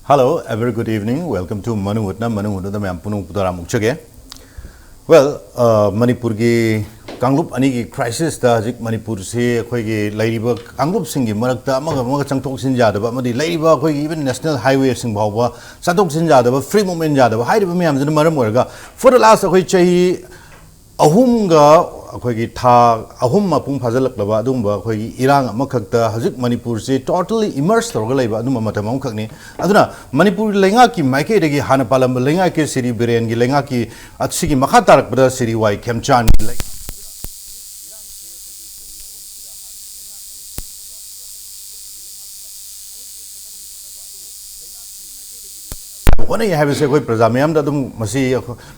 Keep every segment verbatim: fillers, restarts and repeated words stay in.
Hello, a very good evening. Welcome to ꯃꯅꯨꯡ ꯍꯨꯠꯅ, ꯃꯅꯨꯡ ꯍꯨꯠꯅꯗ ꯃꯌꯥꯝ ꯄꯨꯝꯅꯃꯛꯄꯨ ꯇꯔꯥꯝꯅ ꯑꯣꯛꯆꯒꯦ꯫ Well, uh, ꯃꯅꯤꯄꯨꯔꯒꯤ ꯀꯥꯡꯂꯨꯞ ꯑꯅꯤꯒꯤ crisis ꯇ ꯍꯧꯖꯤꯛ ꯃꯅꯤꯄꯨꯔꯁꯤ ꯑꯩꯈꯣꯏꯒꯤ ꯂꯩꯔꯤꯕ ꯀꯥꯡꯂꯨꯞꯁꯤꯡꯒꯤ ꯃꯔꯛꯇ ꯑꯃꯒ ꯑꯃꯒ ꯆꯪꯊꯣꯛ ꯆꯪꯁꯤꯟ ꯌꯥꯗꯕ ꯑꯃꯗꯤ ꯂꯩꯔꯤꯕ ꯑꯩꯈꯣꯏꯒꯤ even national highway ꯁꯤꯡ ꯐꯥꯎꯕ ꯆꯠꯊꯣꯛ ꯆꯠꯁꯤꯟ ꯌꯥꯗꯕ, free movement ꯌꯥꯗꯕ ꯍꯥꯏꯔꯤꯕ ꯃꯌꯥꯝꯁꯤꯅ ꯃꯔꯝ ꯑꯣꯏꯔꯒ for the last ꯑꯩꯈꯣꯏ ꯆꯍꯤ ꯑꯍꯨꯝꯒ ꯑꯩꯈꯣꯏꯒꯤ ꯊꯥ ꯑꯍꯨꯝ ꯃꯄꯨꯡ ꯐꯥꯖꯤꯜꯂꯛꯂꯕ ꯑꯗꯨꯒꯨꯝꯕ ꯑꯩꯈꯣꯏꯒꯤ ꯏꯔꯥꯡ ꯑꯃꯈꯛꯇ ꯍꯧꯖꯤꯛ ꯃꯅꯤꯄꯨꯔꯁꯤ totally immerse ꯇꯧꯔꯒ ꯂꯩꯕ ꯑꯗꯨꯝꯕ ꯃꯇꯝ ꯑꯃꯈꯛꯅꯤ꯫ ꯑꯗꯨꯅ ꯃꯅꯤꯄꯨꯔ ꯂꯩꯉꯥꯛꯀꯤ ꯃꯥꯏꯀꯩꯗꯒꯤ ꯍꯥꯟꯅ ꯄꯥꯜꯂꯝꯕ ꯂꯩꯉꯥꯛꯀꯤ ꯁ꯭ꯔꯤ ꯕꯤꯔꯦꯟꯒꯤ ꯂꯩꯉꯥꯛꯀꯤ ꯑꯁꯤꯒꯤ ꯃꯈꯥ ꯇꯥꯔꯛꯄꯗ ꯁ꯭ꯔꯤ ꯋꯥꯏ ꯈꯦꯝꯆꯥꯟꯒꯤ ꯂꯩ ꯍꯣꯠꯅꯩ ꯍꯥꯏꯕꯁꯦ ꯑꯩꯈꯣꯏ ꯄ꯭ꯔꯖꯥ ꯃꯌꯥꯝꯗ ꯑꯗꯨꯝ ꯃꯁꯤ,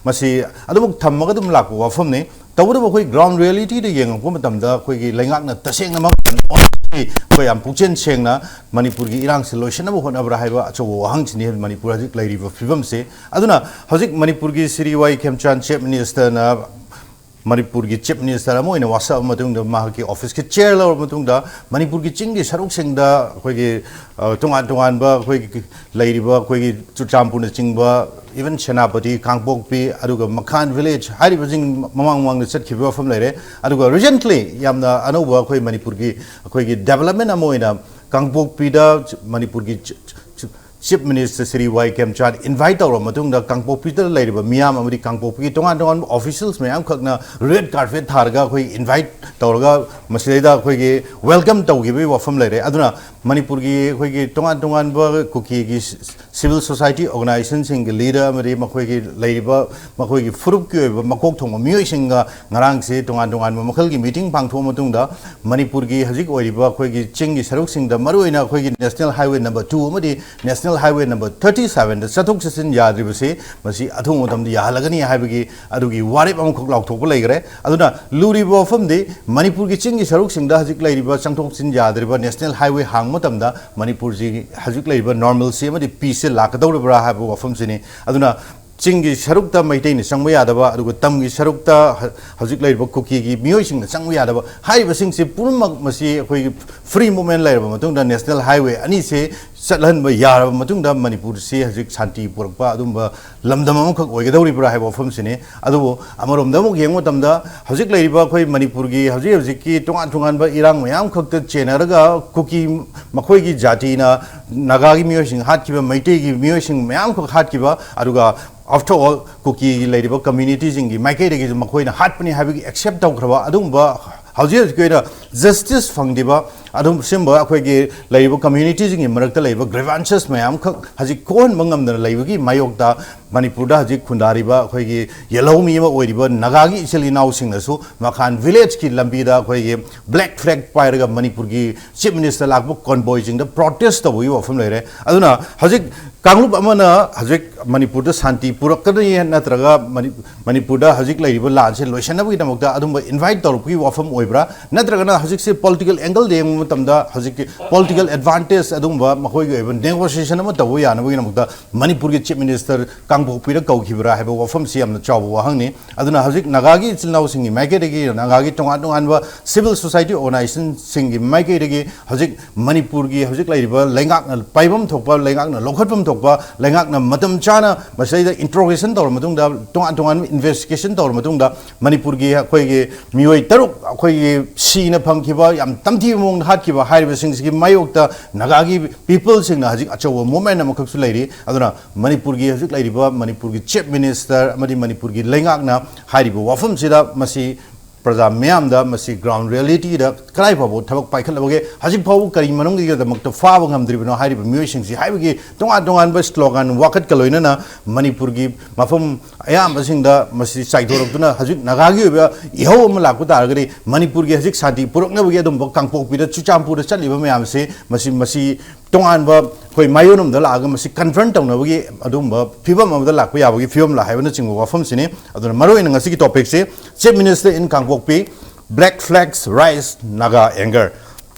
ꯃꯁꯤ ꯑꯗꯨꯃꯛ ꯊꯝꯃꯒ ꯑꯗꯨꯝ ꯂꯥꯛꯄ ꯋꯥꯐꯝꯅꯤ꯫ ꯇꯧꯕꯇꯕꯨ ꯑꯩꯈꯣꯏ ground reality ꯗ ꯌꯦꯡꯉꯛꯄ ꯃꯇꯝꯗ ꯑꯩꯈꯣꯏꯒꯤ ꯂꯩꯉꯥꯛꯅ ꯇꯁꯦꯡꯅꯃꯛ ꯑꯩꯈꯣꯏ ꯌꯥꯝ ꯄꯨꯛꯆꯦꯜ ꯁꯦꯡꯅ ꯃꯅꯤꯄꯨꯔꯒꯤ ꯏꯔꯥꯡꯁꯦ ꯂꯣꯏꯁꯤꯟꯅꯕ ꯍꯣꯠꯅꯕ꯭ꯔꯥ ꯍꯥꯏꯕ ꯑꯆꯧꯕ ꯋꯥꯍꯪꯁꯤꯅꯤ ꯃꯅꯤꯄꯨꯔ ꯍꯧꯖꯤꯛ ꯂꯩꯔꯤꯕ ꯐꯤꯕꯝꯁꯦ꯫ ꯑꯗꯨꯅ ꯍꯧꯖꯤꯛ ꯃꯅꯤꯄꯨꯔꯒꯤ ꯁ꯭ꯔꯤ ꯋꯥꯏ ꯈꯦꯝꯆꯥꯟ Chief Minister ꯅ ꯃꯅꯤꯄꯨꯔꯒꯤ Chief Minister ꯑꯃ ꯑꯣꯏꯅ ꯋꯥꯁꯛꯑꯕ ꯃꯇꯨꯡꯗ ꯃꯍꯥꯛꯀꯤ office ꯀꯤ chair ꯂꯧꯔꯕ ꯃꯇꯨꯡꯗ ꯃꯅꯤꯄꯨꯔꯒꯤ ꯆꯤꯡꯒꯤ ꯁꯔꯨꯛꯁꯤꯡꯗ ꯑꯩꯈꯣꯏꯒꯤ, ꯑ, ꯇꯣꯉꯥꯟ ꯇꯣꯉꯥꯟꯕ ꯑꯩꯈꯣꯏꯒꯤ ꯂꯩꯔꯤꯕ ꯑꯩꯈꯣꯏꯒꯤ ꯆꯨꯔꯆꯥꯟꯄꯨꯔꯅꯆꯤꯡꯕ, even ꯁꯦꯅꯥꯄꯇꯤ, ꯀꯥꯡꯄꯣꯛꯄꯤ, ꯑꯗꯨꯒ ꯃꯈꯥꯟ village ꯍꯥꯏꯔꯤꯕꯁꯤꯡ ꯃꯃꯥꯡ ꯃꯃꯥꯡꯗ ꯆꯠꯈꯤꯕ ꯋꯥꯐꯝ ꯂꯩꯔꯦ꯫ ꯑꯗꯨꯒ recently ꯌꯥꯝꯅ ꯑꯅꯧꯕ ꯑꯩꯈꯣꯏ ꯃꯅꯤꯄꯨꯔꯒꯤ ꯑꯩꯈꯣꯏꯒꯤ development ꯑꯃ ꯑꯣꯏꯅ ꯀꯥꯡꯄꯣꯛꯄꯤꯗ ꯃꯅꯤꯄꯨꯔꯒꯤ ꯆ-, ꯆ-, Chief Minister ꯁ꯭ꯔꯤ ꯋꯥꯏ ꯈꯦꯝꯆꯥꯟ invite ꯇꯧꯔꯕ ꯃꯇꯨꯡꯗ ꯀꯥꯡꯄꯣꯛꯄꯤꯗ ꯂꯩꯔꯤꯕ ꯃꯤꯌꯥꯝ ꯑꯃꯗꯤ ꯀꯥꯡꯄꯣꯛꯄꯤꯒꯤ ꯇꯣꯉꯥꯟ ꯇꯣꯉꯥꯟꯕ officials ꯃꯌꯥꯝꯈꯛꯅ red carpet ꯊꯥꯔꯒ ꯑꯩꯈꯣꯏ invite ꯇꯧꯔꯒ ꯃꯁꯤꯗꯩꯗ ꯑꯩꯈꯣꯏꯒꯤ welcome ꯇꯧꯈꯤꯕꯒꯤ ꯋꯥꯐꯝ ꯂꯩꯔꯦ꯫ ꯑꯗꯨꯅ ꯃꯅꯤꯄꯨꯔꯒꯤ ꯑꯩꯈꯣꯏꯒꯤ ꯇꯣꯉꯥꯟ ꯇꯣꯉꯥꯟꯕ ꯀꯨꯀꯤꯒꯤ civil society organization ꯁꯤꯡꯒꯤ leader ꯑꯃꯗꯤ ꯃꯈꯣꯏꯒꯤ ꯂꯩꯔꯤꯕ ꯃꯈꯣꯏꯒꯤ ꯐꯨꯔꯨꯞꯀꯤ ꯑꯣꯏꯕ ꯃꯀꯣꯛ ꯊꯣꯡꯕ ꯃꯤꯑꯣꯏꯁꯤꯡꯒ ꯉꯔꯥꯡꯁꯦ ꯇꯣꯉꯥꯟ ꯇꯣꯉꯥꯟꯕ ꯃꯈꯜꯒꯤ meeting ꯄꯥꯡꯊꯣꯛꯑ ꯃꯇꯨꯡꯗ ꯃꯅꯤꯄꯨꯔꯒꯤ ꯍꯧꯖꯤꯛ ꯑꯣꯏꯔꯤꯕ ꯑꯩꯈꯣꯏꯒꯤ ꯆꯤꯡꯒꯤ ꯁꯔꯨꯛꯁꯤꯡꯗ ꯃꯔꯨꯑꯣꯏꯅ ꯑꯩꯈꯣꯏꯒꯤ National Highway number two ꯑꯃꯗꯤ National Highway number thirty seven ꯗ ꯆꯠꯊꯣꯛ ꯆꯠꯁꯤꯟ ꯌꯥꯗ꯭ꯔꯤꯕꯁꯤ ꯃꯁꯤ ꯑꯊꯨꯕ ꯃꯇꯝꯗ ꯌꯥꯍꯜꯂꯒꯅꯤ ꯍꯥꯏꯕꯒꯤ ꯑꯗꯨꯒꯤ ꯋꯥꯔꯦꯞ ꯑꯃꯈꯛ ꯂꯥꯎꯊꯣꯛꯄ ꯂꯩꯈ꯭ꯔꯦ꯫ ꯑꯗꯨꯅ ꯂꯨꯔꯤꯕ ꯋꯥꯐꯝꯗꯤ ꯃꯅꯤꯄꯨꯔꯒꯤ ꯆꯤꯡꯒꯤ ꯁꯔꯨꯛꯁꯤꯡꯗ ꯍꯧꯖꯤꯛ ꯂꯩꯔꯤꯕ ꯆꯪꯊꯣꯛ ꯆꯠꯁꯤꯟ ꯌꯥꯗ꯭ꯔꯤꯕ National Highway ꯍꯥꯡꯕ ꯃꯇꯝꯗ ꯃꯅꯤꯄꯨꯔꯁꯤ ꯍꯧꯖꯤꯛ ꯂꯩꯔꯤꯕ normalcy ꯑꯃꯗꯤ peace ꯁꯦ ꯂꯥꯛꯀꯗꯧꯔꯤꯕ꯭ꯔꯥ ꯍꯥꯏꯕ ꯋꯥꯐꯝꯁꯤꯅꯤ꯫ ꯑꯗꯨꯅ ꯆꯤꯡꯒꯤ ꯁꯔꯨꯛꯇ ꯃꯩꯇꯩꯅ ꯆꯪꯕ ꯌꯥꯗꯕ, ꯑꯗꯨꯒ ꯇꯝꯒꯤ ꯁꯔꯨꯛꯇ ꯍ-, ꯍꯧꯖꯤꯛ ꯂꯩꯔꯤꯕ ꯀꯨꯀꯤꯒꯤ ꯃꯤꯑꯣꯏꯁꯤꯡꯅ ꯆꯪꯕ ꯌꯥꯗꯕ ꯍꯥꯏꯔꯤꯕꯁꯤꯡꯁꯤ ꯄꯨꯝꯅꯃꯛ ꯃꯁꯤ ꯑꯩꯈꯣꯏꯒꯤ free movement ꯂꯩꯔꯕ ꯃꯇꯨꯡꯗ national highway ꯑꯅꯤꯁꯦ ꯆꯠꯍꯟꯕ ꯌꯥꯔꯕ ꯃꯇꯨꯡꯗ ꯃꯅꯤꯄꯨꯔꯁꯤ ꯍꯧꯖꯤꯛ ꯁꯥꯟꯇꯤ ꯄꯨꯔꯛꯄ ꯑꯗꯨꯝꯕ ꯂꯝꯗꯝ ꯑꯃꯈꯛ ꯑꯣꯏꯒꯗꯧꯔꯤꯕ꯭ꯔꯥ ꯍꯥꯏꯕ ꯋꯥꯐꯝꯁꯤꯅꯤ꯫ ꯑꯗꯨꯕꯨ ꯑꯃꯔꯣꯝꯗ ꯑꯃꯨꯛ ꯌꯦꯡꯕ ꯃꯇꯝꯗ ꯍꯧꯖꯤꯛ ꯂꯩꯔꯤꯕ ꯑꯩꯈꯣꯏ ꯃꯅꯤꯄꯨꯔꯒꯤ ꯍꯧꯖꯤꯛ ꯍꯧꯖꯤꯛꯀꯤ ꯇꯣꯉꯥꯟ ꯇꯣꯉꯥꯟꯕ ꯏꯔꯥꯡ ꯃꯌꯥꯝ ꯈꯛꯇ ꯆꯦꯟꯅꯔꯒ ꯀꯨꯀꯤ ꯃꯈꯣꯏꯒꯤ ꯖꯥꯇꯤꯅ ꯅꯥꯒꯥꯒꯤ ꯃꯤꯑꯣꯏꯁꯤꯡ ꯍꯥꯠꯈꯤꯕ, ꯃꯩꯇꯩꯒꯤ ꯃꯤꯑꯣꯏꯁꯤꯡ ꯃꯌꯥꯝ ꯈꯛ ꯍꯥꯠꯈꯤꯕ, ꯑꯗꯨꯒ after all ꯀꯨꯀꯤꯒꯤ ꯂꯩꯔꯤꯕ communityꯁꯤꯡꯒꯤ ꯃꯥꯏꯀꯩꯗꯒꯤꯁꯨ ꯃꯈꯣꯏꯅ ꯍꯥꯠꯄꯅꯤ ꯍꯥꯏꯕꯒꯤ accept ꯇꯧꯈ꯭ꯔꯕ ꯑꯗꯨꯒꯨꯝꯕ ꯍꯧꯖꯤꯛ ꯍꯧꯖꯤꯛꯀꯤ ꯑꯣꯏꯅ justice ꯐꯪꯗ꯭ꯔꯤꯕ ꯑꯗꯨꯝ ꯁꯤꯒꯨꯝꯕ ꯑꯩꯈꯣꯏꯒꯤ ꯂꯩꯔꯤꯕ communityꯁꯤꯡꯒꯤ ꯃꯔꯛꯇ ꯂꯩꯕ grievances ꯃꯌꯥꯝꯈꯛ ꯍꯧꯖꯤꯛ ꯀꯣꯛꯍꯟꯕ ꯉꯝꯗꯅ ꯂꯩꯕꯒꯤ ꯃꯥꯌꯣꯛꯇ ꯃꯅꯤꯄꯨꯔꯗ ꯍꯧꯖꯤꯛ ꯈꯨꯟꯗꯥꯔꯤꯕ ꯑꯩꯈꯣꯏꯒꯤ ꯌꯦꯜꯍꯧꯃꯤ ꯑꯃ ꯑꯣꯏꯔꯤꯕ ꯅꯥꯒꯥꯒꯤ ꯏꯆꯤꯜ ꯏꯅꯥꯎꯁꯤꯡꯅꯁꯨ ꯃꯈꯥꯟ villageꯀꯤ ꯂꯝꯕꯤꯗ ꯑꯩꯈꯣꯏꯒꯤ black flag ꯄꯥꯏꯔꯒ ꯃꯅꯤꯄꯨꯔꯒꯤ chief minister ꯂꯥꯛꯄ convoyꯁꯤꯡꯗ protest ꯇꯧꯕꯒꯤ ꯋꯥꯐꯝ ꯂꯩꯔꯦ꯫ ꯑꯗꯨꯅ ꯍꯧꯖꯤꯛ ꯀꯥꯡꯂꯨꯞ ꯑꯃꯅ ꯍꯧꯖꯤꯛ ꯃꯅꯤꯄꯨꯔꯗ ꯁꯥꯟꯇꯤ ꯄꯨꯔꯛꯀꯅꯤ ꯅꯠꯇ꯭ꯔꯒ ꯃꯅꯤ-, ꯃꯅꯤꯄꯨꯔꯗ ꯍꯧꯖꯤꯛ ꯂꯩꯔꯤꯕ ꯂꯥꯟꯁꯦ ꯂꯣꯏꯁꯤꯟꯅꯕꯒꯤꯗꯃꯛꯇ ꯑꯗꯨꯝꯕ invite ꯇꯧꯔꯛꯄꯒꯤ ꯋꯥꯐꯝ ꯑꯣꯏꯕ꯭ꯔꯥ? ꯅꯠꯇ꯭ꯔꯒꯅ ꯍꯧꯖꯤꯛꯁꯦ political angleꯗ ꯌꯦꯡꯕ ꯃꯇꯝꯗ ꯍꯧꯖꯤꯛꯀꯤ political advantage ꯑꯗꯨꯒꯨꯝꯕ ꯃꯈꯣꯏꯒꯤ ꯑꯣꯏꯕ negotiation ꯑꯃ ꯇꯧꯕ ꯌꯥꯅꯕꯒꯤꯗꯃꯛꯇ ꯃꯅꯤꯄꯨꯔꯒꯤ chief minister ꯀꯥꯡꯄꯣꯛꯄꯤꯗ ꯀꯧꯈꯤꯕ꯭ꯔꯥ ꯍꯥꯏꯕ ꯋꯥꯐꯝꯁꯤ ꯌꯥꯝꯅ ꯆꯥꯎꯕ ꯋꯥꯍꯪꯅꯤ꯫ ꯑꯗꯨꯅ ꯍꯧꯖꯤꯛ ꯅꯥꯒꯥꯒꯤ ꯏꯆꯤꯜ ꯏꯅꯥꯎꯁꯤꯡꯒꯤ ꯃꯥꯏꯀꯩꯗꯒꯤ, ꯅꯥꯒꯥꯒꯤ ꯇꯣꯉꯥꯟ ꯇꯣꯉꯥꯟꯕ civil society organizationꯁꯤꯡꯒꯤ ꯃꯥꯏꯀꯩꯗꯒꯤ ꯍꯧꯖꯤꯛ ꯃꯅꯤꯄꯨꯔꯒꯤ ꯍꯧꯖꯤꯛ ꯂꯩꯔꯤꯕ ꯂꯩꯉꯥꯛꯅ ꯄꯥꯏꯐꯝ ꯊꯣꯛꯄ, ꯂꯩꯉꯥꯛꯅ ꯂꯧꯈꯠꯐꯝ ꯊꯣꯛꯄ, ꯂꯩꯉꯥꯛꯅ ꯃꯇꯝ ꯆꯥꯅ ꯃꯁꯤꯗꯩꯗ interrogation ꯇꯧꯔ ꯃꯇꯨꯡꯗ, ꯇꯣꯉꯥꯟ ꯇꯣꯉꯥꯟꯕ investigation ꯇꯧꯔ ꯃꯇꯨꯡꯗ, ꯃꯅꯤꯄꯨꯔꯒꯤ ꯑꯩꯈꯣꯏꯒꯤ ꯃꯤꯑꯣꯏ ꯇꯔꯨꯛ ꯑꯩꯈꯣꯏꯒꯤ ꯁꯤꯅ ꯐꯪꯈꯤꯕ, ꯌꯥꯝ ꯇꯝꯊꯤꯕ ꯃꯑꯣꯡꯗ ꯍꯥꯠꯈꯤꯕ ꯍꯥꯏꯔꯤꯕꯁꯤꯡꯁꯤꯒꯤ ꯃꯥꯌꯣꯛꯇ ꯅꯥꯒꯥꯒꯤ peopleꯁꯤꯡꯅ ꯍꯧꯖꯤꯛ ꯑꯆꯧꯕ movement ꯑꯃꯈꯛꯁꯨ ꯂꯩꯔꯤ꯫ ꯑꯗꯨꯅ ꯃꯅꯤꯄꯨꯔꯒꯤ ꯍꯧꯖꯤꯛ ꯂꯩꯔꯤꯕ ꯃꯅꯤꯄꯨꯔꯒꯤ chief minister ꯑꯃꯗꯤ ꯃꯅꯤꯄꯨꯔꯒꯤ ꯂꯩꯉꯥꯛꯅ ꯍꯥꯏꯔꯤꯕ ꯋꯥꯐꯝꯁꯤꯗ ꯃꯁꯤ ꯄ꯭ꯔꯖꯥ ꯃꯤꯌꯥꯝꯗ ꯃꯁꯤ ground realityꯗ ꯀꯗꯥꯏ ꯐꯥꯎꯕ ꯊꯕꯛ ꯄꯥꯏꯈꯠꯂꯕꯒꯦ, ꯍꯧꯖꯤꯛ ꯐꯥꯎꯕ ꯀꯔꯤ ꯃꯔꯝꯒꯤꯗꯃꯛꯇ ꯐꯥꯕ ꯉꯝꯗ꯭ꯔꯤꯕꯅꯣ ꯍꯥꯏꯔꯤꯕ ꯃꯤꯑꯣꯏꯁꯤꯡꯁꯤ ꯍꯥꯏꯕꯒꯤ ꯇꯣꯉꯥꯟ ꯇꯣꯉꯥꯟꯕ slogan, ꯋꯥꯀꯠꯀ ꯂꯣꯏꯅꯅ ꯃꯅꯤꯄꯨꯔꯒꯤ ꯃꯐꯝ ꯑꯌꯥꯝꯕꯁꯤꯡꯗ ꯃꯁꯤ ꯆꯥꯏꯊꯣꯔꯛꯇꯨꯅ ꯍꯧꯖꯤꯛ ꯅꯥꯒꯥꯒꯤ ꯑꯣꯏꯕ ꯏꯍꯧ ꯑꯃ ꯂꯥꯛꯄ ꯇꯥꯔꯒꯗꯤ ꯃꯅꯤꯄꯨꯔꯒꯤ ꯍꯧꯖꯤꯛ ꯁꯥꯟꯇꯤ ꯄꯨꯔꯛꯅꯕꯒꯤ ꯑꯗꯨꯝꯕ ꯀꯥꯡꯄꯣꯛꯄꯤꯗ, ꯆꯨꯔꯆꯥꯟꯄꯨꯔꯗ ꯆꯠꯂꯤꯕ ꯃꯌꯥꯝꯁꯤ ꯃꯁꯤ, ꯃꯁꯤ ꯇꯣꯉꯥꯟꯕ ꯑꯩꯈꯣꯏ ꯃꯥꯏꯑꯣꯟ ꯑꯃꯗ ꯂꯥꯛꯑꯒ ꯃꯁꯤ confront ꯇꯧꯅꯕꯒꯤ ꯑꯗꯨꯒꯨꯝꯕ ꯐꯤꯕꯝ ꯑꯃꯗ ꯂꯥꯛꯄ ꯌꯥꯕꯒꯤ ꯐꯤꯕꯝ ꯂꯥꯛ ꯍꯥꯏꯕꯅꯆꯤꯡꯕ ꯋꯥꯐꯝꯁꯤꯅꯤ꯫ ꯑꯗꯨꯅ ꯃꯔꯨꯑꯣꯏꯅ ꯉꯁꯤꯒꯤ topicꯁꯤ Chief Minister in Kangpokpi, Black Flags Rise, Naga Anger꯫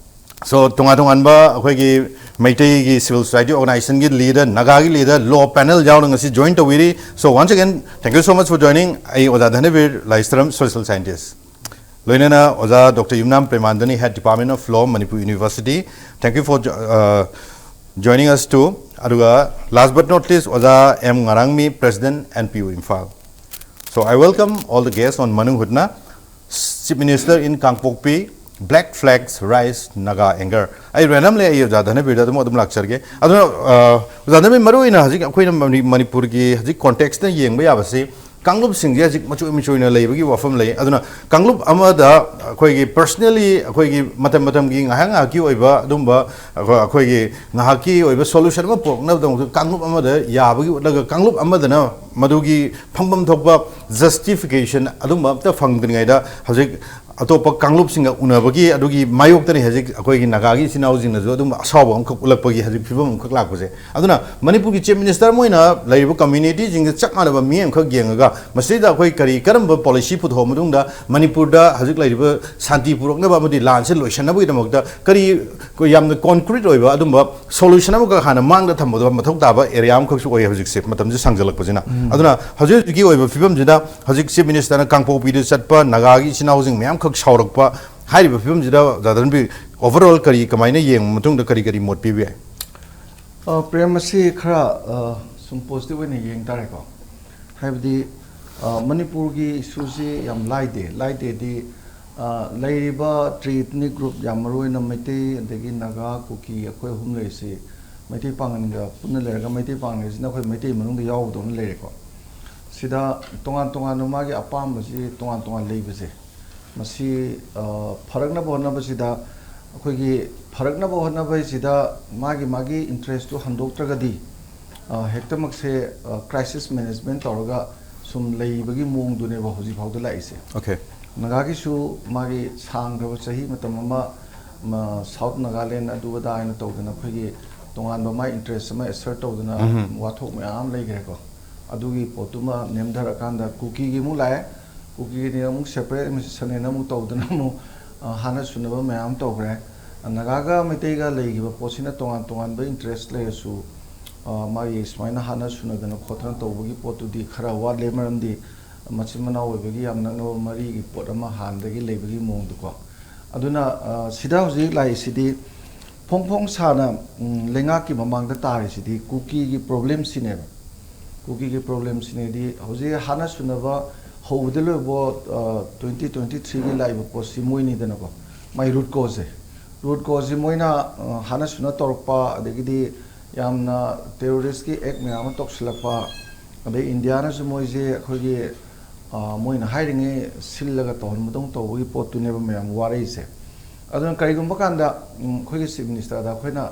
So ꯇꯣꯉꯥꯟ ꯇꯣꯉꯥꯟꯕ ꯑꯩꯈꯣꯏꯒꯤ ꯃꯩꯇꯩꯒꯤ civil society organizationꯒꯤ leader, ꯅꯥꯒꯥꯒꯤ leader, law panel ꯌꯥꯎꯅ ꯉꯁꯤ join ꯇꯧꯕꯤꯔꯤ꯫ So once again, thank you so much for joining꯫ ꯑꯩ ꯑꯣꯖꯥ ꯙꯅꯕꯤꯔ ꯂꯥꯏꯁ꯭ꯔꯝ, social scientist꯫ ꯂꯣꯏꯅꯅ ꯑꯣꯖꯥ ꯗꯣꯛꯇꯔ ꯌꯨꯝꯅꯥꯝ ꯄ꯭ꯔꯦꯃꯥꯟꯗꯅꯤ, Head Department of Law, Manipur University. Thank you for jo- uh, joining us too. ꯑꯗꯨꯒ last but not least, ꯑꯣꯖꯥ M ꯉꯔꯥꯡꯃꯤ, President, N P U Imphal. So I welcome all the guests on Manung Hutna, Chief Minister in Kangpokpi, Black Flags Rise, Naga Anger. ꯑꯩ randomly ꯑꯩ ꯑꯣꯖꯥ ꯙꯅꯕꯤꯔꯗ ꯑꯗꯨꯝ ꯑꯗꯨꯝ ꯂꯥꯛꯆꯔꯒꯦ꯫ ꯑꯗꯨꯅ ꯑ, ꯑꯣꯖꯥ ꯙꯅꯕꯤꯔ, ꯃꯔꯨꯑꯣꯏꯅ ꯍꯧꯖꯤꯛ ꯑꯩꯈꯣꯏꯅ ꯃꯅꯤ- ꯃꯅꯤꯄꯨꯔꯒꯤ ꯍꯧꯖꯤꯛ ꯀꯣꯟꯇꯦꯛꯁꯇ ꯌꯦꯡꯕ ꯌꯥꯕꯁꯤ ꯀꯥꯡꯂꯨꯞꯁꯤꯡꯁꯦ ꯍꯧꯖꯤꯛ ꯃꯆꯣꯏ ꯃꯆꯣꯏꯅ ꯂꯩꯕꯒꯤ ꯋꯥꯐꯝ ꯂꯩ꯫ ꯑꯗꯨꯅ ꯀꯥꯡꯂꯨꯞ ꯑꯃꯗ ꯑꯩꯈꯣꯏꯒꯤ personally ꯑꯩꯈꯣꯏꯒꯤ ꯃꯇꯝ ꯃꯇꯝꯒꯤ ꯉꯥꯏꯍꯥꯛ ꯉꯥꯏꯍꯥꯛꯀꯤ ꯑꯣꯏꯕ ꯑꯗꯨꯝꯕ ꯑꯩꯈꯣꯏ- ꯑꯩꯈꯣꯏꯒꯤ ꯉꯥꯏꯍꯥꯛꯀꯤ ꯑꯣꯏꯕ solution ꯑꯃ ꯄꯨꯔꯛꯅꯕꯗꯃꯛꯇ ꯀꯥꯡꯂꯨꯞ ꯑꯃꯗ ꯌꯥꯕꯒꯤ ꯎꯠꯂꯒ ꯀꯥꯡꯂꯨꯞ ꯑꯃꯗꯅ ꯃꯗꯨꯒꯤ ꯐꯪꯐꯝ ꯊꯣꯛꯄ justification ꯑꯗꯨꯝꯕ ꯑꯝꯇ ꯐꯪꯗ꯭ꯔꯤꯉꯩꯗ ꯍꯧꯖꯤꯛ ꯑꯇꯣꯞꯄ ꯀꯥꯡꯂꯨꯞꯁꯤꯡꯒ ꯎꯅꯕꯒꯤ ꯑꯗꯨꯒꯤ ꯃꯥꯌꯣꯛꯇꯅꯤ ꯍꯧꯖꯤꯛ ꯑꯩꯈꯣꯏꯒꯤ ꯅꯥꯒꯥꯒꯤ ꯏꯆꯤꯟ ꯏꯅꯥꯎꯁꯤꯡꯅꯁꯨ ꯑꯗꯨꯝ ꯑꯁꯥꯎꯕ ꯑꯃꯈꯛ ꯎꯠꯂꯛꯄꯒꯤ ꯍꯧꯖꯤꯛ ꯐꯤꯕꯝ ꯑꯃꯈꯛ ꯂꯥꯛꯄꯁꯦ꯫ ꯑꯗꯨꯅ ꯃꯅꯤꯄꯨꯔꯒꯤ Chief Minister ꯑꯃ ꯑꯣꯏꯅ ꯂꯩꯔꯤꯕ communityꯁꯤꯡꯁꯦ ꯆꯞ ꯃꯥꯟꯅꯕ ꯃꯤꯠꯌꯦꯡ ꯑꯃꯈꯛ ꯌꯦꯡꯉꯒ ꯃꯁꯤꯗ ꯑꯩꯈꯣꯏ ꯀꯔꯤ ꯀꯔꯝꯕ policy ꯄꯨꯊꯣꯛꯑ ꯃꯇꯨꯡꯗ ꯃꯅꯤꯄꯨꯔꯗ ꯍꯧꯖꯤꯛ ꯂꯩꯔꯤꯕ ꯁꯥꯟꯇꯤ ꯄꯨꯔꯛꯅꯕ ꯑꯃꯗꯤ ꯂꯥꯟꯁꯦ ꯂꯣꯏꯁꯤꯟꯅꯕꯒꯤꯗꯃꯛꯇ ꯀꯔꯤ ꯑꯩꯈꯣꯏ ꯌꯥꯝꯅ concrete ꯑꯣꯏꯕ ꯑꯗꯨꯝꯕ solution ꯑꯃꯈꯛ ꯍꯥꯟꯅ ꯃꯥꯡꯗ ꯊꯝꯕꯗꯣ ꯃꯊꯧ ꯇꯥꯕ area ꯑꯃꯈꯛꯁꯨ ꯑꯣꯏ ꯍꯧꯖꯤꯛꯁꯦ ꯃꯇꯝꯁꯦ ꯁꯥꯡꯖꯜꯂꯛꯄꯁꯤꯅ꯫ ꯑꯗꯨꯅ ꯍꯧꯖꯤꯛ ꯍꯧꯖꯤꯛꯀꯤ ꯑꯣꯏꯕ ꯐꯤꯕꯝꯁꯤꯗ ꯍꯧꯖꯤꯛ Chief Ministerꯅ ꯀꯥꯡꯄꯣꯛꯄꯤꯗ ꯆꯠꯄ ꯅꯥꯒꯥꯒꯤ ꯏꯆꯤꯟ ꯏꯅꯥꯎꯁꯤꯡ ꯃꯌꯥꯝꯈꯛ ꯁꯥꯎꯔꯛꯄ ꯍꯥꯏꯔꯤꯕ ꯐꯤꯕꯝꯁꯤꯗ ꯑꯣꯖꯥ ꯙꯅꯕꯤꯔ overall ꯀꯔꯤ ꯀꯃꯥꯏꯅ ꯌꯦꯡꯕ ꯃꯇꯨꯡꯗ ꯀꯔꯤ ꯀꯔꯤ ꯃꯣꯠ ꯄꯤꯕ ꯌꯥꯏ? ꯑ, ꯄ꯭ꯔꯦꯝ, ꯃꯁꯤ ꯈꯔ ꯑ, ꯁꯨꯝ positive ꯑꯣꯏꯅ ꯌꯦꯡ ꯇꯥꯔꯦꯀꯣ꯫ ꯍꯥꯏꯕꯗꯤ ꯑ, ꯃꯅꯤꯄꯨꯔꯒꯤ issueꯁꯤ ꯌꯥꯝ ꯂꯥꯏꯗꯦ꯫ ꯂꯥꯏꯗꯦꯗꯤ ꯑ, ꯂꯩꯔꯤꯕ three ethnic group, ꯌꯥꯝ ꯃꯔꯨꯑꯣꯏꯅ ꯃꯩꯇꯩ ꯑꯗꯒꯤ ꯅꯥꯒꯥ, ꯀꯨꯀꯤ, ꯑꯩꯈꯣꯏ ꯑꯍꯨꯝ ꯂꯩꯔꯤꯁꯤ ꯃꯩꯇꯩ ꯄꯥꯉꯟꯒ ꯄꯨꯟꯅ ꯂꯩꯔꯒ ꯃꯩꯇꯩ ꯄꯥꯉꯟꯒꯁꯤꯅ ꯑꯩꯈꯣꯏ ꯃꯩꯇꯩ ꯃꯅꯨꯡꯗ ꯌꯥꯎꯕꯗꯧꯅ ꯂꯩꯔꯦꯀꯣ꯫ ꯁꯤꯗ ꯇꯣꯉꯥꯟ ꯇꯣꯉꯥꯟꯕ ꯃꯥꯒꯤ ꯑꯄꯥꯝꯕꯁꯤ ꯇꯣꯉꯥꯟ ꯇꯣꯉꯥꯟ ꯂꯩꯕꯁꯦ ꯃꯁꯤ ꯑ, ꯐꯔꯛꯅꯕ ꯍꯣꯠꯅꯕꯁꯤꯗ ꯑꯩꯈꯣꯏꯒꯤ ꯐꯔꯛꯅꯕ ꯍꯣꯠꯅꯕꯁꯤꯗ ꯃꯥꯒꯤ ꯃꯥꯒꯤ interestꯇꯨ ꯍꯟꯗꯣꯛꯇ꯭ꯔꯒꯗꯤ ꯑ, ꯍꯦꯛꯇꯃꯛꯁꯦ ꯑ, crisis management ꯇꯧꯔꯒ ꯁꯨꯝ ꯂꯩꯕꯒꯤ ꯃꯑꯣꯡꯗꯨꯅꯦꯕ ꯍꯧꯖꯤꯛ ꯐꯥꯎꯗ ꯂꯥꯛꯏꯁꯦ꯫ Okay. ꯅꯥꯒꯥꯒꯤꯁꯨ ꯃꯥꯒꯤ ꯁꯥꯡꯈ꯭ꯔꯕ ꯆꯍꯤ ꯃꯇꯝ ꯑꯃ ꯃ, South Nagaland ꯑꯗꯨ ꯑꯗꯥ ꯍꯥꯏꯅ ꯇꯧꯗꯅ ꯑꯩꯈꯣꯏꯒꯤ ꯇꯣꯉꯥꯟꯕ ꯃꯥꯏ interest ꯑꯃ assert ꯇꯧꯗꯅ ꯎꯝ꯫ ꯋꯥꯊꯣꯛ ꯃꯌꯥꯝ ꯂꯩꯈ꯭ꯔꯦꯀꯣ꯫ ꯑꯗꯨꯒꯤ ꯄꯣꯠꯇꯨꯃ ꯅꯦꯝꯊꯔꯀꯥꯟꯗ ꯀꯨꯀꯤꯒꯤ ꯑꯃꯨꯛ ꯂꯥꯛꯑꯦ꯫ ꯀꯨꯀꯤꯒꯤꯗꯤ ꯑꯃꯨꯛ separate administration ꯑꯅ ꯑꯃꯨꯛ ꯇꯧꯗꯅ ꯑꯃꯨꯛ ꯑ, ꯍꯥꯠꯅ ꯁꯨꯅꯕ ꯃꯌꯥꯝ ꯇꯧꯈ꯭ꯔꯦ꯫ ꯅꯥꯒꯥꯒ ꯃꯩꯇꯩꯒ ꯂꯩꯈꯤꯕ ꯄꯣꯠꯁꯤꯅ ꯇꯣꯉꯥꯟ ꯇꯣꯉꯥꯟꯕ interest ꯂꯩꯔꯁꯨ ꯑ, ꯃꯥꯒꯤ ꯁꯨꯃꯥꯏꯅ ꯍꯥꯠꯅ ꯁꯨꯅꯗꯅ ꯈꯣꯠꯇꯅ ꯇꯧꯕꯒꯤ ꯄꯣꯠꯇꯨꯗꯤ ꯈꯔ ꯋꯥꯠꯂꯦ꯫ ꯃꯔꯝꯗꯤ ꯃꯆꯤꯟ ꯃꯅꯥꯎ ꯑꯣꯏꯕꯒꯤ ꯌꯥꯝ ꯅꯛꯅꯕ ꯃꯔꯤꯒꯤ ꯄꯣꯠ ꯑꯃ ꯍꯥꯟꯅꯗꯒꯤ ꯂꯩꯕꯒꯤ ꯃꯑꯣꯡꯗꯀꯣ꯫ ꯑꯗꯨꯅ ꯁꯤꯗ ꯍꯧꯖꯤꯛ ꯂꯥꯛꯏꯁꯤꯗꯤ ꯐꯣꯡ ꯐꯣꯡ ꯁꯥꯅ ꯂꯩꯉꯥꯛꯀꯤ ꯃꯃꯥꯡꯗ ꯇꯥꯔꯤꯁꯤꯗꯤ ꯀꯨꯀꯤꯒꯤ ꯄ꯭ꯔꯣꯕ꯭ꯂꯦꯝꯁꯤꯅꯦꯕ꯫ ꯀꯨꯀꯤꯒꯤ ꯄ꯭ꯔꯣꯕ꯭ꯂꯦꯝꯁꯤꯅꯗꯤ ꯍꯧꯖꯤꯛ ꯍꯥꯟꯅ ꯁꯨꯅꯕ ꯍꯧꯕꯗ ꯂꯣꯏꯕ ꯇ꯭ꯋꯦꯟꯇꯤ ꯇ꯭ꯋꯦꯟꯇꯤ ꯊ꯭ꯔꯤꯒꯤ ꯂꯥꯛꯏꯕ ꯄꯣꯠꯁꯤ ꯃꯣꯏꯅꯤꯗꯅꯀꯣ, ꯃꯥꯏ ꯔꯨꯠ ꯀꯣꯁꯁꯦ꯫ ꯔꯨꯠ ꯀꯣꯁꯁꯤ ꯃꯣꯏꯅ ꯍꯥꯟꯅ ꯁꯨꯅ ꯇꯧꯔꯛꯄ, ꯑꯗꯒꯤꯗꯤ ꯌꯥꯝꯅ ꯇꯦꯔꯣꯔꯤꯁꯀꯤ ꯑꯦꯛ ꯃꯌꯥꯝ ꯑꯃ ꯇꯧꯁꯤꯜꯂꯛꯄ, ꯑꯗꯩ ꯏꯟꯗꯤꯌꯥꯅꯁꯨ ꯃꯣꯏꯁꯦ ꯑꯩꯈꯣꯏꯒꯤ ꯃꯣꯏꯅ ꯍꯥꯏꯔꯤꯉꯩ ꯁꯤꯜꯂꯒ ꯇꯧꯍꯟꯕꯗꯧ ꯇꯧꯕꯒꯤ ꯄꯣꯠꯇꯨꯅꯦꯕ ꯃꯌꯥꯝ ꯋꯥꯔꯛꯏꯁꯦ꯫ ꯑꯗꯨꯅ ꯀꯔꯤꯒꯨꯝꯕ ꯀꯥꯟꯗ ꯑꯩꯈꯣꯏꯒꯤ ꯆꯤꯐ ꯃꯤꯅꯤꯁꯇꯔꯗ ꯑꯩꯈꯣꯏꯅ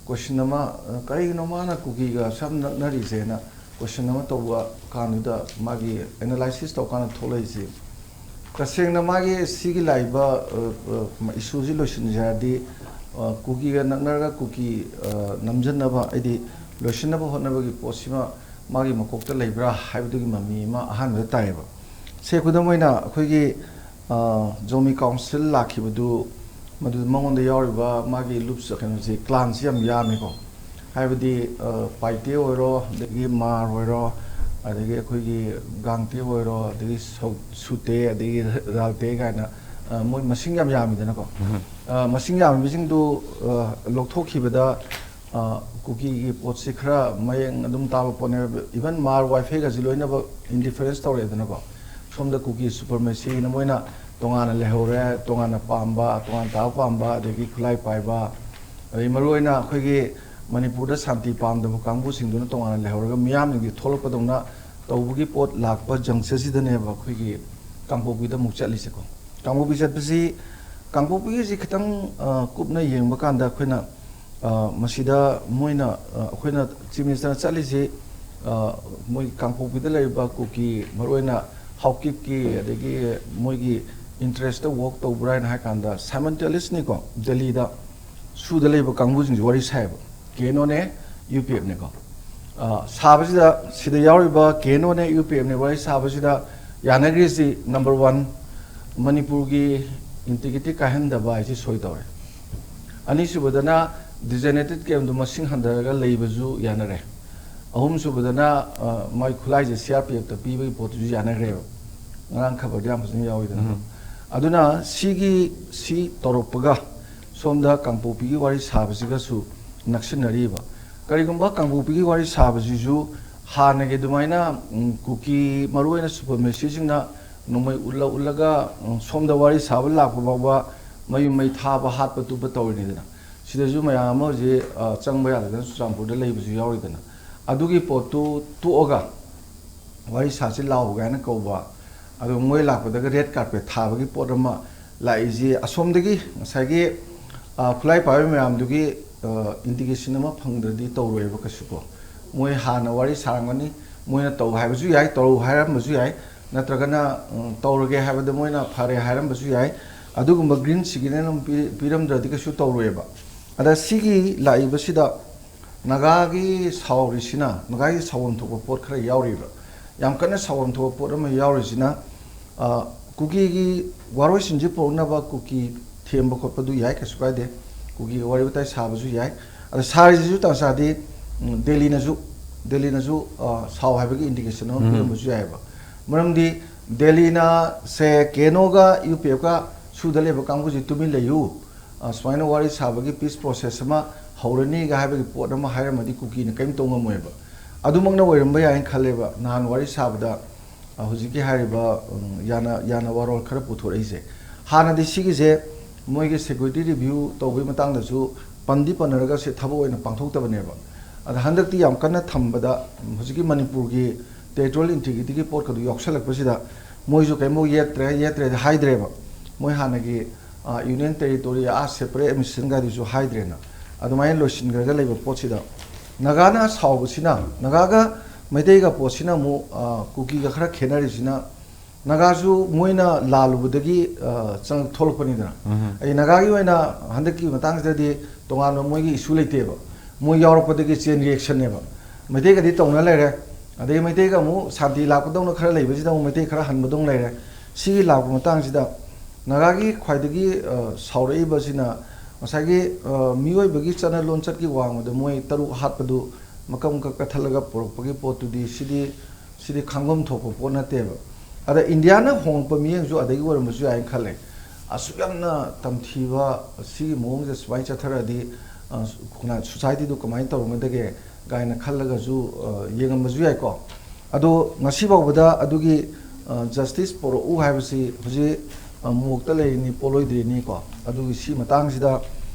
ꯀꯣꯏꯁꯟ ꯑꯃ, ꯀꯔꯤꯒꯤꯅꯣ ꯃꯥꯅ ꯀꯨꯀꯤꯒ ꯁꯝ ꯅꯛꯅꯔꯤꯁꯦꯅ ꯀꯣꯏꯁꯟ ꯑꯃ ꯇꯧꯕ ꯀꯥꯟꯗꯨꯗ ꯃꯥꯒꯤ ꯑꯦꯅꯥꯂꯥꯏꯁꯤꯁ ꯇꯧꯀꯥꯟꯗ ꯊꯣꯛꯂꯛꯏꯁꯤ, ꯇꯁꯦꯡꯅ ꯃꯥꯒꯤ ꯁꯤꯒꯤ ꯂꯥꯛꯏꯕ ꯏꯁꯨꯁꯤ ꯂꯣꯏꯁꯤꯟꯁꯦ ꯍꯥꯏꯔꯗꯤ ꯀꯨꯀꯤꯒ ꯅꯛꯅꯔꯒ ꯀꯨꯀꯤ ꯅꯝꯖꯟꯅꯕ, ꯍꯥꯏꯗꯤ ꯂꯣꯏꯁꯤꯟꯅꯕ ꯍꯣꯠꯅꯕꯒꯤ ꯄꯣꯠꯁꯤꯃ ꯃꯥꯒꯤ ꯃꯀꯣꯛꯇ ꯂꯩꯕ꯭ꯔꯥ ꯍꯥꯏꯕꯗꯨꯒꯤ ꯃꯃꯤ ꯑꯃ ꯑꯍꯥꯟꯕꯗ ꯇꯥꯏꯌꯦꯕ꯫ ꯁꯦ, ꯈꯨꯗꯝ ꯑꯣꯏꯅ ꯑꯩꯈꯣꯏꯒꯤ ꯖꯣꯃꯤ ꯀꯥꯎꯟꯁꯤꯜ ꯂꯥꯛꯈꯤꯕꯗꯨ, ꯃꯗꯨꯗ ꯃꯉꯣꯟꯗ ꯌꯥꯎꯔꯤꯕ ꯃꯥꯒꯤ ꯂꯨꯞꯁ ꯀꯩꯅꯣꯁꯤ, ꯀ꯭ꯂꯥꯟꯁꯤ ꯌꯥꯝ ꯌꯥꯝꯃꯤꯀꯣ꯫ ꯍꯥꯏꯕꯗꯤ ꯄꯥꯏꯇꯦ ꯑꯣꯏꯔꯣ, ꯑꯗꯒꯤ ꯃꯥꯔ ꯑꯣꯏꯔꯣ, ꯑꯗꯒꯤ ꯑꯩꯈꯣꯏꯒꯤ ꯒꯥꯡꯇꯦ ꯑꯣꯏꯔꯣ, ꯑꯗꯒꯤ ꯁꯨꯇꯦ, ꯑꯗꯒꯤ ꯔꯥꯜꯇꯦ ꯀꯥꯏꯅ ꯃꯣꯏ ꯃꯁꯤꯡ ꯌꯥꯝ ꯌꯥꯝꯃꯤꯗꯅꯀꯣ꯫ ꯃꯁꯤꯡ ꯌꯥꯝꯃꯤꯕꯁꯤꯡꯗꯨ ꯂꯧꯊꯣꯛꯈꯤꯕꯗ ꯀꯨꯀꯤꯒꯤ ꯄꯣꯠꯁꯤ ꯈꯔ ꯃꯌꯦꯡ ꯑꯗꯨꯝ ꯇꯥꯕ ꯄꯣꯠꯅꯦꯕ꯫ ꯏꯚꯟ ꯃꯥꯔ ꯋꯥꯏꯐꯩꯒꯁꯤ ꯂꯣꯏꯅꯃꯛ ꯏꯟꯗꯤꯐꯔꯦꯟꯁ ꯇꯧꯔꯛꯑꯦꯗꯅꯀꯣ꯫ ꯁꯣꯝꯗ ꯀꯨꯀꯤ ꯁꯨꯄꯔꯃꯦꯁꯤꯅ ꯃꯣꯏꯅ ꯇꯣꯉꯥꯟꯅ ꯂꯩꯍꯧꯔꯦ, ꯇꯣꯉꯥꯟꯅ ꯄꯥꯝꯕ, ꯇꯣꯉꯥꯟ ꯇꯥꯕ ꯄꯥꯝꯕ, ꯑꯗꯒꯤ ꯈꯨꯠꯂꯥꯏ ꯄꯥꯏꯕ, ꯑꯗꯩ ꯃꯔꯨꯑꯣꯏꯅ ꯑꯩꯈꯣꯏꯒꯤ ꯃꯅꯤꯄꯨꯔꯗ ꯁꯥꯟꯇꯤ ꯄꯥꯝꯗꯕ ꯀꯥꯡꯕꯨꯁꯤꯡꯗꯨꯅ ꯇꯣꯉꯥꯟꯅ ꯂꯩꯍꯧꯔꯒ ꯃꯤꯌꯥꯝꯁꯤꯡꯁꯦ ꯊꯣꯛꯂꯛꯄꯗꯧꯅ ꯇꯧꯕꯒꯤ ꯄꯣꯠ ꯂꯥꯛꯄ ꯖꯪꯁꯟꯁꯤꯗꯅꯦꯕ ꯑꯩꯈꯣꯏꯒꯤ ꯀꯥꯡꯄꯣꯛꯄꯤꯗ ꯑꯃꯨꯛ ꯆꯠꯂꯤꯁꯦꯀꯣ꯫ ꯀꯥꯡꯄꯣꯛꯄꯤ ꯆꯠꯄꯁꯤ, ꯀꯥꯡꯄꯣꯛꯄꯤꯒꯤꯁꯤ ꯈꯤꯇꯪ ꯀꯨꯞꯅ ꯌꯦꯡꯕ ꯀꯥꯟꯗ ꯑꯩꯈꯣꯏꯅ ꯃꯁꯤꯗ ꯃꯣꯏꯅ, ꯑꯩꯈꯣꯏꯅ ꯆꯤꯐ ꯃꯤꯅꯤꯁꯇꯔꯅ ꯆꯠꯂꯤꯁꯤ ꯃꯣꯏ ꯀꯥꯡꯄꯣꯛꯄꯤꯗ ꯂꯩꯔꯤꯕ ꯀꯨꯀꯤ, ꯃꯔꯨꯑꯣꯏꯅ ꯍꯥꯎꯀꯤꯞꯀꯤ, ꯑꯗꯒꯤ ꯃꯣꯏꯒꯤ ꯏꯟꯇꯔꯦꯁꯇ ꯋꯥꯛ ꯇꯧꯕ꯭ꯔꯥ ꯍꯥꯏꯅ ꯍꯥꯏ ꯀꯥꯟꯗ, ꯁꯥꯏꯃꯜꯇꯦꯅꯤꯌꯁꯅꯤꯀꯣ, ꯗꯦꯜꯂꯤꯗ ꯁꯨꯗ ꯂꯩꯕ ꯀꯥꯡꯕꯨꯁꯤꯡꯁꯦ ꯋꯥꯔꯤ ꯁꯥꯏꯌꯦꯕ꯫ ꯀꯦ ꯑꯦꯟ ꯑꯣꯅꯦ, ꯌꯨ ꯄꯤ ꯑꯦꯐꯅꯦꯀꯣ꯫ ꯁꯥꯕꯁꯤꯗ, ꯁꯤꯗ ꯌꯥꯎꯔꯤꯕ ꯀꯦ ꯑꯦꯟ ꯑꯣꯅꯦ, ꯌꯨ ꯄꯤ ꯑꯦꯐꯅꯦ ꯋꯥꯔꯤ ꯁꯥꯕꯁꯤꯗ ꯌꯥꯅꯈ꯭ꯔꯤꯁꯤ, ꯅꯝꯕꯔ ꯋꯥꯟ, ꯃꯅꯤꯄꯨꯔꯒꯤ ꯏꯟꯇꯤꯒ꯭ꯔꯤꯇꯤ ꯀꯥꯏꯍꯟꯗꯕ ꯍꯥꯏꯁꯤ ꯁꯣꯏ ꯇꯧꯔꯦ꯫ ꯑꯅꯤꯁꯨꯕꯗꯅ, ꯗꯤꯖꯥꯏꯅꯦꯇꯦꯠ ꯀꯦꯝꯗꯨ ꯃꯁꯤꯡ ꯍꯟꯊꯔꯒ ꯂꯩꯕꯁꯨ ꯌꯥꯅꯔꯦ꯫ ꯑꯍꯨꯝꯁꯨꯕꯗꯅ, ꯑ, ꯃꯥꯏ ꯈꯨꯠꯂꯥꯏꯁꯦ ꯁꯤ ꯑꯥꯔ ꯄꯤ ꯑꯦꯐꯇ ꯄꯤꯕꯒꯤ ꯄꯣꯠꯇꯨꯁꯨ ꯌꯥꯅꯈ꯭ꯔꯦꯕ꯫ ꯉꯔꯥꯡ ꯈꯕꯔꯗ ꯌꯥꯝ ꯐꯖꯅ ꯌꯥꯎꯔꯤꯗꯅ꯫ ꯎꯝ꯫ ꯑꯗꯨꯅ ꯁꯤꯒꯤ, ꯁꯤ ꯇꯧꯔꯛꯄꯒ ꯁꯣꯝꯗ ꯀꯥꯡꯄꯣꯛꯄꯤꯒꯤ ꯋꯥꯔꯤ ꯁꯥꯕꯁꯤꯒꯁꯨ ꯅꯛꯁꯤꯟꯅꯔꯤꯕ꯫ ꯀꯔꯤꯒꯨꯝꯕ ꯀꯥꯡꯄꯣꯛꯄꯤꯒꯤ ꯋꯥꯔꯤ ꯁꯥꯕꯁꯤꯁꯨ ꯍꯥꯟꯅꯒꯤ ꯑꯗꯨꯃꯥꯏꯅ, ꯎꯝ, ꯀꯨꯀꯤ, ꯃꯔꯨꯑꯣꯏꯅ ꯁꯨꯄꯔꯃꯦꯁꯤꯁꯤꯡꯅ ꯅꯣꯡꯃꯩ ꯎꯠꯂ ꯎꯠꯂꯒ, ꯎꯝ, ꯁꯣꯝꯗ ꯋꯥꯔꯤ ꯁꯥꯕ ꯂꯥꯛꯄ ꯐꯥꯎꯕ ꯃꯌꯨꯝ ꯃꯩ ꯊꯥꯕ, ꯍꯥꯠꯄ, ꯇꯨꯞꯄ ꯇꯧꯔꯤꯅꯤꯗꯅ꯫ ꯁꯤꯗꯁꯨ ꯃꯌꯥꯝ ꯑꯃ ꯍꯧꯖꯤꯛ, ꯑ, ꯆꯪꯕ ꯌꯥꯗꯗꯅ ꯆꯨꯔꯆꯥꯟꯄꯨꯔꯗ ꯂꯩꯕꯁꯨ ꯌꯥꯎꯔꯤꯗꯅ꯫ ꯑꯗꯨꯒꯤ ꯄꯣꯠꯇꯨ ꯇꯣꯛꯑꯒ ꯋꯥꯔꯤ ꯁꯥꯁꯤ ꯂꯥꯛꯎ ꯀꯥꯏꯅ ꯀꯧꯕ, ꯑꯗꯨ ꯃꯣꯏ ꯂꯥꯛꯄꯗꯒ ꯔꯦꯗ ꯀꯥꯔꯄꯦꯠ ꯊꯥꯕꯒꯤ ꯄꯣꯠ ꯑꯃ ꯂꯥꯛꯏꯁꯤ ꯑꯁꯣꯝꯗꯒꯤ ꯉꯁꯥꯏꯒꯤ, ꯑ, ꯈꯨꯠꯂꯥꯏ ꯄꯥꯏꯕ ꯃꯌꯥꯝꯗꯨꯒꯤ, ꯑ, ꯏꯟꯗꯤꯀꯦꯁꯟ ꯑꯃ ꯐꯪꯗ꯭ꯔꯗꯤ ꯇꯧꯔꯣꯏꯕ ꯀꯩꯁꯨ ꯀꯣ꯫ ꯃꯣꯏ ꯍꯥꯟꯅ ꯋꯥꯔꯤ ꯁꯥꯔꯝꯒꯅꯤ, ꯃꯣꯏꯅ ꯇꯧ ꯍꯥꯏꯕꯁꯨ ꯌꯥꯏ, ꯇꯧꯔꯧ ꯍꯥꯏꯔꯝꯕꯁꯨ ꯌꯥꯏ, ꯅꯠꯇ꯭ꯔꯒꯅ, ꯎꯝ, ꯇꯧꯔꯒꯦ ꯍꯥꯏꯕꯗ ꯃꯣꯏꯅ ꯐꯔꯦ ꯍꯥꯏꯔꯝꯕꯁꯨ ꯌꯥꯏ꯫ ꯑꯗꯨꯒꯨꯝꯕ ꯒ꯭ꯔꯤꯟ ꯁꯤꯒꯅꯦꯜ ꯑꯃ ꯄꯤ-, ꯄꯤꯔꯝꯗ꯭ꯔꯗꯤ ꯀꯩꯁꯨ ꯇꯧꯔꯣꯏꯕ꯫ ꯑꯗ ꯁꯤꯒꯤ ꯂꯥꯛꯏꯕꯁꯤꯗ ꯅꯥꯒꯥꯒꯤ ꯁꯥꯎꯔꯤꯁꯤꯅ, ꯅꯥꯒꯥꯒꯤ ꯁꯥꯎꯐꯝ ꯊꯣꯛꯄ ꯄꯣꯠ ꯈꯔ ꯌꯥꯎꯔꯤꯕ꯫ ꯌꯥꯝ ꯀꯟꯅ ꯁꯥꯎꯐꯝ ꯊꯣꯛꯄ ꯄꯣꯠ ꯑꯃ ꯌꯥꯎꯔꯤꯁꯤꯅ, ꯑ, ꯀꯨꯀꯤꯒꯤ ꯋꯥꯔꯣꯏꯁꯤꯟꯁꯤ ꯄꯨꯔꯛꯅꯕ ꯀꯨꯀꯤ ꯊꯦꯝꯕ ꯈꯣꯠꯄꯗꯨ ꯌꯥꯏ, ꯀꯩꯁꯨ ꯀꯥꯏꯗꯦ꯫ ꯀꯨꯀꯤꯒ ꯋꯥꯔꯤ ꯋꯥꯇꯥꯏ ꯁꯥꯕꯁꯨ ꯌꯥꯏ꯫ ꯑꯗ ꯁꯥꯔꯤꯁꯤꯁꯨ ꯇꯥꯟ ꯆꯥꯗꯤ, ꯎꯝ, ꯗꯦꯜꯂꯤꯅꯁꯨ, ꯗꯦꯜꯂꯤꯅꯁꯨ, ꯑ, ꯁꯥꯎ ꯍꯥꯏꯕꯒꯤ ꯏꯟꯗꯤꯀꯦꯁꯟ ꯑꯃ ꯎꯝ꯫ ꯄꯤꯔꯝꯕꯁꯨ ꯌꯥꯏꯑꯕ꯫ ꯃꯔꯝꯗꯤ ꯗꯦꯜꯂꯤꯅ ꯁꯦ ꯀꯦꯅꯣꯒ ꯌꯨ ꯄꯤ ꯑꯦꯐꯀ ꯁꯨꯗ ꯂꯩꯕ ꯀꯥꯡꯕꯨꯁꯤ ꯇꯨꯃꯤꯟ ꯂꯩꯌꯨ, ꯑ, ꯁꯨꯃꯥꯏꯅ ꯋꯥꯔꯤ ꯁꯥꯕꯒꯤ ꯄꯤꯁ ꯄ꯭ꯔꯣꯁꯦꯁ ꯑꯃ ꯍꯧꯔꯅꯤꯒ ꯍꯥꯏꯕꯒꯤ ꯄꯣꯠ ꯑꯃ ꯍꯥꯏꯔꯝꯃꯗꯤ ꯀꯨꯀꯤꯅ ꯀꯔꯤꯝ ꯇꯧ ꯉꯝꯃꯣꯏꯕ꯫ ꯑꯗꯨꯃꯛꯅ ꯑꯣꯏꯔꯝꯕ ꯌꯥꯏꯅ ꯈꯜꯂꯦꯕ ꯅꯍꯥꯟ ꯋꯥꯔꯤ ꯁꯥꯕꯗ, ꯑ, ꯍꯧꯖꯤꯛꯀꯤ ꯍꯥꯏꯔꯤꯕ, ꯎꯝ, ꯌꯥꯅ, ꯌꯥꯅ ꯋꯥꯔꯣꯜ ꯈꯔ ꯄꯨꯊꯣꯔꯛꯏꯁꯦ꯫ ꯍꯥꯟꯅꯗꯤ ꯁꯤꯒꯤꯁꯦ ꯃꯣꯏꯒꯤ ꯁꯦꯀ꯭ꯌꯨꯔꯤꯇꯤ ꯔꯤꯚ꯭ꯌꯨ ꯇꯧꯕꯒꯤ ꯃꯇꯥꯡꯗꯁꯨ ꯄꯟꯗꯤ ꯄꯟꯅꯔꯒ ꯁꯤ ꯊꯕꯛ ꯑꯣꯏꯅ ꯄꯥꯡꯊꯣꯛꯇꯕꯅꯦꯕ꯫ ꯑꯗ ꯍꯟꯗꯛꯇꯤ ꯌꯥꯝ ꯀꯟꯅ ꯊꯝꯕꯗ ꯍꯧꯖꯤꯛꯀꯤ ꯃꯅꯤꯄꯨꯔꯒꯤ ꯇꯦꯔꯤꯇꯣꯔꯤꯌꯦꯜ ꯏꯟꯇꯤꯒ꯭ꯔꯤꯇꯤꯒꯤ ꯄꯣꯠꯀꯗꯨ ꯌꯥꯎꯁꯜꯂꯛꯄꯁꯤꯗ ꯃꯣꯏꯁꯨ ꯀꯩꯝꯐꯥꯎ ꯌꯦꯠꯇ꯭ꯔꯦ, ꯌꯦꯠꯇ꯭ꯔꯦꯗꯤ ꯍꯥꯏꯗ꯭ꯔꯦꯕ꯫ ꯃꯣꯏ ꯍꯥꯟꯅꯒꯤ, ꯑ, ꯌꯨꯅꯤꯌꯟ ꯇꯦꯔꯤꯇꯣꯔꯤ, ꯑ, ꯁꯦꯄꯔꯦꯠ ꯑꯦꯗꯃꯤꯅꯤꯁꯇ꯭ꯔꯦꯁꯟꯒꯥꯏꯗꯨꯁꯨ ꯍꯥꯏꯗ꯭ꯔꯦꯅ꯫ ꯑꯗꯨꯃꯥꯏꯅ ꯂꯣꯏꯁꯤꯟꯈ꯭ꯔꯒ ꯂꯩꯕ ꯄꯣꯠꯁꯤꯗ ꯅꯥꯒꯥꯅ ꯁꯥꯎꯕꯁꯤꯅ, ꯅꯥꯒꯥꯒ ꯃꯩꯇꯩꯒ ꯄꯣꯠꯁꯤꯅ ꯑꯃꯨꯛ, ꯑ, ꯀꯨꯀꯤꯒ ꯈꯔ ꯈꯦꯠꯅꯔꯤꯁꯤꯅ, ꯅꯥꯒꯥꯁꯨ ꯃꯣꯏꯅ ꯂꯥꯜꯂꯨꯕꯗꯒꯤ, ꯑ, ꯆꯪ-, ꯊꯣꯛꯂꯛꯄꯅꯤꯗꯅ꯫ ꯎꯝ꯫ ꯑꯩ ꯅꯥꯒꯥꯒꯤ ꯑꯣꯏꯅ ꯍꯟꯗꯛꯀꯤ ꯃꯇꯥꯡꯁꯤꯗꯗꯤ ꯇꯣꯉꯥꯟꯕ ꯃꯣꯏꯒꯤ ꯏꯁꯨ ꯂꯩꯇꯦꯕ꯫ ꯃꯣꯏ ꯌꯥꯎꯔꯛꯄꯗꯒꯤ ꯆꯦꯟ ꯔꯤꯌꯦꯛꯁꯟꯅꯦꯕ꯫ ꯃꯩꯇꯩꯒꯗꯤ ꯇꯧꯅ ꯂꯩꯔꯦ꯫ ꯑꯗꯩ ꯃꯩꯇꯩꯒ ꯑꯃꯨꯛ ꯁꯥꯟꯇꯤ ꯂꯥꯛꯄꯗꯧꯅ ꯈꯔ ꯂꯩꯕꯁꯤꯗ ꯑꯃꯨꯛ ꯃꯩꯇꯩ ꯈꯔ ꯍꯟꯕꯗꯧꯅ ꯂꯩꯔꯦ꯫ ꯁꯤꯒꯤ ꯂꯥꯛꯄ ꯃꯇꯥꯡꯁꯤꯗ ꯅꯥꯒꯥꯒꯤ ꯈ꯭ꯋꯥꯏꯗꯒꯤ, ꯑ, ꯁꯥꯎꯔꯛꯏꯕꯁꯤꯅ ꯉꯁꯥꯏꯒꯤ, ꯑ, ꯃꯤꯑꯣꯏꯕꯒꯤ ꯆꯠꯅ ꯂꯣꯟꯆꯠꯀꯤ ꯋꯥꯡꯃꯗ ꯃꯣꯏ ꯇꯔꯨꯛ ꯍꯥꯠꯄꯗꯨ ꯃꯀꯛ ꯃꯀꯛ ꯀꯛꯊꯠꯂꯒ ꯄꯨꯔꯛꯄꯒꯤ ꯄꯣꯠꯇꯨꯗꯤ ꯁꯤꯗꯤ ꯁꯤꯗꯤ ꯈꯪꯐꯝ ꯊꯣꯛꯄ ꯄꯣꯠ ꯅꯠꯇꯦꯕ꯫ ꯑꯗ ꯏꯟꯗꯤꯌꯥꯅ ꯍꯣꯡꯂꯛꯄ ꯃꯤꯠꯌꯦꯡꯁꯨ ꯑꯗꯒꯤ ꯑꯣꯏꯔꯝꯕꯁꯨ ꯌꯥꯏꯅ ꯈꯜꯂꯦ꯫ ꯑꯁꯨꯛ ꯌꯥꯝꯅ ꯇꯝꯊꯤꯕ ꯁꯤꯒꯤ ꯃꯑꯣꯡꯁꯦ ꯁꯨꯃꯥꯏꯅ ꯆꯠꯊꯔꯛꯑꯗꯤ, ꯑ, ꯁꯣꯁꯥꯏꯇꯤꯗꯨ ꯀꯃꯥꯏꯅ ꯇꯧꯔꯝꯒꯗꯒꯦ ꯀꯥꯏꯅ ꯈꯜꯂꯒꯁꯨ, ꯑ, ꯌꯦꯡꯉꯝꯕꯁꯨ ꯌꯥꯏꯀꯣ꯫ ꯑꯗꯣ ꯉꯁꯤ ꯐꯥꯎꯕꯗ ꯑꯗꯨꯒꯤ, ꯑ, ꯖꯁꯇꯤꯁ ꯄꯨꯔꯛꯎ ꯍꯥꯏꯕꯁꯤ ꯍꯧꯖꯤꯛ, ꯑ, ꯃꯣꯛꯇ ꯂꯩꯔꯤꯅꯤꯀꯣ, ꯂꯣꯏꯗ꯭ꯔꯤꯅꯤꯀꯣ꯫ ꯑꯗꯨꯒꯤ ꯁꯤ ꯃꯇꯥꯡꯁꯤꯗ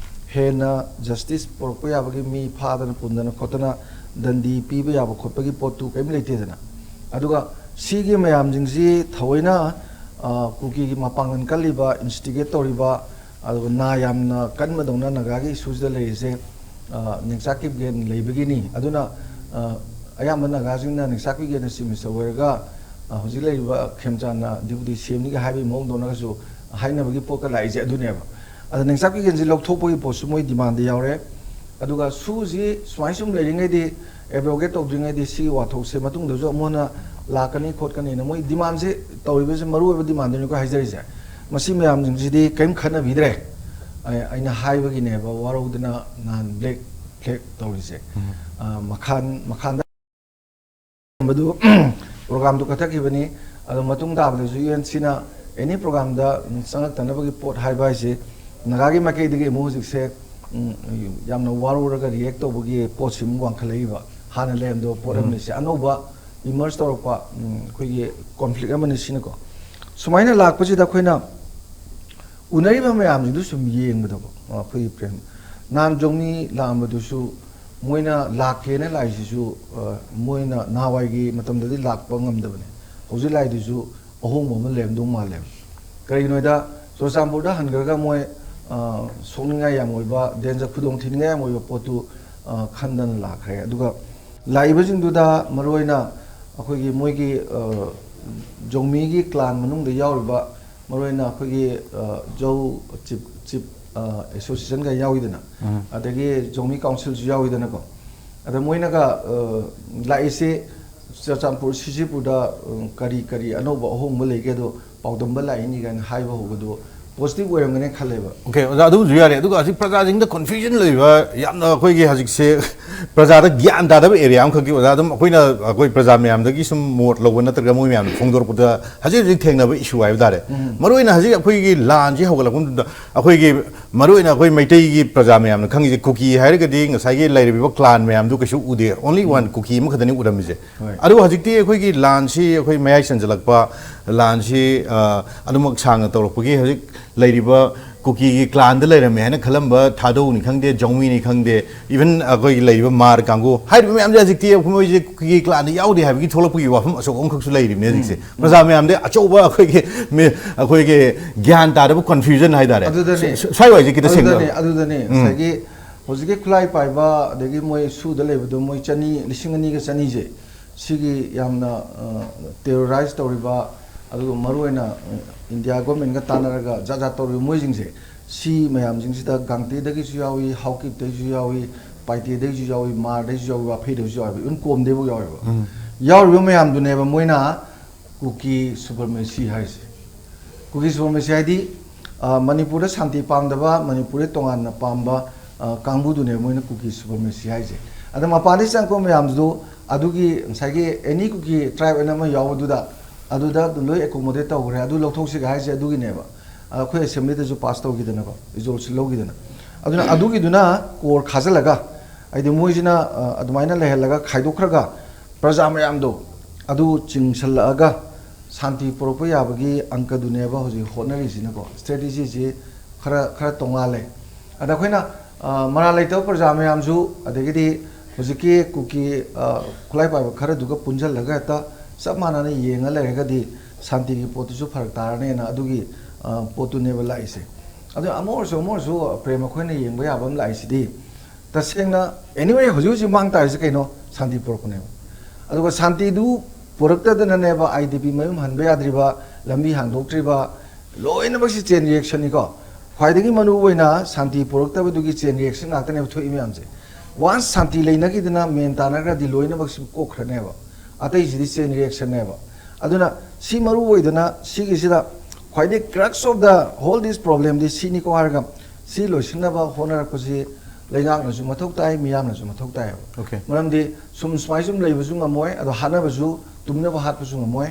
ꯍꯦꯟꯅ ꯖꯁꯇꯤꯁ ꯄꯨꯔꯛꯄ ꯌꯥꯕꯒꯤ ꯃꯤ ꯐꯥꯗꯅ ꯄꯨꯟꯗꯅ ꯈꯣꯠꯇꯅ ꯗꯟꯗꯤ ꯄꯤꯕ ꯌꯥꯕ ꯈꯣꯠꯄꯒꯤ ꯄꯣꯠꯇꯨ ꯀꯔꯤꯝ ꯂꯩꯇꯦꯗꯅ꯫ ꯑꯗꯨꯒ ꯁꯤꯒꯤ ꯃꯌꯥꯝꯁꯤꯡꯁꯤ ꯊꯑꯣꯏꯅ, ꯑ, ꯀꯨꯀꯤꯒꯤ ꯃꯄꯥꯡꯒꯜ ꯀꯜꯂꯤꯕ, ꯏꯟꯁꯇꯤꯒꯦꯠ ꯇꯧꯔꯤꯕ, ꯑꯗꯨꯒ ꯅꯥ ꯌꯥꯝꯅ ꯀꯟꯕꯗꯧꯅ ꯅꯥꯒꯥꯒꯤ ꯏꯁꯨꯁꯤꯗ ꯂꯩꯔꯤꯁꯦ, ꯑ, ꯅꯦꯡꯆꯥꯛ ꯀꯤꯞꯒꯦꯟ ꯂꯩꯕꯒꯤꯅꯤ꯫ ꯑꯗꯨꯅ, ꯑ, ꯑꯌꯥꯝꯕ ꯅꯥꯒꯥꯁꯤꯡꯅ ꯅꯦꯡꯆꯥꯛ ꯀꯤꯞꯒꯦꯟꯅ ꯆꯤꯡꯕꯁꯦ ꯑꯣꯏꯔꯒ, ꯑ, ꯍꯧꯖꯤꯛ ꯂꯩꯔꯤꯕ ꯈꯦꯝꯆꯥꯟꯅ ꯗꯤꯄꯨꯇꯤ ꯁꯤ ꯑꯦꯝꯅꯤꯒ ꯍꯥꯏꯕꯒꯤ ꯃꯑꯣꯡꯗꯧꯅꯒꯁꯨ ꯍꯥꯏꯅꯕꯒꯤ ꯄꯣꯠꯀ ꯂꯥꯛꯏꯁꯦ ꯑꯗꯨꯅꯦꯕ꯫ ꯑꯗ ꯅꯦꯡꯆꯥꯛ ꯀꯤꯞꯒꯦꯟꯁꯤ ꯂꯧꯊꯣꯛꯄꯒꯤ ꯄꯣꯠꯁꯨ ꯃꯣꯏ ꯗꯤꯃꯥꯟꯗ ꯌꯥꯎꯔꯦ꯫ ꯑꯗꯨꯒ ꯁꯨꯁꯤ ꯁꯨꯃꯥꯏꯅ ꯁꯨꯝ ꯂꯩꯔꯤꯉꯩꯗꯤ, ꯑꯦꯕ꯭ꯔꯣꯒꯦꯠ ꯇꯧꯗ꯭ꯔꯤꯉꯩꯗꯤ ꯁꯤꯒꯤ ꯋꯥꯊꯣꯛꯁꯦ ꯃꯇꯨꯡꯗꯁꯨ ꯑꯃꯨꯛ ꯍꯟꯅ ꯂꯥꯛꯀꯅꯤ ꯈꯣꯠꯀꯅꯤꯅ ꯃꯣꯏ ꯗꯤꯃꯥꯟꯁꯦ ꯇꯧꯔꯤꯕꯁꯦ, ꯃꯔꯨꯑꯣꯏꯕ ꯗꯤꯃꯥꯟꯗꯨꯅꯤꯀꯣ ꯍꯥꯏꯖꯔꯤꯁꯦ꯫ ꯃꯁꯤ ꯃꯌꯥꯝꯁꯤꯡꯁꯤꯗꯤ ꯀꯔꯤꯝ ꯈꯟꯅꯕꯤꯗ꯭ꯔꯦ꯫ ꯑꯩ-, ꯑꯩꯅ ꯍꯥꯏꯕꯒꯤꯅꯦꯕ ꯋꯥꯔꯧꯗꯅ ꯅꯍꯥꯟ ꯕ꯭ꯂꯦꯛ ꯐ꯭ꯂꯦꯛ ꯇꯧꯔꯤꯁꯦ꯫ ꯑ, ꯃꯈꯥꯟ-, ꯃꯈꯥꯟꯗ ꯃꯗꯨ ꯄ꯭ꯔꯣꯒꯥꯝꯗꯨ ꯀꯛꯊꯠꯈꯤꯕꯅꯤ꯫ ꯑꯗꯣ ꯃꯇꯨꯡ ꯇꯥꯕꯗꯁꯨ ꯌꯨ ꯑꯦꯟ ꯁꯤꯅ ꯑꯦꯅꯤ ꯄ꯭ꯔꯣꯒꯥꯝꯗ ꯆꯪꯉꯛꯇꯅꯕꯒꯤ ꯄꯣꯠ ꯍꯥꯏꯕ ꯍꯥꯏꯁꯦ ꯅꯥꯒꯥꯒꯤ ꯃꯥꯏꯀꯩꯗꯒꯤ ꯑꯃꯨꯛ ꯍꯧꯖꯤꯛꯁꯦ, ꯎꯝ, ꯌꯥꯝꯅ ꯋꯥꯔꯧꯔꯒ ꯔꯤꯌꯦꯛ ꯇꯧꯕꯒꯤ ꯄꯣꯠꯁꯤ ꯑꯃꯨꯛ ꯋꯥꯡꯈꯠꯂꯛꯏꯕ꯫ ꯍꯥꯟꯅ ꯂꯩꯔꯝꯗꯕ ꯄꯣꯠ ꯑꯃꯅꯤ꯫ ꯁꯤ ꯑꯅꯧꯕ ꯏꯃꯔꯖ ꯇꯧꯔꯛꯄ, ꯎꯝ, ꯑꯩꯈꯣꯏꯒꯤ ꯀꯣꯟꯐ꯭ꯂꯤꯛ ꯑꯃꯅꯤ ꯁꯤꯅꯀꯣ꯫ ꯁꯨꯃꯥꯏꯅ ꯂꯥꯛꯄꯁꯤꯗ ꯑꯩꯈꯣꯏꯅ ꯎꯅꯔꯤꯕ ꯃꯌꯥꯝꯁꯤꯡꯗꯨ ꯁꯨꯝ ꯌꯦꯡꯕꯗꯀꯣ, ꯑꯩꯈꯣꯏꯒꯤ ꯄ꯭ꯔꯦꯝ, ꯅꯍꯥꯟ ꯖꯣꯡꯃꯤ ꯂꯥꯛꯑꯝꯕꯗꯨꯁꯨ ꯃꯣꯏꯅ ꯂꯥꯛꯀꯦꯅ ꯂꯥꯛꯏꯁꯤꯁꯨ, ꯑ, ꯃꯣꯏꯅ ꯅꯍꯥꯟꯋꯥꯏꯒꯤ ꯃꯇꯝꯗꯗꯤ ꯂꯥꯛꯄ ꯉꯝꯗꯕꯅꯦ꯫ ꯍꯧꯖꯤꯛ ꯂꯥꯛꯏꯗꯨꯁꯨ ꯑꯍꯣꯡꯕ ꯑꯃ ꯂꯩꯔꯝꯗꯧ ꯃꯥꯜꯂꯦꯕ꯫ ꯀꯔꯤꯒꯤꯅꯣ ꯍꯥꯏꯗ ꯆꯨꯔꯆꯥꯟꯄꯨꯔꯗ ꯍꯟꯈ꯭ꯔꯒ ꯃꯣꯏ, ꯑ, ꯁꯣꯛꯅꯤꯡꯉꯥꯏ ꯌꯥꯝ ꯑꯣꯏꯕ, ꯗꯦꯟꯖꯔ ꯈꯨꯗꯣꯡ ꯊꯤꯅꯤꯡꯉꯥꯏ ꯌꯥꯝ ꯑꯣꯏꯕ ꯄꯣꯠꯇꯨ, ꯑ, ꯈꯟꯗꯅ ꯂꯥꯛꯈ꯭ꯔꯦ꯫ ꯑꯗꯨꯒ ꯂꯥꯛꯏꯕꯁꯤꯡꯗꯨꯗ ꯃꯔꯨꯑꯣꯏꯅ ꯑꯩꯈꯣꯏꯒꯤ ꯃꯣꯏꯒꯤ, ꯑ, ꯖꯣꯡꯃꯤꯒꯤ ꯀ꯭ꯂꯥꯟ ꯃꯅꯨꯡꯗ ꯌꯥꯎꯔꯤꯕ ꯃꯔꯨꯑꯣꯏꯅ ꯑꯩꯈꯣꯏꯒꯤ, ꯑ, ꯖꯧ ꯆꯤꯞ, ꯆꯤꯞ, ꯑ, ꯑꯦꯁꯣꯁꯤꯌꯦꯁꯟꯒ ꯌꯥꯎꯏꯗꯅ, ꯑꯗꯒꯤ ꯖꯣꯡꯃꯤ ꯀꯥꯎꯟꯁꯤꯜꯁꯨ ꯌꯥꯎꯏꯗꯅꯀꯣ꯫ ꯑꯗ ꯃꯣꯏꯅꯒ, ꯑ, ꯂꯥꯛꯏꯁꯦ ꯆꯨꯔꯆꯥꯟꯄꯨꯔ ꯁꯤꯖꯤꯄꯨꯔꯗ, ꯎꯝ, ꯀꯔꯤ ꯀꯔꯤ ꯑꯅꯧꯕ ꯑꯍꯣꯡꯕ ꯂꯩꯒꯦ, ꯑꯗꯣ ꯄꯥꯎꯗꯝꯕ ꯂꯥꯛꯏꯅꯤ ꯀꯥꯏꯅ ꯍꯥꯏꯕ ꯍꯧꯕꯗꯣ ꯄꯣꯖꯤꯇꯤꯚ ꯑꯣꯏꯔꯝꯒꯅꯤ ꯈꯜꯂꯦꯕ꯫ ꯑꯣꯀꯦ, ꯑꯣꯖꯥ, ꯑꯗꯨꯝꯁꯨ ꯌꯥꯔꯦ꯫ ꯑꯗꯨꯒ ꯍꯧꯖꯤꯛ ꯄ꯭ꯔꯖꯥꯁꯤꯡꯗ ꯀꯟꯐ꯭ꯌꯨꯖꯟ ꯂꯩꯕ ꯌꯥꯝꯅ ꯑꯩꯈꯣꯏꯒꯤ ꯍꯧꯖꯤꯛꯁꯦ ꯄ꯭ꯔꯖꯥꯗ ꯒ꯭ꯌꯥꯟ ꯇꯥꯗꯕ ꯑꯦꯔꯤꯌꯥ ꯑꯃꯈꯛꯀꯤ ꯑꯣꯖꯥ, ꯑꯗꯨꯝ ꯑꯩꯈꯣꯏꯅ, ꯑꯩꯈꯣꯏ ꯄ꯭ꯔꯖꯥ ꯃꯌꯥꯝꯗꯒꯤ ꯁꯨꯝ ꯃꯣꯠ ꯂꯧꯕ ꯅꯠꯇ꯭ꯔꯒ ꯃꯣꯏ ꯃꯌꯥꯝꯅ ꯐꯣꯡꯗꯣꯔꯛꯄꯗ ꯍꯧꯖꯤꯛ ꯍꯧꯖꯤꯛ ꯊꯦꯡꯅꯕ ꯏꯁꯨ ꯍꯥꯏꯕ ꯇꯥꯔꯦ꯫ ꯃꯔꯨꯑꯣꯏꯅ ꯍꯧꯖꯤꯛ ꯑꯩꯈꯣꯏꯒꯤ ꯂꯥꯟꯁꯤ ꯍꯧꯒꯠꯂꯛꯄ ꯃꯇꯝꯗ ꯑꯩꯈꯣꯏꯒꯤ, ꯃꯔꯨꯑꯣꯏꯅ ꯑꯩꯈꯣꯏ ꯃꯩꯇꯩꯒꯤ ꯄ꯭ꯔꯖꯥ ꯃꯌꯥꯝꯅ ꯈꯪꯉꯤꯁꯦ, ꯀꯨꯀꯤ ꯍꯥꯏꯔꯒꯗꯤ ꯉꯁꯥꯏꯒꯤ ꯂꯩꯔꯤꯕ ꯀ꯭ꯂꯥꯟ ꯃꯌꯥꯝꯗꯨ ꯀꯩꯁꯨ ꯎꯗꯦ, ꯑꯣꯟꯂꯤ ꯋꯥꯟ ꯀꯨꯀꯤ ꯑꯃꯈꯛꯇꯅꯤ ꯎꯔꯝꯃꯤꯁꯦ꯫ ꯑꯗꯨꯕꯨ ꯍꯧꯖꯤꯛꯇꯤ ꯑꯩꯈꯣꯏꯒꯤ ꯂꯥꯟꯁꯤ ꯑꯩꯈꯣꯏ ꯃꯌꯥꯏ ꯆꯟꯁꯤꯜꯂꯛꯄ, ꯂꯥꯟꯁꯤ ꯑ, ꯑꯗꯨꯃꯛ ꯁꯥꯡꯅ ꯇꯧꯔꯛꯄꯒꯤ ꯍꯧꯖꯤꯛ ꯂꯩꯔꯤꯕ ꯀꯨꯀꯤꯒꯤ ꯀ꯭ꯂꯥꯟꯗ ꯂꯩꯔꯝꯃꯦ ꯍꯥꯏꯅ ꯈꯜꯂꯝꯕ ꯊꯥꯗꯧꯅꯤ ꯈꯪꯗꯦ, ꯖꯧꯃꯤꯅꯤ ꯈꯪꯗꯦ, ꯏꯚꯟ ꯑꯩꯈꯣꯏꯒꯤ ꯂꯩꯔꯤꯕ ꯃꯥꯔ ꯀꯥꯡꯕꯨ ꯍꯥꯏꯔꯤꯕ ꯃꯌꯥꯝꯁꯦ ꯍꯧꯖꯤꯛꯇꯤ ꯑꯩꯈꯣꯏ ꯃꯣꯏꯁꯦ ꯀꯨꯀꯤꯒꯤ ꯀ꯭ꯂꯥꯟꯗ ꯌꯥꯎꯗꯦ ꯍꯥꯏꯕꯒꯤ ꯊꯣꯛꯂꯛꯄꯒꯤ ꯋꯥꯐꯝ ꯑꯆꯧꯕ ꯑꯃꯈꯛꯁꯨ ꯂꯩꯔꯤꯕꯅꯦ ꯍꯧꯖꯤꯛꯁꯦ꯫ ꯄ꯭ꯔꯖꯥ ꯃꯌꯥꯝꯗ ꯑꯆꯧꯕ ꯑꯩꯈꯣꯏꯒꯤ ꯃꯤ-, ꯑꯩꯈꯣꯏꯒꯤ ꯒ꯭ꯌꯥꯟ ꯇꯥꯗꯕ ꯀꯟꯐ꯭ꯌꯨꯖꯟ ꯍꯥꯏꯇꯥꯔꯦ꯫ ꯑꯗꯨꯗꯅꯦ꯫ ꯁ꯭ꯋꯥꯏ-, ꯁ꯭ꯋꯥꯏꯋꯥꯏꯁꯦ ꯈꯤꯇ ꯁꯦꯡꯗꯕ꯫ ꯑꯗꯨꯗꯅꯦ, ꯑꯗꯨꯗꯅꯦ ꯎꯝ꯫ ꯉꯁꯥꯏꯒꯤ ꯍꯧꯖꯤꯛꯀꯤ ꯈꯨꯠꯂꯥꯏ ꯄꯥꯏꯕ ꯑꯗꯒꯤ ꯃꯣꯏ ꯁꯨꯗ ꯂꯩꯕꯗꯣ, ꯃꯣꯏ ꯆꯅꯤ, ꯂꯤꯁꯤꯡ ꯑꯅꯤꯒ ꯆꯅꯤꯁꯦ, ꯁꯤꯒꯤ ꯌꯥꯝꯅ ꯇꯦꯔꯣꯔꯥꯏꯁ ꯇꯧꯔꯤꯕ, ꯑꯗꯨꯒ ꯃꯔꯨꯑꯣꯏꯅ ꯏꯟꯗꯤꯌꯥ ꯒꯣꯔꯃꯦꯟꯒ ꯇꯥꯟꯅꯔꯒ ꯖꯥꯠ ꯖꯥꯠ ꯇꯧꯔꯤꯕ ꯃꯣꯏꯁꯤꯡꯁꯦ, ꯁꯤ ꯃꯌꯥꯝꯁꯤꯡꯁꯤꯗ ꯒꯥꯡꯇꯦꯗꯒꯤꯁꯨ ꯌꯥꯎꯏ, ꯍꯥꯎꯀꯤꯞꯇꯒꯤꯁꯨ ꯌꯥꯎꯏ, ꯄꯥꯏꯇꯦꯗꯒꯤꯁꯨ ꯌꯥꯎꯏ, ꯃꯥꯔꯗꯒꯤꯁꯨ ꯌꯥꯎꯏ, ꯋꯥꯐꯩꯗꯒꯤꯁꯨ ꯌꯥꯎꯏ, ꯏꯚꯟ ꯀꯣꯝꯗꯒꯤꯐꯥꯎ ꯌꯥꯎꯏꯕ꯫ ꯌꯥꯎꯔꯤꯕ ꯃꯌꯥꯝꯗꯨꯅꯦꯕ ꯃꯣꯏꯅ ꯀꯨꯀꯤ ꯁꯨꯄ꯭ꯔꯃꯦꯁꯤ ꯍꯥꯏꯁꯦ꯫ ꯀꯨꯀꯤ ꯁꯨꯄ꯭ꯔꯃꯦꯁꯤ ꯍꯥꯏꯗꯤ, ꯑ, ꯃꯅꯤꯄꯨꯔꯗ ꯁꯥꯟꯇꯤ ꯄꯥꯝꯗꯕ, ꯃꯅꯤꯄꯨꯔꯗ ꯇꯣꯉꯥꯟꯅ ꯄꯥꯝꯕ, ꯑ, ꯀꯥꯡꯕꯨꯗꯨꯅꯦꯕ ꯃꯣꯏꯅ ꯀꯨꯀꯤ ꯁꯨꯄ꯭ꯔꯃꯦꯁꯤ ꯍꯥꯏꯁꯦ꯫ ꯑꯗ ꯃꯄꯥꯟꯗꯒꯤ ꯆꯪꯉꯛꯄ ꯃꯌꯥꯝꯗꯨ ꯑꯗꯨꯒꯤ ꯉꯁꯥꯏꯒꯤ ꯑꯦꯅꯤ ꯀꯨꯀꯤ ꯇ꯭ꯔꯥꯏꯕ ꯑꯅ ꯑꯃ ꯌꯥꯎꯕꯗꯨꯗ ꯑꯗꯨꯗ ꯑꯗꯨꯝ ꯂꯣꯏ ꯑꯦꯀꯣꯃꯣꯗꯦꯠ ꯇꯧꯈ꯭ꯔꯦ, ꯑꯗꯨ ꯂꯧꯊꯣꯛꯁꯤꯒ ꯍꯥꯏꯁꯦ ꯑꯗꯨꯒꯤꯅꯦꯕ꯫ ꯑ, ꯑꯩꯈꯣꯏ ꯑꯦꯁꯦꯝꯕ꯭ꯂꯤꯗꯁꯨ ꯄꯥꯁ ꯇꯧꯈꯤꯗꯅꯀꯣ, ꯔꯤꯖꯣꯂꯨꯁꯟ ꯂꯧꯈꯤꯗꯅ꯫ ꯑꯗꯨꯅ ꯑꯗꯨꯒꯤꯗꯨꯅ ꯀꯣꯔ ꯈꯥꯖꯤꯜꯂꯒ, ꯍꯥꯏꯗꯤ ꯃꯣꯏꯁꯤꯅ, ꯑ, ꯑꯗꯨꯃꯥꯏꯅ ꯂꯩꯍꯜꯂꯒ ꯈꯥꯏꯗꯣꯛꯈ꯭ꯔꯒ ꯄ꯭ꯔꯖꯥ ꯃꯌꯥꯝꯗꯣ ꯑꯗꯨ ꯆꯤꯡꯁꯜꯂꯛꯑꯒ ꯁꯥꯟꯇꯤ ꯄꯨꯔꯛꯄ ꯌꯥꯕꯒꯤ ꯑꯪꯀꯗꯨꯅꯦꯕ ꯍꯧꯖꯤꯛ ꯍꯣꯠꯅꯔꯤꯁꯤꯅꯀꯣ꯫ ꯁ꯭ꯇ꯭ꯔꯦꯇꯦꯖꯤꯁꯤ ꯈꯔ, ꯈꯔ ꯇꯣꯉꯥꯜꯂꯦ꯫ ꯑꯗ ꯑꯩꯈꯣꯏꯅ, ꯑ, ꯃꯔꯥꯜ ꯂꯩꯇꯕ ꯄ꯭ꯔꯖꯥ ꯃꯌꯥꯝꯁꯨ, ꯑꯗꯒꯤꯗꯤ ꯍꯧꯖꯤꯛꯀꯤ ꯀꯨꯀꯤ, ꯑ, ꯈꯨꯠꯂꯥꯏ ꯄꯥꯏꯕ ꯈꯔꯗꯨꯒ ꯄꯨꯟꯁꯤꯜꯂꯒ ꯍꯦꯛꯇ ꯆꯞ ꯃꯥꯟꯅꯅ ꯌꯦꯡꯉ ꯂꯩꯔꯒꯗꯤ ꯁꯥꯟꯇꯤꯒꯤ ꯄꯣꯠꯇꯨꯁꯨ ꯐꯔꯛ ꯇꯥꯔꯅꯦꯅ ꯑꯗꯨꯒꯤ, ꯑ, ꯄꯣꯠꯇꯨꯅꯦꯕ ꯂꯥꯛꯏꯁꯦ꯫ ꯑꯗꯨ ꯑꯃ ꯑꯣꯏꯔꯁꯨ ꯑꯃ ꯑꯣꯏꯔꯁꯨ, ꯄ꯭ꯔꯦꯝ, ꯑꯩꯈꯣꯏꯅ ꯌꯦꯡꯕ ꯌꯥꯕ ꯑꯃ ꯂꯥꯛꯏꯁꯤꯗꯤ, ꯇꯁꯦꯡꯅ, anyway, ꯍꯧꯖꯤꯛ ꯍꯧꯖꯤꯛ ꯃꯥꯡ ꯇꯥꯔꯤꯁꯦ ꯀꯩꯅꯣ? ꯁꯥꯟꯇꯤ ꯄꯨꯔꯛꯄꯅꯦꯕ꯫ ꯑꯗꯨꯒ ꯁꯥꯟꯇꯤꯗꯨ ꯄꯨꯔꯛꯇꯗꯅꯅꯦꯕ ꯑꯥꯏ ꯗꯤ ꯄꯤ ꯃꯌꯨꯝ ꯍꯟꯕ ꯌꯥꯗ꯭ꯔꯤꯕ, ꯂꯝꯕꯤ ꯍꯥꯡꯗꯣꯛꯇ꯭ꯔꯤꯕ, ꯂꯣꯏꯅꯃꯛꯁꯤ ꯆꯦꯟ ꯔꯤꯌꯦꯛꯁꯟꯅꯤꯀꯣ꯫ ꯈ꯭ꯋꯥꯏꯗꯒꯤ ꯃꯔꯨ ꯑꯣꯏꯅ ꯁꯥꯟꯇꯤ ꯄꯨꯔꯛꯇꯕꯗꯨꯒꯤ ꯆꯦꯟ ꯔꯤꯌꯦꯛꯁꯟ ꯉꯥꯛꯇꯅꯦꯕ ꯊꯣꯛꯏ ꯃꯌꯥꯝꯁꯦ꯫ ꯋꯥꯟꯁ ꯁꯥꯟꯇꯤ ꯂꯩꯅꯈꯤꯗꯅ, ꯃꯦꯟ ꯇꯥꯅꯈ꯭ꯔꯗꯤ ꯂꯣꯏꯅꯃꯛꯁꯤ ꯀꯣꯛꯈ꯭ꯔꯅꯦꯕ꯫ ꯑꯇꯩꯁꯤꯗꯤ ꯆꯦꯟ ꯔꯤꯌꯦꯛꯁꯟꯅꯦꯕ꯫ ꯑꯗꯨꯅ ꯁꯤ ꯃꯔꯨ ꯑꯣꯏꯗꯅ ꯁꯤꯒꯤꯁꯤꯗ ꯈ꯭ꯋꯥꯏꯗꯒꯤ crux of the whole this problemꯗꯤ ꯁꯤꯅꯤꯀꯣ ꯍꯥꯏꯔꯒ, ꯁꯤ ꯂꯣꯏꯁꯤꯟꯅꯕ ꯍꯣꯠꯅꯔꯛꯄꯁꯤ ꯂꯩꯉꯥꯛꯅꯁꯨ ꯃꯊꯧ ꯇꯥꯏ, ꯃꯤꯌꯥꯝꯅꯁꯨ ꯃꯊꯧ ꯇꯥꯏꯌꯦꯕ꯫ Okay. ꯃꯔꯝꯗꯤ ꯁꯨꯝ ꯁꯨꯃꯥꯏ ꯁꯨꯝ ꯂꯩꯕꯁꯨ ꯉꯝꯃꯣꯏ, ꯑꯗꯣ ꯍꯥꯠꯅꯕꯁꯨ, ꯇꯨꯝꯅꯕ ꯍꯥꯠꯄꯁꯨ ꯉꯝꯃꯣꯏ꯫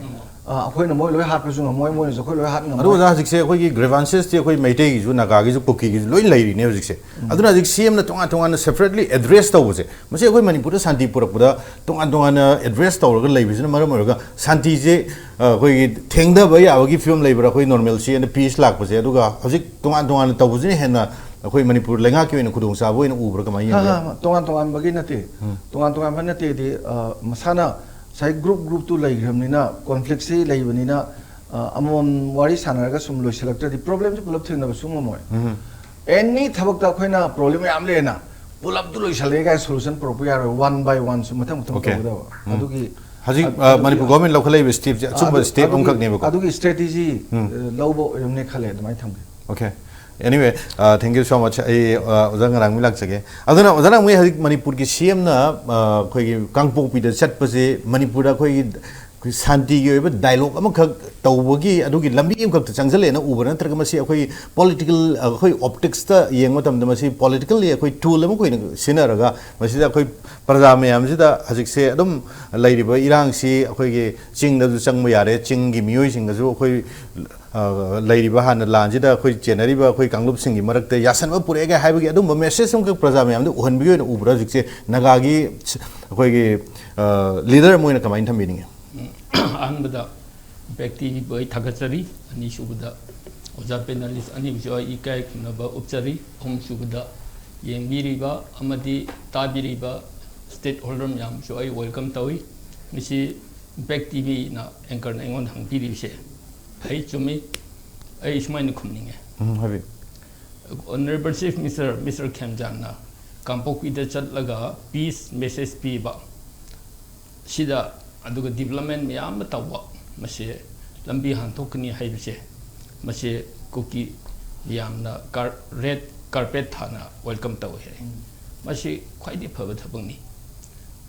ꯑ, ꯑꯩꯈꯣꯏꯅ ꯃꯣꯏ ꯂꯣꯏ ꯍꯥꯠꯄꯁꯨ ꯉꯝꯃꯣꯏ, ꯃꯣꯏꯅꯁꯨ ꯑꯩꯈꯣꯏ ꯂꯣꯏ ꯍꯥꯠ ꯑꯗꯨ ꯉꯝꯃꯣꯏ꯫ ꯑꯣꯖꯥ, ꯍꯧꯖꯤꯛꯁꯦ ꯑꯩꯈꯣꯏꯒꯤ grievances ꯇꯤ ꯑꯩꯈꯣꯏ ꯃꯩꯇꯩꯒꯤꯁꯨ, ꯅꯥꯒꯥꯒꯤꯁꯨ, ꯀꯨꯀꯤꯒꯤꯁꯨ ꯂꯣꯏ ꯂꯩꯔꯤꯅꯦ ꯍꯧꯖꯤꯛꯁꯦ꯫ ꯑꯗꯨꯅ ꯍꯧꯖꯤꯛ C M ꯅ ꯇꯣꯉꯥꯟ ꯇꯣꯉꯥꯟꯅ separately address ꯇꯧꯕꯁꯦ, ꯃꯁꯤ ꯑꯩꯈꯣꯏ ꯃꯅꯤꯄꯨꯔꯗ ꯁꯥꯟꯇꯤ ꯄꯨꯔꯛꯄꯗ ꯇꯣꯉꯥꯟ ꯇꯣꯉꯥꯟꯅ address ꯇꯧꯔꯒ ꯂꯩꯕꯁꯤꯅ ꯃꯔꯝ ꯑꯣꯏꯔꯒ ꯁꯥꯟꯇꯤꯁꯦ, ꯑ, ꯑꯩꯈꯣꯏꯒꯤ ꯊꯦꯡꯊꯕ ꯌꯥꯕꯒꯤ ꯐꯤꯕꯝ ꯂꯩꯕ꯭ꯔꯥ, ꯑꯩꯈꯣꯏ normalcy and peace ꯂꯥꯛꯄꯁꯦ? ꯑꯗꯨꯒ ꯍꯧꯖꯤꯛ ꯇꯣꯉꯥꯟ ꯇꯣꯉꯥꯟꯅ ꯇꯧꯕꯁꯤꯅ ꯍꯦꯟꯅ ꯑꯩꯈꯣꯏ ꯃꯅꯤꯄꯨꯔ ꯂꯩꯉꯥꯛꯀꯤ ꯑꯣꯏꯅ ꯈꯨꯗꯣꯡꯆꯥꯕ ꯑꯣꯏꯅ ꯎꯕ꯭ꯔꯥ, ꯀꯃꯥꯏꯅ ꯍꯥ, ꯌꯦꯡꯒꯦ? ꯍꯥ, ꯇꯣꯉꯥꯟ ꯇꯣꯉꯥꯟꯕꯒꯤ ꯅꯠꯇꯦ꯫ ꯇꯣꯉꯥꯟ ꯇꯣꯉꯥꯟꯕ ꯅꯠꯇꯦꯗꯤ, ꯑ, ꯃꯁꯥꯅ ꯉꯁꯥꯏ group group ꯇꯨ ꯂꯩꯈ꯭ꯔꯕꯅꯤꯅ, conflict ꯁꯤ ꯂꯩꯕꯅꯤꯅ, ꯑ, ꯑꯃꯃꯝ ꯋꯥꯔꯤ ꯁꯥꯟꯅꯔꯒ ꯁꯨꯝ ꯂꯣꯏꯁꯤꯜꯂꯛꯇ꯭ꯔꯗꯤ problem ꯁꯤ ꯄꯨꯂꯞ ꯊꯦꯡꯅꯕ ꯁꯨꯡ ꯉꯝꯃꯣꯏ꯫ Any ꯊꯕꯛꯇ ꯑꯩꯈꯣꯏꯅ problem ꯃꯌꯥꯝ ꯂꯩꯌꯦꯅ ꯄꯨꯂꯞꯇꯨ ꯂꯣꯏꯁꯤꯜꯂꯛꯑꯦ ꯀꯥꯏꯅ solution ꯄꯨꯔꯛꯄ ꯌꯥꯔꯣꯏ, one by one ꯁꯨ ꯃꯊꯪ ꯃꯊꯪ Okay. ꯇꯧꯒꯗꯕ꯫ ꯑꯗꯨꯒꯤ ꯍꯧꯖꯤꯛ, ꯑꯗꯨ- ꯑ, ꯑꯗꯨꯒꯤ- ꯃꯅꯤꯄꯨꯔ government ꯂꯧꯈꯠꯂꯛꯏꯕ step ꯁꯦ ꯑꯆꯨꯝꯕ ꯑꯗꯨ- step ꯑꯗꯨꯒꯤ- ꯑꯃꯈꯛꯅꯦꯕꯀꯣ꯫ ꯑꯗꯨꯒꯤ strategy, ꯑ, ꯂꯧꯕ ꯑꯣꯏꯔꯝꯅꯤ ꯈꯜꯂꯦ ꯑꯗꯨꯃꯥꯏꯅ ꯊꯝꯒꯦ꯫ Okay. Anyway, uh, thank you so much. ꯑꯩ, uh, ꯑꯣꯖꯥ ꯉꯔꯥꯡꯃꯤ ꯂꯥꯛꯆꯒꯦ꯫ ꯑꯗꯨꯅ ꯑꯣꯖꯥ ꯉꯔꯥꯡꯃꯤ, ꯍꯧꯖꯤꯛ ꯃꯅꯤꯄꯨꯔꯒꯤ C M ꯅ, uh, ꯑꯩꯈꯣꯏꯒꯤ ꯀꯥꯡꯄꯣꯛꯄꯤꯗ ꯆꯠꯄꯁꯦ ꯃꯅꯤꯄꯨꯔꯗ ꯑꯩꯈꯣꯏꯒꯤ, ꯑꯩꯈꯣꯏ ꯁꯥꯟꯇꯤꯒꯤ ꯑꯣꯏꯕ dialogue ꯑꯃꯈꯛ ꯇꯧꯕꯒꯤ ꯑꯗꯨꯒꯤ ꯂꯝꯕꯤ ꯑꯃꯈꯛꯇ ꯆꯪꯁꯤꯜꯂꯦꯅ ꯎꯕ꯭ꯔꯥ, ꯅꯠꯇ꯭ꯔꯒ ꯃꯁꯤ ꯑꯩꯈꯣꯏ political, ꯑꯩꯈꯣꯏ optics ꯇ ꯌꯦꯡꯕ ꯃꯇꯝꯗ ꯃꯁꯤ politically ꯑꯩꯈꯣꯏ tool ꯑꯃ ꯑꯣꯏꯅ ꯁꯤꯖꯤꯟꯅꯔꯒ ꯃꯁꯤꯗ ꯑꯩꯈꯣꯏ ꯄ꯭ꯔꯖꯥ ꯃꯌꯥꯝꯁꯤꯗ ꯍꯧꯖꯤꯛꯁꯦ ꯑꯗꯨꯝ ꯂꯩꯔꯤꯕ ꯏꯔꯥꯡꯁꯤ ꯑꯩꯈꯣꯏꯒꯤ ꯆꯤꯡꯗꯁꯨ ꯆꯪꯕ ꯌꯥꯔꯦ, ꯆꯤꯡꯒꯤ ꯃꯤꯑꯣꯏꯁꯤꯡꯗꯁꯨ ꯑꯩꯈꯣꯏ ꯑ, ꯂꯩꯔꯤꯕ ꯍꯥꯟꯅ ꯂꯥꯟꯁꯤꯗ ꯑꯩꯈꯣꯏ ꯆꯦꯟꯅꯔꯤꯕ ꯑꯩꯈꯣꯏ ꯀꯥꯡꯂꯨꯞꯁꯤꯡꯒꯤ ꯃꯔꯛꯇ ꯌꯥꯁꯟꯕ ꯄꯨꯔꯛꯑꯦ ꯍꯥꯏꯕꯒꯤ ꯑꯗꯨꯝꯕ message ꯑꯃꯈꯛ ꯄ꯭ꯔꯖꯥ ꯃꯌꯥꯝꯗ ꯎꯍꯟꯕꯒꯤ ꯑꯣꯏꯅ ꯎꯕ꯭ꯔꯥ ꯍꯧꯖꯤꯛꯁꯦ ꯅꯥꯒꯥꯒꯤ ꯑꯩꯈꯣꯏꯒꯤ, ꯑ, leader ꯑꯃ ꯑꯣꯏꯅ ꯀꯃꯥꯏꯅ ꯊꯝꯕꯤꯅꯤꯡꯉꯤ? ꯑꯍꯥꯟꯕꯗ Impact T V ꯕꯨ ꯑꯩ ꯊꯥꯒꯠꯆꯔꯤ꯫ ꯑꯅꯤꯁꯨꯕꯗ ꯑꯣꯖꯥ panelist ꯑꯅꯤꯕꯨꯁꯨ ꯑꯩ ꯏꯀꯥꯏ ꯈꯨꯝꯅꯕ ꯎꯠꯆꯔꯤ꯫ ꯑꯍꯨꯝꯁꯨꯕꯗ ꯌꯦꯡꯕꯤꯔꯤꯕ ꯑꯃꯗꯤ ꯇꯥꯕꯤꯔꯤꯕ stakeholder ꯃꯌꯥꯝꯁꯨ ꯑꯩ welcome ꯇꯧꯏ꯫ ꯉꯁꯤ Impact T V ꯅ anchor ꯅ ꯑꯩꯉꯣꯟꯗ ꯍꯪꯕꯤꯔꯤꯕꯁꯦ ꯐꯩ, ꯆꯨꯝꯃꯤ꯫ ꯑꯩ ꯁꯨꯃꯥꯏꯅ ꯈꯨꯝꯅꯤꯡꯉꯦ꯫ ꯎꯝ, ꯍꯥꯏꯕꯤꯌꯨ꯫ Honorable Chief Minister, Mister ꯈꯦꯝꯖꯥꯟꯅ ꯀꯥꯡꯄꯣꯛꯄꯤꯗ ꯆꯠꯂꯒ peace message ꯄꯤꯕ ꯁꯤꯗ, ꯑꯗꯨꯒ development ꯃꯌꯥꯝ ꯑꯃ ꯇꯧꯕ, ꯃꯁꯤ ꯂꯝꯕꯤ ꯍꯥꯡꯊꯣꯛꯀꯅꯤ ꯍꯥꯏꯕꯁꯦ, ꯃꯁꯤ ꯀꯨꯀꯤ ꯃꯤꯌꯥꯝꯅ ꯀꯥꯔ-, red carpet ꯊꯥꯅ welcome ꯇꯧꯏ ꯍꯥꯏ꯫ ꯃꯁꯤ ꯈ꯭ꯋꯥꯏꯗꯒꯤ ꯐꯕ ꯊꯕꯛꯅꯤ꯫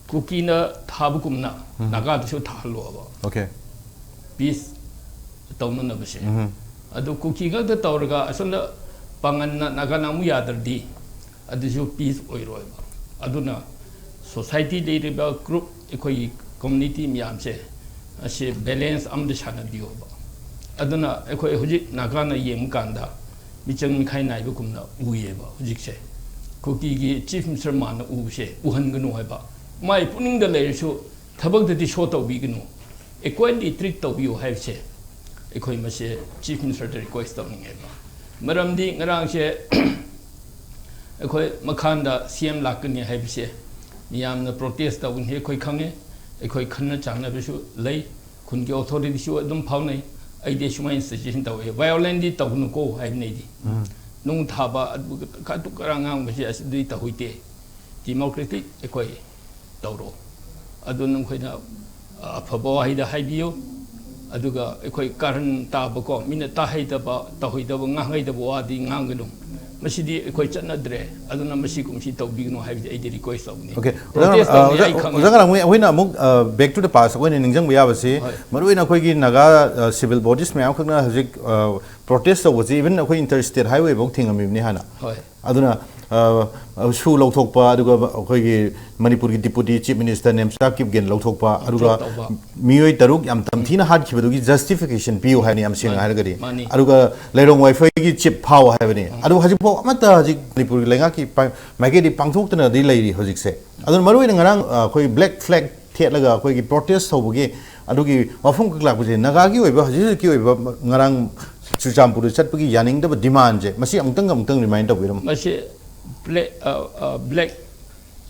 ꯀꯨꯀꯤꯅ ꯊꯥꯕꯒꯨꯝꯅ ꯅꯥꯒꯥꯗꯁꯨ ꯊꯥꯍꯜꯂꯣꯕ꯫ Okay. Peace ꯇꯧꯅꯅꯕꯁꯦ꯫ ꯑꯗꯨ ꯀꯨꯀꯤ ꯉꯛꯇ ꯇꯧꯔꯒ ꯑꯁꯣꯝꯗ ꯄꯥꯡꯒꯟꯅ ꯅꯥꯒꯥꯅ ꯑꯃꯨꯛ ꯌꯥꯗ꯭ꯔꯗꯤ, ꯑꯗꯨꯁꯨ ꯄꯤꯁ ꯑꯣꯏꯔꯣꯏꯕ꯫ ꯑꯗꯨꯅ ꯁꯣꯁꯥꯏꯇꯤ ꯂꯩꯔꯤꯕ ꯒ꯭ꯔꯨꯞ, ꯑꯩꯈꯣꯏꯒꯤ ꯀꯝꯃ꯭ꯌꯨꯅꯤꯇꯤ ꯃꯌꯥꯝꯁꯦ ꯑꯁꯤ ꯕꯦꯂꯦꯟꯁ ꯑꯃꯗ ꯁꯥꯟꯅꯕꯤꯌꯣꯕ꯫ ꯑꯗꯨꯅ ꯑꯩꯈꯣꯏ ꯍꯧꯖꯤꯛ ꯅꯥꯒꯥꯅ ꯌꯦꯡꯕ ꯀꯥꯟꯗ ꯃꯤꯆꯪ ꯃꯤꯈꯥꯏ ꯅꯥꯏꯕꯒꯨꯝꯅ ꯎꯏꯌꯦꯕ ꯍꯧꯖꯤꯛꯁꯦ꯫ ꯀꯨꯀꯤꯒꯤ ꯆꯤꯐ ꯃꯤꯅꯤꯁꯇꯔ ꯃꯥꯅ ꯎꯕꯁꯦ ꯎꯍꯟꯒꯅꯨ ꯍꯥꯏꯕ꯫ ꯃꯥꯏ ꯄꯨꯛꯅꯤꯡꯗ ꯂꯩꯔꯁꯨ ꯊꯕꯛꯇꯗꯤ ꯁꯣ ꯇꯧꯕꯤꯒꯅꯨ, ꯏꯀ꯭ꯋꯦꯜꯂꯤ ꯇ꯭ꯔꯤꯠ ꯇꯧꯕꯤꯌꯨ ꯍꯥꯏꯕꯁꯦ ꯑꯩꯈꯣꯏ ꯃꯁꯦ ꯆꯤꯐ ꯃꯤꯅꯤꯁꯇꯔꯗ ꯔꯤꯀ꯭ꯋꯦꯁ ꯇꯧꯅꯤꯡꯉꯦꯕ꯫ ꯃꯔꯝꯗꯤ ꯉꯔꯥꯡꯁꯦ ꯑꯩꯈꯣꯏ ꯃꯈꯥꯟꯗ ꯁꯤ ꯑꯦꯝ ꯂꯥꯛꯀꯅꯤ ꯍꯥꯏꯕꯁꯦ ꯃꯤꯌꯥꯝꯅ ꯄ꯭ꯔꯣꯇꯦꯁ ꯇꯧꯒꯅꯤ ꯑꯩꯈꯣꯏ ꯈꯪꯉꯦ꯫ ꯑꯩꯈꯣꯏ ꯈꯟꯅ ꯆꯥꯟꯅꯕꯁꯨ ꯂꯩ, ꯈꯨꯟꯒꯤ ꯑꯣꯊꯣꯔꯤꯇꯤꯁꯨ ꯑꯗꯨꯝ ꯐꯥꯎꯅꯩ꯫ ꯑꯩꯗꯤ ꯁꯨꯃꯥꯏꯅ ꯁꯖꯦꯁꯟ ꯇꯧꯋꯦ, ꯚꯥꯏꯑꯣꯂꯦꯟꯗꯤ ꯇꯧꯒꯅꯨꯀꯣ ꯍꯥꯏꯕꯅꯤ ꯑꯩꯗꯤ꯫ ꯎꯝ꯫ ꯅꯨꯡ ꯊꯥꯕ, ꯑꯗꯨ ꯀꯥꯇꯨ ꯀꯥꯔꯥꯡ ꯉꯥꯡꯕꯁꯦ ꯑꯁꯤꯗꯤ ꯇꯧꯍꯩꯗꯦ꯫ ꯗꯤꯃꯣꯀ꯭ꯔꯦꯇꯤꯛ ꯑꯩꯈꯣꯏ ꯇꯧꯔꯣ꯫ ꯑꯗꯨ ꯅꯈꯣꯏꯅ ꯑꯐꯕ ꯋꯥꯍꯩꯗ ꯍꯥꯏꯕꯤꯌꯨ꯫ ꯑꯗꯨꯒ ꯑꯩꯈꯣꯏ ꯀꯥꯔꯟ ꯇꯥꯕꯀꯣ, ꯃꯤꯅ ꯇꯥꯍꯩꯗꯕ, ꯇꯧꯍꯩꯗꯕ, ꯉꯥꯡꯍꯩꯗꯕ ꯋꯥꯗꯤ ꯉꯥꯡꯒꯅꯨ꯫ ꯃꯁꯤꯗꯤ ꯑꯩꯈꯣꯏ ꯆꯠꯅꯗ꯭ꯔꯦ꯫ ꯑꯗꯨꯅ ꯃꯁꯤ ꯀꯨꯝꯁꯤ ꯇꯧꯕꯤꯒꯅꯨ ꯍꯥꯏꯕꯗꯤ ꯑꯩꯗꯤ ꯔꯤꯀ꯭ꯋꯦꯁ ꯇꯧꯕꯅꯤ꯫ ꯑꯣꯀꯦ꯫ ꯄ꯭ꯔꯣꯇꯦꯁ ꯇꯧꯅꯤ, ꯑꯩ ꯑꯣꯖꯥ ꯈꯪꯉꯦ꯫ ꯑꯣꯖꯥ ꯀꯔꯥꯝ, ꯑꯩꯈꯣꯏꯅ ꯑꯃꯨꯛ ꯕꯦꯛ ꯇꯨ ꯗ ꯄꯥꯁ ꯑꯩꯈꯣꯏꯅ ꯅꯤꯡꯁꯤꯡꯕ ꯌꯥꯕꯁꯤ, ꯍꯣꯏ꯫ ꯃꯔꯨꯑꯣꯏꯅ ꯑꯩꯈꯣꯏꯒꯤ ꯅꯥꯒꯥ ꯁꯤꯚꯤꯜ ꯕꯣꯗꯤꯁ ꯃꯌꯥꯝ ꯈꯛꯅ ꯍꯧꯖꯤꯛ ꯄ꯭ꯔꯣꯇꯦꯁ ꯇꯧꯕꯁꯤ, ꯏꯚꯟ ꯑꯩꯈꯣꯏ ꯏꯟꯇꯔ ꯁ꯭ꯇꯦꯠ ꯍꯥꯏꯋꯦꯐꯥꯎ ꯊꯤꯡꯉꯝꯃꯤꯕꯅꯤ ꯍꯥꯟꯅ꯫ ꯍꯣꯏ꯫ ꯑꯗꯨꯅ ꯁꯨ ꯂꯧꯊꯣꯛꯄ, ꯑꯗꯨꯒ ꯑꯩꯈꯣꯏꯒꯤ ꯃꯅꯤꯄꯨꯔꯒꯤ deputy chief minister Nemcha Kipgen ꯂꯧꯊꯣꯛꯄ, ꯑꯗꯨꯒ ꯇꯧꯕ꯫ ꯃꯤꯑꯣꯏ ꯇꯔꯨꯛ ꯌꯥꯝ ꯇꯝꯊꯤꯅ ꯍꯥꯠꯈꯤꯕꯗꯨꯒꯤ ꯖꯁꯇꯤꯐꯤꯀꯦꯁꯟ ꯄꯤꯌꯨ ꯍꯥꯏꯕꯅꯤ, ꯌꯥꯝ ꯁꯦꯡꯅ ꯃꯥꯅꯤ, ꯍꯥꯏꯔꯒꯗꯤ꯫ ꯃꯥꯅꯤ꯫ ꯑꯗꯨꯒ ꯂꯩꯔꯣꯡ ꯋꯥꯏꯐꯩꯒꯤ ꯆꯤꯐ ꯐꯥꯎ ꯍꯥꯏꯕꯅꯤ꯫ ꯑꯗꯨꯕꯨ ꯍꯧꯖꯤꯛꯐꯥꯎ ꯑꯃꯠꯇ ꯍꯧꯖꯤꯛ ꯃꯅꯤꯄꯨꯔꯒꯤ ꯂꯩꯉꯥꯛꯀꯤ ꯄꯥꯏ-, ꯃꯥꯏꯀꯩꯗꯤ ꯄꯥꯡꯊꯣꯛꯇꯅꯗꯤ ꯂꯩꯔꯤ ꯍꯧꯖꯤꯛꯁꯦ꯫ ꯑꯗꯨꯅ ꯃꯔꯨꯑꯣꯏꯅ ꯉꯔꯥꯡ, ꯑ, ꯑꯩꯈꯣꯏ ꯕ꯭ꯂꯦꯛ ꯐ꯭ꯂꯦꯛ ꯊꯦꯠꯂꯒ ꯑꯩꯈꯣꯏꯒꯤ ꯄ꯭ꯔꯣꯇꯦꯁ ꯇꯧꯕꯒꯤ ꯑꯗꯨꯒꯤ ꯋꯥꯐꯝ ꯈꯛ ꯂꯥꯛꯄꯁꯦ, ꯅꯥꯒꯥꯒꯤ ꯑꯣꯏꯕ ꯍꯧꯖꯤꯛ ꯍꯧꯖꯤꯛꯀꯤ ꯑꯣꯏꯕ ꯉꯔꯥꯡ ꯆꯨꯔꯆꯥꯟꯄꯨꯔꯗ ꯆꯠꯄꯒꯤ ꯌꯥꯅꯤꯡꯗꯕ ꯗꯤꯃꯥꯟꯁꯦ, ꯃꯁꯤ ꯑꯃꯨꯛꯇꯪ ꯑꯃꯨꯛꯇꯪ ꯔꯤꯃꯥꯏꯟ ꯇꯧꯕꯤꯔꯝꯃꯨ꯫ ꯃꯁꯤ ꯕ꯭ꯂꯦꯛ, ꯑ, ꯑ, ꯕ꯭ꯂꯦꯛ,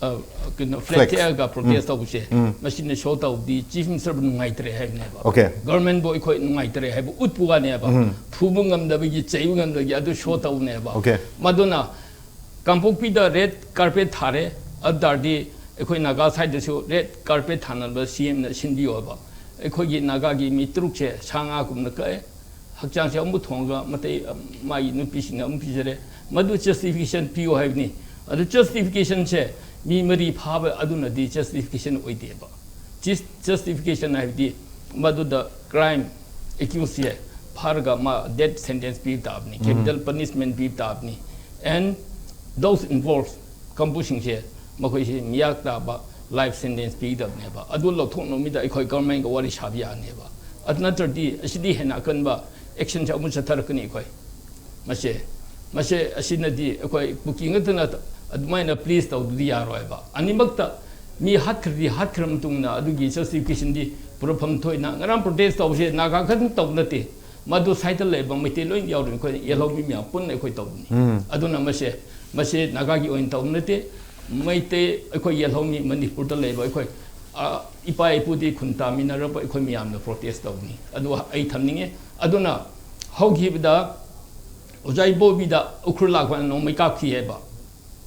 ꯑ, ꯀꯩꯅꯣ, ꯐ꯭ꯂꯦꯛ ꯐ꯭ꯂꯦꯛ꯫ ꯊꯦꯛꯑꯒ ꯄ꯭ꯔꯣꯇꯦꯁ ꯇꯧꯕꯁꯦ, ꯎꯝ꯫ ꯃꯁꯤꯅ ꯁꯣ ꯇꯧꯕꯗꯤ ꯆꯤꯐ ꯃꯤꯅꯤꯁꯇꯔꯕꯨ ꯅꯨꯡꯉꯥꯏꯇ꯭ꯔꯦ ꯍꯥꯏꯕꯅꯦꯕ꯫ ꯑꯣꯀꯦ꯫ ꯒꯚꯔꯟꯃꯦꯟꯕꯨ ꯑꯩꯈꯣꯏ ꯅꯨꯡꯉꯥꯏꯇ꯭ꯔꯦ ꯍꯥꯏꯕ ꯎꯠꯄ ꯋꯥꯅꯦꯕ꯫ ꯎꯝ꯫ ꯐꯨꯕ ꯉꯝꯗꯕꯒꯤ, ꯆꯩꯕ ꯉꯝꯗꯕꯒꯤ ꯑꯗꯨ ꯁꯣ ꯇꯧꯕꯅꯦꯕ꯫ ꯑꯣꯀꯦ꯫ ꯃꯗꯨꯅ ꯀꯥꯡꯄꯣꯛꯄꯤꯗ ꯔꯦꯗ ꯀꯥꯔꯄꯦꯠ ꯊꯥꯔꯦ, ꯑꯗꯨ ꯇꯥꯔꯗꯤ ꯑꯩꯈꯣꯏ ꯅꯥꯒꯥ ꯁꯥꯏꯗꯁꯨ ꯔꯦꯗ ꯀꯥꯔꯄꯦꯠ ꯊꯥꯅꯕ ꯁꯤ ꯑꯦꯝꯅ ꯁꯤꯟꯕꯤꯌꯣ ꯍꯥꯏꯕ꯫ ꯑꯩꯈꯣꯏꯒꯤ ꯅꯥꯒꯥꯒꯤ ꯃꯤ ꯇꯔꯨꯛꯁꯦ ꯁꯥ ꯉꯥꯒꯨꯝꯅ ꯀꯛꯑꯦ, ꯍꯛꯆꯥꯡꯁꯦ ꯑꯃꯨꯛ ꯊꯣꯡꯉꯒ ꯃꯇꯩ, ꯃꯥꯒꯤ ꯅꯨꯄꯤꯁꯤꯡꯅ ꯑꯃꯨꯛ ꯄꯤꯖꯔꯦ꯫ ꯃꯗꯨ ꯖꯁꯇꯤꯐꯤꯀꯦꯁꯟ ꯄꯤꯌꯣ ꯍꯥꯏꯕꯅꯤ꯫ ꯑꯗꯨ ꯖꯁꯇꯤꯐꯤꯀꯦꯁꯟꯁꯦ ꯃꯤ ꯃꯔꯤ ꯐꯥꯕ ꯑꯗꯨꯅꯗꯤ ꯖꯁꯇꯤꯐꯤꯀꯦꯁꯟ ꯑꯣꯏꯗꯦꯕ꯫ ꯖꯁꯇꯤꯐꯤꯀꯦꯁꯟ ꯍꯥꯏꯕꯗꯤ ꯃꯗꯨꯗ ꯀ꯭ꯔꯥꯏꯝ ꯑꯦꯀ꯭ꯌꯨꯁꯁꯦ ꯐꯥꯔꯒ ꯃꯥ ꯗꯦꯠ ꯁꯦꯟꯇꯦꯟꯁ ꯄꯤꯕ ꯇꯥꯕꯅꯤ, ꯀꯦꯄꯤꯇꯦꯜ ꯄꯅꯤꯁꯃꯦꯟ ꯄꯤꯕ ꯇꯥꯕꯅꯤ꯫ ꯑꯦꯟ Those involved ꯀꯥꯡꯕꯨꯁꯤꯡꯁꯦ, ꯃꯈꯣꯏꯁꯤ ꯃꯤꯌꯥꯛ ꯇꯥꯕ life sentence ꯄꯤꯒꯗꯕꯅꯦꯕ꯫ ꯑꯗꯨ ꯂꯧꯊꯣꯛꯅꯕ ꯃꯤꯗ ꯑꯩꯈꯣꯏ government ꯒ ꯋꯥꯔꯤ ꯁꯥꯕ ꯌꯥꯅꯦꯕ꯫ ꯑꯗꯨ ꯅꯠꯇ꯭ꯔꯗꯤ ꯑꯁꯤꯗꯤ ꯍꯦꯟꯅ ꯑꯀꯟꯕ action ꯁꯦ ꯑꯃꯨꯛ ꯆꯠꯊꯔꯛꯀꯅꯤ ꯑꯩꯈꯣꯏ꯫ ꯃꯁꯦ, ꯃꯁꯦ ꯑꯁꯤꯅꯗꯤ ꯑꯩꯈꯣꯏ ꯀꯨꯀꯤ ꯉꯛꯇꯅ ꯑꯗꯨꯃꯥꯏꯅ please ꯇꯧꯗꯨꯗꯤ ꯌꯥꯔꯣꯏꯕ꯫ ꯑꯅꯤꯃꯛꯇ ꯃꯤ ꯍꯥꯠꯈ꯭ꯔꯗꯤ ꯍꯥꯠꯈ꯭ꯔ ꯃꯇꯨꯡꯗ ꯑꯗꯨꯒꯤ justification ꯗꯤ ꯄꯨꯔꯛꯐꯝ ꯊꯣꯛꯏꯅ꯫ ꯉꯔꯥꯡ protest ꯇꯧꯕꯁꯦ ꯅꯥꯒꯥ ꯈꯛꯇꯪ ꯇꯧꯕ ꯅꯠꯇꯦ, ꯃꯗꯨ side ꯇ ꯂꯩꯕ ꯃꯩꯇꯩ ꯂꯣꯏ ꯌꯥꯎꯔꯤ꯫ ꯑꯩꯈꯣꯏ ꯌꯦꯜꯍꯧꯃꯤ ꯃꯌꯥꯝ ꯄꯨꯟꯅ ꯑꯩꯈꯣꯏ ꯇꯧꯕꯅꯤ꯫ ꯑꯗꯨꯅ ꯃꯁꯦ, ꯃꯁꯦ ꯅꯥꯒꯥꯒꯤ ꯑꯣꯏꯅ ꯇꯧꯕ ꯅꯠꯇꯦ꯫ ꯃꯩꯇꯩ ꯑꯩꯈꯣꯏ ꯌꯦꯜꯍꯧꯃꯤ ꯃꯅꯤꯄꯨꯔꯗ ꯂꯩꯕ ꯑꯩꯈꯣꯏ, ꯑ, ꯏꯄꯥ ꯏꯄꯨꯗꯤ ꯈꯨꯟ ꯇꯥꯃꯤꯟꯅꯔꯕ ꯑꯩꯈꯣꯏ ꯃꯌꯥꯝꯅ protest ꯇꯧꯕꯅꯤ꯫ ꯑꯗꯨ ꯑꯩ ꯊꯝꯅꯤꯡꯉꯦ꯫ ꯑꯗꯨꯅ ꯍꯧꯈꯤꯕꯗ ꯑꯣꯖꯥ ꯏꯕꯣꯕꯤꯗ ꯎꯈ꯭ꯔꯨꯜ ꯂꯥꯛꯄ ꯅꯣꯡꯃꯩ ꯀꯥꯞꯈꯤ ꯍꯥꯏꯕ,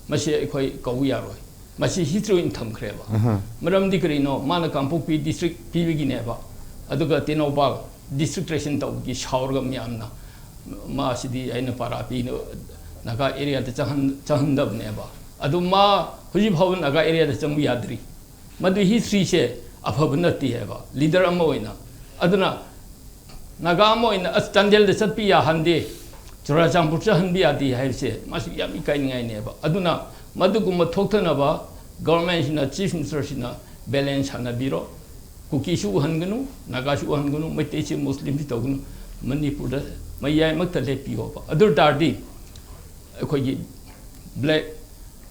ꯃꯁꯤ ꯑꯩꯈꯣꯏ ꯀꯧꯕ ꯌꯥꯔꯣꯏ꯫ ꯃꯁꯤ history ꯑꯣꯏꯅ ꯊꯝꯈ꯭ꯔꯦꯕ꯫ ꯃꯔꯝꯗꯤ ꯀꯔꯤꯅꯣ? ꯃꯥꯅ ꯀꯥꯡꯄꯣꯛꯄꯤ district ꯄꯤꯕꯒꯤꯅꯦꯕ꯫ ꯑꯗꯨꯒ ꯇꯦꯡꯅꯧꯄꯜ district creation ꯇꯧꯕꯒꯤ ꯁꯥꯎꯔꯒ ꯃꯌꯥꯝꯅ ꯃꯥꯁꯤꯗꯤ ꯑꯩꯅ ꯄꯥꯔꯥ ꯄꯤꯅ ꯅꯥꯒꯥ area ꯗ ꯆꯪꯍꯟ-, ꯆꯪꯍꯟꯗꯕꯅꯦꯕ꯫ ꯑꯗꯨ ꯃꯥ ꯍꯧꯖꯤꯛ ꯐꯥꯎꯕ ꯅꯥꯒꯥ area ꯗ ꯆꯪꯕ ꯌꯥꯗ꯭ꯔꯤ꯫ ꯃꯗꯨ history ꯁꯦ ꯑꯐꯕ ꯅꯠꯇꯦ ꯍꯥꯏꯕ, leader ꯑꯃ ꯑꯣꯏꯅ꯫ ꯑꯗꯨꯅ ꯅꯥꯒꯥ ꯑꯃ ꯑꯣꯏꯅ, "ꯑꯁ, ꯆꯥꯟꯗꯦꯜꯗ ꯆꯠꯄ ꯌꯥꯍꯟꯗꯦ, ꯆꯨꯔꯥꯆꯥꯟꯄꯨꯔ ꯆꯠꯍꯟꯕ ꯌꯥꯗꯦ" ꯍꯥꯏꯕꯁꯦ ꯃꯁꯤ ꯌꯥꯝ ꯏꯀꯥꯏꯅꯤꯡꯉꯥꯏꯅꯦꯕ꯫ ꯑꯗꯨꯅ ꯃꯗꯨꯒꯨꯝꯕ ꯊꯣꯛꯇꯅꯕ government ꯁꯤꯅ, Chief Minister ꯁꯤꯅ balance ꯁꯥꯟꯅꯕꯤꯔꯣ꯫ ꯀꯨꯀꯤꯁꯨ ꯎꯍꯟꯒꯅꯨ, ꯅꯥꯒꯥꯁꯨ ꯎꯍꯟꯒꯅꯨ, ꯃꯩꯇꯩꯁꯤ, ꯃꯨꯁꯂꯤꯝꯁꯤ ꯇꯧꯒꯅꯨ, ꯃꯅꯤꯄꯨꯔꯗ ꯃꯌꯥꯏꯃꯛꯇ ꯂꯦꯞꯄꯤꯌꯣꯕ꯫ ꯑꯗꯨ ꯑꯣꯏ ꯇꯥꯔꯗꯤ ꯑꯩꯈꯣꯏꯒꯤ black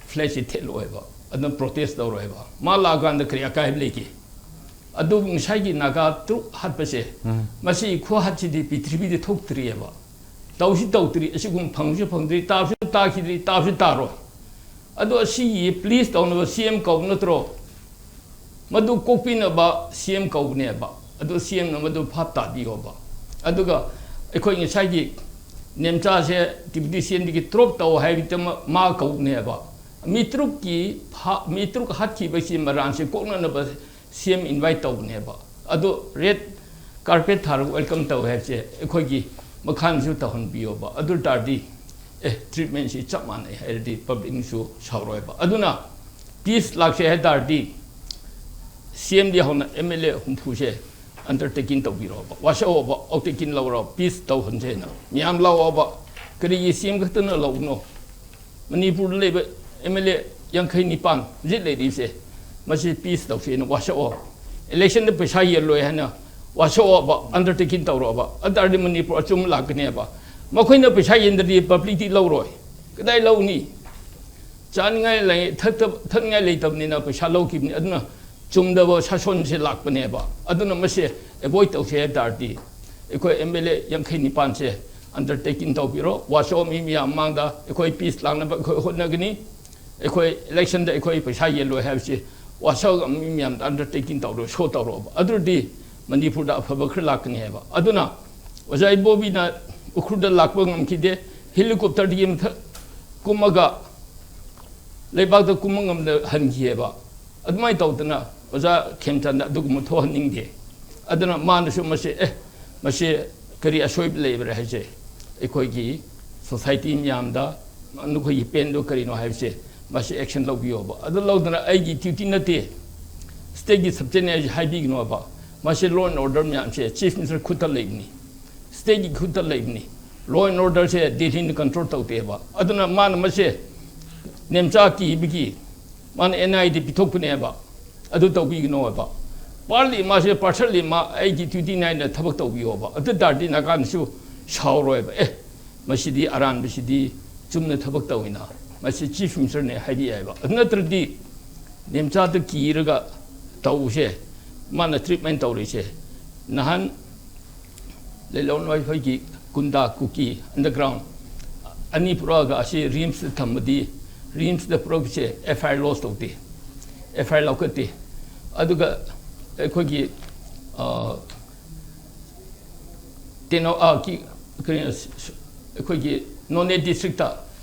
flag ꯁꯤ ꯊꯦꯠꯂꯣꯏꯕ, ꯑꯗꯨꯝ protest ꯇꯧꯔꯣꯏꯕ꯫ ꯃꯥ ꯂꯥꯛꯑꯀꯥꯟꯗ ꯀꯔꯤ ꯑꯀꯥꯏꯕ ꯂꯩꯒꯦ? ꯑꯗꯨꯕꯨ ꯉꯁꯥꯏꯒꯤ ꯅꯥꯒꯥ ꯇꯔꯨꯛ ꯍꯥꯠꯄꯁꯦ, ꯃꯁꯤ ꯈꯨꯍꯥꯠꯁꯤꯗꯤ ꯄ꯭ꯔꯤꯊꯤꯕꯤꯗ ꯊꯣꯛꯇ꯭ꯔꯤꯑꯕ꯫ ꯇꯧꯁꯨ ꯇꯧꯗ꯭ꯔꯤ, ꯑꯁꯤꯒꯨꯝꯕ ꯐꯪꯁꯨ ꯐꯪꯗ꯭ꯔꯤ, ꯇꯥꯕꯁꯨ ꯇꯥꯈꯤꯗ꯭ꯔꯤ, ꯇꯥꯕꯁꯨ ꯇꯥꯔꯣꯏ꯫ ꯑꯗꯣ ꯑꯁꯤꯒꯤ please ꯇꯧꯅꯕ C M ꯀꯧꯕ ꯅꯠꯇ꯭ꯔꯣ? ꯃꯗꯨ ꯀꯣꯛꯄꯤꯅꯕ C M ꯀꯧꯕꯅꯦꯕ꯫ ꯑꯗꯨ C M ꯅ ꯃꯗꯨ ꯚꯥꯞ ꯇꯥꯕꯤꯌꯣꯕ꯫ ꯑꯗꯨꯒ ꯑꯩꯈꯣꯏ ꯉꯁꯥꯏꯒꯤ ꯅꯦꯝꯆꯥꯁꯦ Deputy C M ꯗꯒꯤ drop ꯇꯧ ꯍꯥꯏꯕꯗ ꯃꯥ, ꯃꯥ ꯀꯧꯕꯅꯦꯕ꯫ ꯃꯤ ꯇꯔꯨꯛꯀꯤ ꯐꯥ-, ꯃꯤ ꯇꯔꯨꯛ ꯍꯥꯠꯈꯤꯕꯒꯤ ꯃꯔꯥꯟꯁꯦ ꯀꯣꯛꯅꯅꯕ C M invite ꯇꯧꯕꯅꯦꯕ꯫ ꯑꯗꯨ red carpet ꯊꯥꯔꯒ welcome ꯇꯧꯋꯦ ꯍꯥꯏꯕꯁꯦ ꯑꯩꯈꯣꯏꯒꯤ ꯃꯈꯥꯅꯁꯨ ꯇꯧꯍꯟꯕꯤꯌꯣꯕ꯫ ꯑꯗꯨ ꯑꯣꯏ ꯇꯥꯔꯗꯤ, ꯑꯦ, treatment ꯁꯤ ꯆꯞ ꯃꯥꯟꯅꯩ ꯍꯥꯏꯔꯗꯤ public ꯅꯁꯨ ꯁꯥꯎꯔꯣꯏꯕ꯫ ꯑꯗꯨꯅ peace ꯂꯥꯛꯁꯦ ꯍꯥꯏ ꯇꯥꯔꯗꯤ C M ꯗꯒꯤ ꯍꯧꯅ M L A ꯍꯨꯝꯐꯨꯁꯦ undertaking ꯇꯧꯕꯤꯔꯣꯕ, ꯋꯥꯁꯛꯑꯣꯕ, undertaking ꯂꯧꯔꯣ, peace ꯇꯧꯍꯟꯁꯦꯅ꯫ ꯃꯌꯥꯝ ꯂꯥꯛꯑꯣꯕ꯫ ꯀꯔꯤꯒꯤ C M ꯈꯛꯇꯅ ꯂꯧꯕꯅꯣ? ꯃꯅꯤꯄꯨꯔꯗ ꯂꯩꯕ ꯑꯦꯝ ꯑꯦꯜ ꯑꯦ ꯌꯥꯡꯈꯩ ꯅꯤꯄꯥꯟ ꯍꯧꯖꯤꯛ ꯂꯩꯔꯤꯕꯁꯦ, ꯃꯁꯤ ꯄꯤꯁ ꯇꯧꯁꯦꯅ ꯋꯥꯁꯛꯑꯣ, ꯏꯂꯦꯛꯁꯟꯗ ꯄꯩꯁꯥ ꯌꯦꯜꯂꯣꯏ ꯍꯥꯏꯅ ꯋꯥꯁꯛꯑꯣꯕ, ꯑꯟꯗꯔꯇꯦꯀꯤꯡ ꯇꯧꯔꯛꯑꯣꯕ, ꯑꯗꯨ ꯇꯥꯔꯗꯤ ꯃꯅꯤꯄꯨꯔ ꯑꯆꯨꯝꯕ ꯂꯥꯛꯀꯅꯦꯕ꯫ ꯃꯈꯣꯏꯅ ꯄꯩꯁꯥ ꯌꯦꯟꯗ꯭ꯔꯗꯤ ꯄꯕ꯭ꯂꯤꯛꯇꯤ ꯂꯧꯔꯣꯏ, ꯀꯗꯥꯏ ꯂꯧꯅꯤ? ꯆꯥꯅꯤꯡꯉꯥꯏ ꯂꯩ, ꯊꯛꯇ-, ꯊꯛꯅꯤꯡꯉꯥꯏ ꯂꯩꯇꯕꯅꯤꯅ ꯄꯩꯁꯥ ꯂꯧꯈꯤꯕꯅꯤ꯫ ꯑꯗꯨꯅ ꯆꯨꯝꯗꯕ ꯁꯥꯁꯣꯟꯁꯦ ꯂꯥꯛꯄꯅꯦꯕ꯫ ꯑꯗꯨꯅ ꯃꯁꯦ ꯑꯦꯚꯣꯏꯗ ꯇꯧꯁꯦ ꯍꯥꯏ ꯇꯥꯔꯗꯤ, ꯑꯩꯈꯣꯏ ꯑꯦꯝ ꯑꯦꯜ ꯑꯦ ꯌꯥꯡꯈꯩ ꯅꯤꯄꯥꯟꯁꯦ ꯑꯟꯗꯔꯇꯦꯀꯤꯡ ꯇꯧꯕꯤꯔꯣ, ꯋꯥꯁꯛꯑꯣ ꯃꯤ ꯃꯌꯥꯝ ꯃꯃꯥꯡꯗ꯫ ꯑꯩꯈꯣꯏ ꯄꯤꯁ ꯂꯥꯛꯅꯕ ꯑꯩꯈꯣꯏ ꯍꯣꯠꯅꯒꯅꯤ, ꯑꯩꯈꯣꯏ ꯏꯂꯦꯛꯁꯟꯗ ꯑꯩꯈꯣꯏ ꯄꯩꯁꯥ ꯌꯦꯜꯂꯣꯏ ꯍꯥꯏꯕꯁꯤ ꯋꯥꯁꯛꯑꯒ ꯃꯤ ꯃꯌꯥꯝꯗ ꯑꯟꯗꯔꯇꯦꯀꯤꯡ ꯇꯧꯔꯣ, ꯁꯣ ꯇꯧꯔꯣꯕ꯫ ꯑꯗꯨꯗꯤ ꯃꯅꯤꯄꯨꯔꯗ ꯑꯐꯕ ꯈꯔ ꯂꯥꯛꯀꯅꯤ ꯍꯥꯏꯕ꯫ ꯑꯗꯨꯅ ꯑꯣꯖꯥ ꯏꯕꯣꯕꯤꯅ ꯎꯈ꯭ꯔꯨꯜꯗ ꯂꯥꯛꯄ ꯉꯝꯈꯤꯗꯦ, ꯍꯦꯂꯤꯀꯣꯞꯇꯔꯗꯒꯤ ꯃꯊꯛ ꯀꯨꯝꯃꯒ ꯂꯩꯕꯥꯛꯇ ꯀꯨꯝꯕ ꯉꯝꯗ ꯍꯟꯈꯤꯑꯕ꯫ ꯑꯗꯨꯃꯥꯏꯅ ꯇꯧꯗꯅ ꯑꯣꯖꯥ ꯈꯦꯝꯆꯥꯟꯗ ꯑꯗꯨꯒꯨꯝꯕ ꯊꯣꯛꯍꯟꯅꯤꯡꯗꯦ꯫ ꯑꯗꯨꯅ ꯃꯥꯅꯁꯨ ꯃꯁꯤ, "ꯑꯦ, ꯃꯁꯤ ꯀꯔꯤ ꯑꯁꯣꯏꯕ ꯂꯩꯕ꯭ꯔꯥ?" ꯍꯥꯏꯁꯦ, ꯑꯩꯈꯣꯏꯒꯤ ꯁꯣꯁꯥꯏꯇꯤ ꯃꯌꯥꯝꯗ ꯅꯈꯣꯏꯒꯤ ꯄꯦꯟꯗꯣ ꯀꯔꯤꯅꯣ ꯍꯥꯏꯕꯁꯦ, ꯃꯁꯤ ꯑꯦꯛꯁꯟ ꯂꯧꯕꯤꯌꯣꯕ꯫ ꯑꯗꯨ ꯂꯧꯗꯅ ꯑꯩꯒꯤ ꯗ꯭ꯌꯨꯇꯤ ꯅꯠꯇꯦ, ꯁ꯭ꯇꯦꯠꯀꯤ ꯁꯕꯖꯦꯛꯅꯦ ꯍꯥꯏꯁꯦ ꯍꯥꯏꯕꯤꯒꯅꯣꯕ꯫ ꯃꯁꯤ ꯂꯣ ꯑꯦꯟ ꯑꯣꯔꯗꯔ ꯃꯌꯥꯝꯁꯦ ꯆꯤꯐ ꯃꯤꯅꯤꯁꯇꯔ ꯈꯨꯠꯇ ꯂꯩꯕꯅꯤ꯫ ꯁ꯭ꯇꯦꯠꯀꯤ ꯈꯨꯠꯇ ꯂꯩꯕꯅꯤ꯫ ꯂꯣ ꯑꯦꯟ ꯑꯣꯔꯗꯔꯁꯦ ꯗꯦꯜꯂꯤꯅ ꯀꯟꯇ꯭ꯔꯣꯜ ꯇꯧꯗꯦꯕ꯫ ꯑꯗꯨꯅ ꯃꯥꯅ ꯃꯁꯦ ꯅꯦꯝꯆꯥ ꯀꯤꯕꯒꯤ ꯃꯥꯅ ꯑꯦꯟ ꯑꯥꯏ ꯗꯤ ꯄꯤꯊꯣꯛꯄꯅꯦꯕ꯫ ꯑꯗꯨ ꯇꯧꯕꯤꯒꯅꯣ ꯍꯥꯏꯕ꯫ ꯄꯥꯔꯂꯤ ꯃꯥꯁꯦ ꯄꯥꯔꯁꯜꯂꯤ ꯃꯥ ꯑꯩꯒꯤ ꯗ꯭ꯌꯨꯇꯤ ꯅꯥꯏꯅ ꯊꯕꯛ ꯇꯧꯕꯤꯌꯣꯕ꯫ ꯑꯗꯨ ꯇꯥꯔꯗꯤ ꯅꯥꯒꯥꯅꯁꯨ ꯁꯥꯎꯔꯣꯏꯕ꯫ "ꯑꯦ, ꯃꯁꯤꯗꯤ ꯑꯔꯥꯟꯕꯁꯤꯗꯤ ꯆꯨꯝꯅ ꯊꯕꯛ ꯇꯧꯋꯤꯅ, ꯃꯁꯤ ꯆꯤꯐ ꯃꯤꯅꯤꯁꯇꯔꯅꯦ" ꯍꯥꯏꯕ ꯌꯥꯏꯕ꯫ ꯑꯗꯨ ꯅꯠꯇ꯭ꯔꯗꯤ ꯅꯦꯝꯆꯥꯗ ꯀꯤꯔꯒ ꯇꯧꯕꯁꯦ, ꯃꯥꯅ ꯇ꯭ꯔꯤꯠꯃꯦꯟ ꯇꯧꯔꯤꯁꯦ꯫ ꯅꯍꯥꯟ ꯂꯩꯂꯣꯟ ꯑꯩꯈꯣꯏꯒꯤ ꯒꯨꯟꯗꯥ ꯀꯨꯀꯤ ꯑꯟꯗꯔꯒ꯭ꯔꯥꯎꯟ ꯑꯅꯤ ꯄꯨꯔꯛꯑꯒ ꯑꯁꯤ ꯔꯤꯝꯁꯇ ꯊꯝꯕꯗꯤ, ꯔꯤꯝꯁꯇ ꯄꯨꯔꯛꯄꯁꯦ ꯑꯦꯐ ꯑꯥꯏ ꯑꯥꯔ ꯂꯣꯗꯖ ꯇꯧꯗꯦ, ꯑꯦꯐ ꯑꯥꯏ ꯑꯥꯔ ꯂꯧꯈꯠꯇꯦ꯫ ꯑꯗꯨꯒ ꯑꯩꯈꯣꯏꯒꯤ, ꯑ, ꯇꯦꯅꯧ-, ꯑ, ꯀꯤ-, ꯀꯔꯤ, ꯑꯩꯈꯣꯏꯒꯤ ꯅꯣꯅꯦ ꯗꯤꯁꯇ꯭ꯔꯤꯛꯇ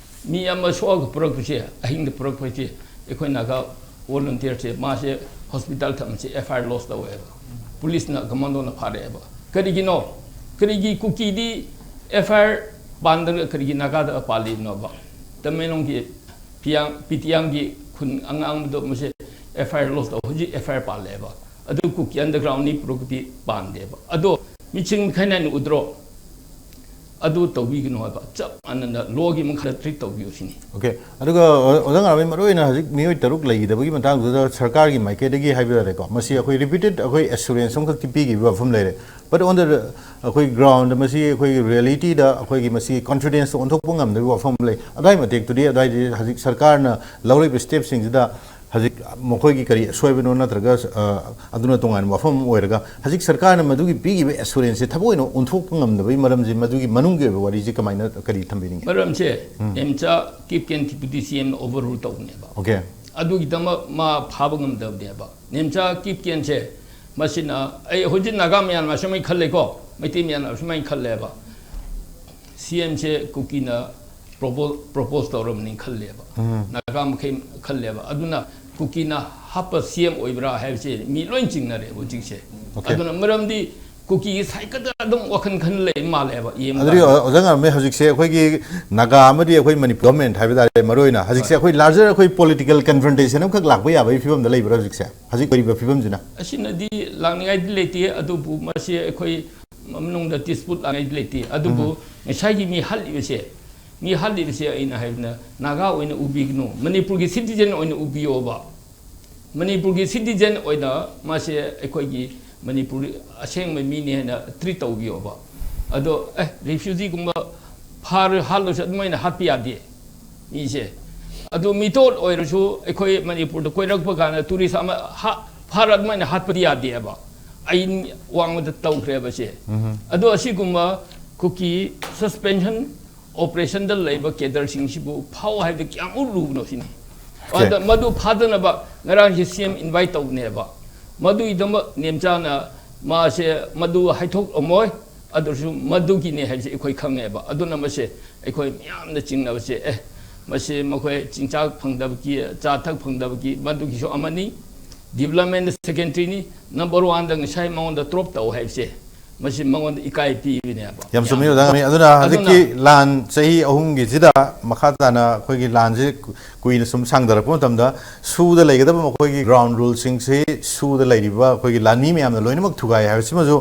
ꯃꯤ ꯑꯃ ꯁꯣꯛꯑꯒ ꯄꯨꯔꯛꯄꯁꯦ, ꯑꯍꯤꯡꯗ ꯄꯨꯔꯛꯄꯁꯦ, ꯑꯩꯈꯣꯏ ꯅꯥꯒꯥ ꯚꯣꯂꯨꯟꯇꯤꯌꯔꯁꯦ ꯃꯥꯁꯦ ꯍꯣꯁꯄꯤꯇꯥꯜ ꯊꯝꯕꯁꯦ ꯑꯦꯐ ꯑꯥꯏ ꯑꯥꯔ ꯂꯣꯗꯖ ꯇꯧꯋꯦꯕ꯫ ꯄꯨꯂꯤꯁꯅ, ꯀꯃꯥꯟꯗꯣꯅ ꯐꯥꯔꯛꯑꯦꯕ꯫ ꯀꯔꯤꯒꯤꯅꯣ? ꯀꯔꯤꯒꯤ ꯀꯨꯀꯤꯗꯤ ꯑꯦꯐ ꯑꯥꯏ ꯑꯥꯔ ꯄꯥꯟꯗꯅ ꯀꯔꯤꯒꯤ ꯅꯥꯒꯥꯗ ꯄꯥꯜꯂꯤꯅꯣꯕ? ꯇꯃꯦꯡꯂꯣꯡꯒꯤ ꯄꯤꯌꯥꯡ, ꯄꯤꯇꯤꯌꯥꯡꯒꯤ ꯈꯨꯟ ꯑꯉꯥꯡꯕꯗꯣ ꯃꯁꯦ ꯑꯦꯐ ꯑꯥꯏ ꯑꯥꯔ ꯂꯣꯗꯖ ꯇꯧ, ꯍꯧꯖꯤꯛ ꯑꯦꯐ ꯑꯥꯏ ꯑꯥꯔ ꯄꯥꯜꯂꯦꯕ꯫ ꯑꯗꯨ ꯀꯨꯀꯤ ꯑꯟꯗꯔꯒ꯭ꯔꯥꯎꯟꯅꯤ ꯄꯨꯔꯛꯄꯗꯤ ꯄꯥꯟꯗꯦꯕ꯫ ꯑꯗꯣ ꯃꯤꯆꯤꯡ ꯃꯤꯈꯥꯏ ꯅꯥꯏꯅ ꯎꯗ꯭ꯔꯣ? ꯑꯗꯨ ꯇꯧꯕꯤꯒꯅꯨ ꯍꯥꯏꯕ, ꯆꯞ ꯃꯥꯟꯅꯅ ꯂꯣꯒꯤ ꯃꯈꯥꯗ ꯇ꯭ꯔꯤꯠ ꯇꯧꯕꯤꯌꯨ ꯁꯤꯅꯤ꯫ ꯑꯣꯀꯦ꯫ ꯑꯗꯨꯒ ꯑꯣꯖꯥ ꯉꯥꯔꯥꯃꯩ, ꯃꯔꯨꯑꯣꯏꯅ ꯍꯧꯖꯤꯛ ꯃꯤꯑꯣꯏ ꯇꯔꯨꯛ ꯂꯩꯈꯤꯗꯕꯒꯤ ꯃꯇꯥꯡꯗꯨꯗ ꯁꯔꯀꯥꯔꯒꯤ ꯃꯥꯏꯀꯩꯗꯒꯤ ꯍꯥꯏꯕ ꯇꯥꯔꯦꯀꯣ, ꯃꯁꯤ ꯑꯩꯈꯣꯏ ꯔꯤꯄꯤꯇꯦꯠ ꯑꯩꯈꯣꯏ ꯑꯦꯁꯨꯔꯦꯟꯁ ꯑꯃꯈꯛꯇꯤ ꯄꯤꯈꯤꯕ ꯋꯥꯐꯝ ꯂꯩꯔꯦ꯫ ꯕꯠ ꯑꯣꯟ ꯗ ꯑꯩꯈꯣꯏ ꯒ꯭ꯔꯥꯎꯟꯗ ꯃꯁꯤ ꯑꯩꯈꯣꯏꯒꯤ ꯔꯤꯌꯦꯂꯤꯇꯤꯗ ꯑꯩꯈꯣꯏꯒꯤ ꯃꯁꯤ ꯀꯣꯟꯐꯤꯗꯦꯟꯁꯇ ꯑꯣꯟꯊꯣꯛꯄ ꯉꯝꯗꯕꯒꯤ ꯋꯥꯐꯝ ꯑꯃ ꯂꯩ꯫ ꯑꯗꯨꯋꯥꯏ ꯃꯇꯦꯛꯇꯨꯗꯤ ꯑꯗꯨꯋꯥꯏꯗꯤ ꯍꯧꯖꯤꯛ ꯁꯔꯀꯥꯔꯅ ꯂꯧꯔꯤꯕ ꯁ꯭ꯇꯦꯞꯁꯤꯡꯁꯤꯗ ꯍꯧꯖꯤꯛ ꯃꯈꯣꯏꯒꯤ ꯀꯔꯤ ꯑꯁꯣꯏꯕꯅꯣ, ꯅꯠꯇ꯭ꯔꯒ ꯑ, ꯑꯗꯨꯅ ꯇꯣꯉꯥꯟꯕ ꯋꯥꯐꯝ ꯑꯃ ꯑꯣꯏꯔꯒ, ꯍꯧꯖꯤꯛ ꯁꯔꯀꯥꯔꯅ ꯃꯗꯨꯒꯤ ꯄꯤꯈꯤꯕ ꯑꯦꯁꯨꯔꯦꯟꯁꯁꯦ ꯊꯕꯛ ꯑꯣꯏꯅ ꯑꯣꯟꯊꯣꯛꯄ ꯉꯝꯗꯕꯒꯤ ꯃꯔꯝꯁꯦ ꯃꯗꯨꯒꯤ ꯃꯅꯨꯡꯒꯤ ꯑꯣꯏꯕ ꯋꯥꯔꯤꯁꯦ ꯀꯃꯥꯏꯅ ꯀꯔꯤ ꯊꯝꯕꯤꯅꯤꯡꯉꯤ? ꯃꯔꯝꯁꯦ ꯅꯦꯝꯆꯥ ꯀꯤꯞꯀꯦꯟ ꯗꯤꯄ꯭ꯌꯨꯇꯤ ꯁꯤ ꯑꯦꯝꯅ ꯑꯣꯚꯔꯔꯨꯜ ꯇꯧꯕꯅꯦꯕ꯫ ꯑꯣꯀꯦ꯫ ꯑꯗꯨꯒꯤꯗꯃꯛ ꯃꯥ ꯐꯥꯕ ꯉꯝꯗꯕꯅꯦꯕ꯫ ꯅꯦꯝꯆꯥ ꯀꯤꯞꯀꯦꯟꯁꯦ ꯃꯁꯤꯅ, ꯑꯩ ꯍꯧꯖꯤꯛ ꯅꯥꯒꯥ ꯃꯌꯥꯝꯅ ꯑꯁꯨꯃꯥꯏꯅ ꯈꯜꯂꯦꯀꯣ, ꯃꯩꯇꯩ ꯃꯌꯥꯝꯅ ꯑꯁꯨꯃꯥꯏꯅ ꯈꯜꯂꯦꯕ, ꯁꯤ ꯑꯦꯝꯁꯦ ꯀꯨꯀꯤꯅ ꯄ꯭ꯔꯣꯄꯣ ꯄ꯭ꯔꯣꯄꯣꯁ ꯇꯧꯔꯕꯅꯤ ꯈꯜꯂꯦꯕ꯫ ꯅꯥꯒꯥ ꯃꯈꯩ ꯈꯜꯂꯦꯕ꯫ ꯑꯗꯨꯅ ꯀꯨꯀꯤꯅ ꯍꯥꯞꯄ ꯁꯤ ꯑꯦꯝ ꯑꯣꯏꯕ꯭ꯔꯥ ꯍꯥꯏꯕꯁꯦ ꯃꯤ ꯂꯣꯏ ꯆꯤꯡꯅꯔꯦꯕ ꯍꯧꯖꯤꯛꯁꯦ꯫ ꯑꯣꯀꯦ꯫ ꯑꯗꯨꯅ ꯃꯔꯝꯗꯤ ꯀꯨꯀꯤꯒꯤ ꯁꯥꯏꯠ ꯈꯛꯇ ꯑꯗꯨꯝ ꯋꯥꯈꯜ ꯈꯟ ꯂꯩ ꯃꯥꯜꯂꯦꯕ, ꯌꯦꯡꯕ ꯑꯗꯨꯗꯤ ꯀꯥꯟꯗ꯫ ꯑꯣꯖꯥ ꯉꯥꯔꯥꯃꯩ, ꯍꯧꯖꯤꯛꯁꯦ ꯑꯩꯈꯣꯏꯒꯤ ꯅꯥꯒꯥ ꯑꯃꯗꯤ ꯑꯩꯈꯣꯏ ꯃꯅꯤꯄꯨꯔ ꯒꯚꯔꯟꯃꯦꯟꯠ ꯍꯥꯏꯕ ꯇꯥꯔꯦ, ꯃꯔꯨꯑꯣꯏꯅ ꯍꯧꯖꯤꯛꯁꯦ ꯑꯩꯈꯣꯏ ꯂꯥꯔꯖꯔ ꯑꯩꯈꯣꯏ ꯄꯣꯂꯤꯇꯤꯀꯦꯜ ꯀꯟꯐ꯭ꯔꯟꯇꯦꯁꯟ ꯑꯃꯈꯛ ꯂꯥꯛꯄ ꯌꯥꯕꯒꯤ ꯐꯤꯕꯝꯗ ꯂꯩꯕ꯭ꯔꯥ ꯍꯧꯖꯤꯛꯁꯦ, ꯍꯧꯖꯤꯛ ꯑꯣꯏꯔꯤꯕ ꯐꯤꯕꯝꯁꯤꯅ? ꯑꯁꯤꯅꯗꯤ ꯂꯥꯛꯅꯤꯡꯉꯥꯏꯗꯤ ꯂꯩꯇꯦ, ꯑꯗꯨꯕꯨ ꯃꯁꯤ ꯑꯩꯈꯣꯏ ꯃꯅꯨꯡꯗ ꯗꯤꯁꯄ꯭ꯌꯨꯠ ꯂꯥꯛꯅꯤꯡꯉꯥꯏꯗꯤ ꯂꯩꯇꯦ꯫ ꯑꯗꯨꯕꯨ ꯉꯁꯥꯏꯒꯤ ꯃꯤ ꯍꯥꯠꯂꯤꯕꯁꯦ, ꯃꯤ ꯍꯥꯠꯂꯤꯕꯁꯦ ꯑꯩꯅ ꯍꯥꯏꯕꯅ ꯅꯥꯒꯥ ꯑꯣꯏꯅ ꯎꯕꯤꯒꯅꯨ, ꯃꯅꯤꯄꯨꯔꯒꯤ ꯁꯤꯇꯤꯖꯦꯟ ꯑꯣꯏꯅ ꯎꯕꯤꯌꯣꯕ꯫ ꯃꯅꯤꯄꯨꯔꯒꯤ ꯁꯤꯇꯤꯖꯦꯟ ꯑꯣꯏꯅ ꯃꯥꯁꯦ ꯑꯩꯈꯣꯏꯒꯤ ꯃꯅꯤꯄꯨꯔ ꯑꯁꯦꯡꯕ ꯃꯤꯅꯤ ꯍꯥꯏꯅ ꯇ꯭ꯔꯤꯠ ꯇꯧꯕꯤꯌꯣꯕ꯫ ꯑꯗꯣ ꯑꯦ, ꯔꯤꯐ꯭ꯌꯨꯖꯤꯒꯨꯝꯕ ꯐꯥꯔ ꯍꯥꯠꯂꯁꯨ ꯑꯗꯨꯃꯥꯏꯅ ꯍꯥꯠꯄ ꯌꯥꯗꯦ ꯃꯤꯁꯦ꯫ ꯑꯗꯨ ꯃꯤꯇꯣꯠ ꯑꯣꯏꯔꯁꯨ ꯑꯩꯈꯣꯏ ꯃꯅꯤꯄꯨꯔꯗ ꯀꯣꯏꯔꯛꯄ ꯀꯥꯟꯗ ꯇꯨꯔꯤꯁ ꯑꯃ ꯍꯥ-, ꯐꯥꯔ ꯑꯗꯨꯃꯥꯏꯅ ꯍꯥꯠꯄꯗꯤ ꯌꯥꯗꯦꯕ꯫ ꯑꯩ ꯋꯥꯡꯃꯗ ꯇꯧꯈ꯭ꯔꯦꯕ ꯁꯦ꯫ ꯑꯗꯣ ꯑꯁꯤꯒꯨꯝꯕ ꯀꯨꯀꯤ ꯁꯁꯄꯦꯟꯁꯟ ꯑꯣꯄꯔꯦꯁꯟꯗ ꯂꯩꯕ ꯀꯦꯗꯔꯁꯤꯡꯁꯤꯕꯨ ꯐꯥꯎ ꯍꯥꯏꯕꯗ ꯀꯌꯥꯃꯨꯛ ꯂꯨꯕꯅꯣ ꯁꯤꯅꯤ꯫ ꯑꯣꯀꯦ꯫ ꯑꯗ ꯃꯗꯨ ꯐꯥꯗꯅꯕ ꯉꯔꯥꯡꯁꯦ ꯁꯤ ꯑꯦꯝ ꯏꯟꯚꯥꯏꯠ ꯇꯧꯕꯅꯦꯕ꯫ ꯃꯗꯨꯒꯤꯗꯃꯛ ꯅꯦꯝꯆꯥꯅ ꯃꯥꯁꯦ ꯃꯗꯨ ꯍꯥꯏꯊꯣꯛꯂꯝꯃꯣꯏ, ꯑꯗꯨꯁꯨ ꯃꯗꯨꯒꯤꯅꯦ ꯍꯥꯏꯕꯁꯦ ꯑꯩꯈꯣꯏ ꯈꯪꯉꯦꯕ꯫ ꯑꯗꯨꯅ ꯃꯁꯦ ꯑꯩꯈꯣꯏ ꯃꯌꯥꯝꯅ ꯆꯤꯡꯅꯕꯁꯦ, ꯑꯦ, ꯃꯁꯤ ꯃꯈꯣꯏ ꯆꯤꯟꯖꯥꯛ ꯐꯪꯗꯕꯒꯤ, ꯆꯥ ꯊꯛ ꯐꯪꯗꯕꯒꯤ, ꯃꯗꯨꯒꯤꯁꯨ ꯑꯃꯅꯤ꯫ ꯗꯤꯕ꯭ꯂꯞꯃꯦꯟ ꯁꯦꯀ꯭ꯔꯦꯇꯔꯤꯅꯤ, ꯅꯝꯕꯔ ꯋꯥꯟꯗ ꯉꯁꯥꯏ ꯃꯉꯣꯟꯗ ꯗ꯭ꯔꯣꯞ ꯇꯧ ꯍꯥꯏꯕꯁꯦ, ꯃꯁꯤ ꯃꯉꯣꯟꯗ ꯏꯀꯥꯏ ꯄꯤꯕꯅꯦꯕ꯫ ꯌꯥꯝ ꯆꯨꯝꯃꯤ, ꯌꯥꯝ-, ꯑꯣꯖꯥ ꯉꯥꯔꯥꯃꯩ꯫ ꯑꯗꯨꯅ ꯑꯗꯨꯅ ꯍꯧꯖꯤꯛꯀꯤ ꯂꯥꯟ ꯆꯍꯤ ꯑꯍꯨꯝꯒꯤꯁꯤꯗ ꯃꯈꯥ ꯇꯥꯅ ꯑꯩꯈꯣꯏꯒꯤ ꯂꯥꯟꯁꯦ ꯀꯨ-, ꯀꯨꯏꯅ ꯁꯨꯝ ꯁꯥꯡꯊꯔꯛꯄ ꯃꯇꯝꯗ ꯁꯨꯗ ꯂꯩꯒꯗꯕ ꯃꯈꯣꯏꯒꯤ ꯒ꯭ꯔꯥꯎꯟ ꯔꯨꯜꯁꯤꯡꯁꯤ ꯁꯨꯗ ꯂꯩꯔꯤꯕ ꯑꯩꯈꯣꯏꯒꯤ ꯂꯥꯟꯃꯤ ꯃꯌꯥꯝꯅ ꯂꯣꯏꯅꯃꯛ ꯊꯨꯒꯥꯏ ꯍꯥꯏꯕꯁꯤꯃꯁꯨ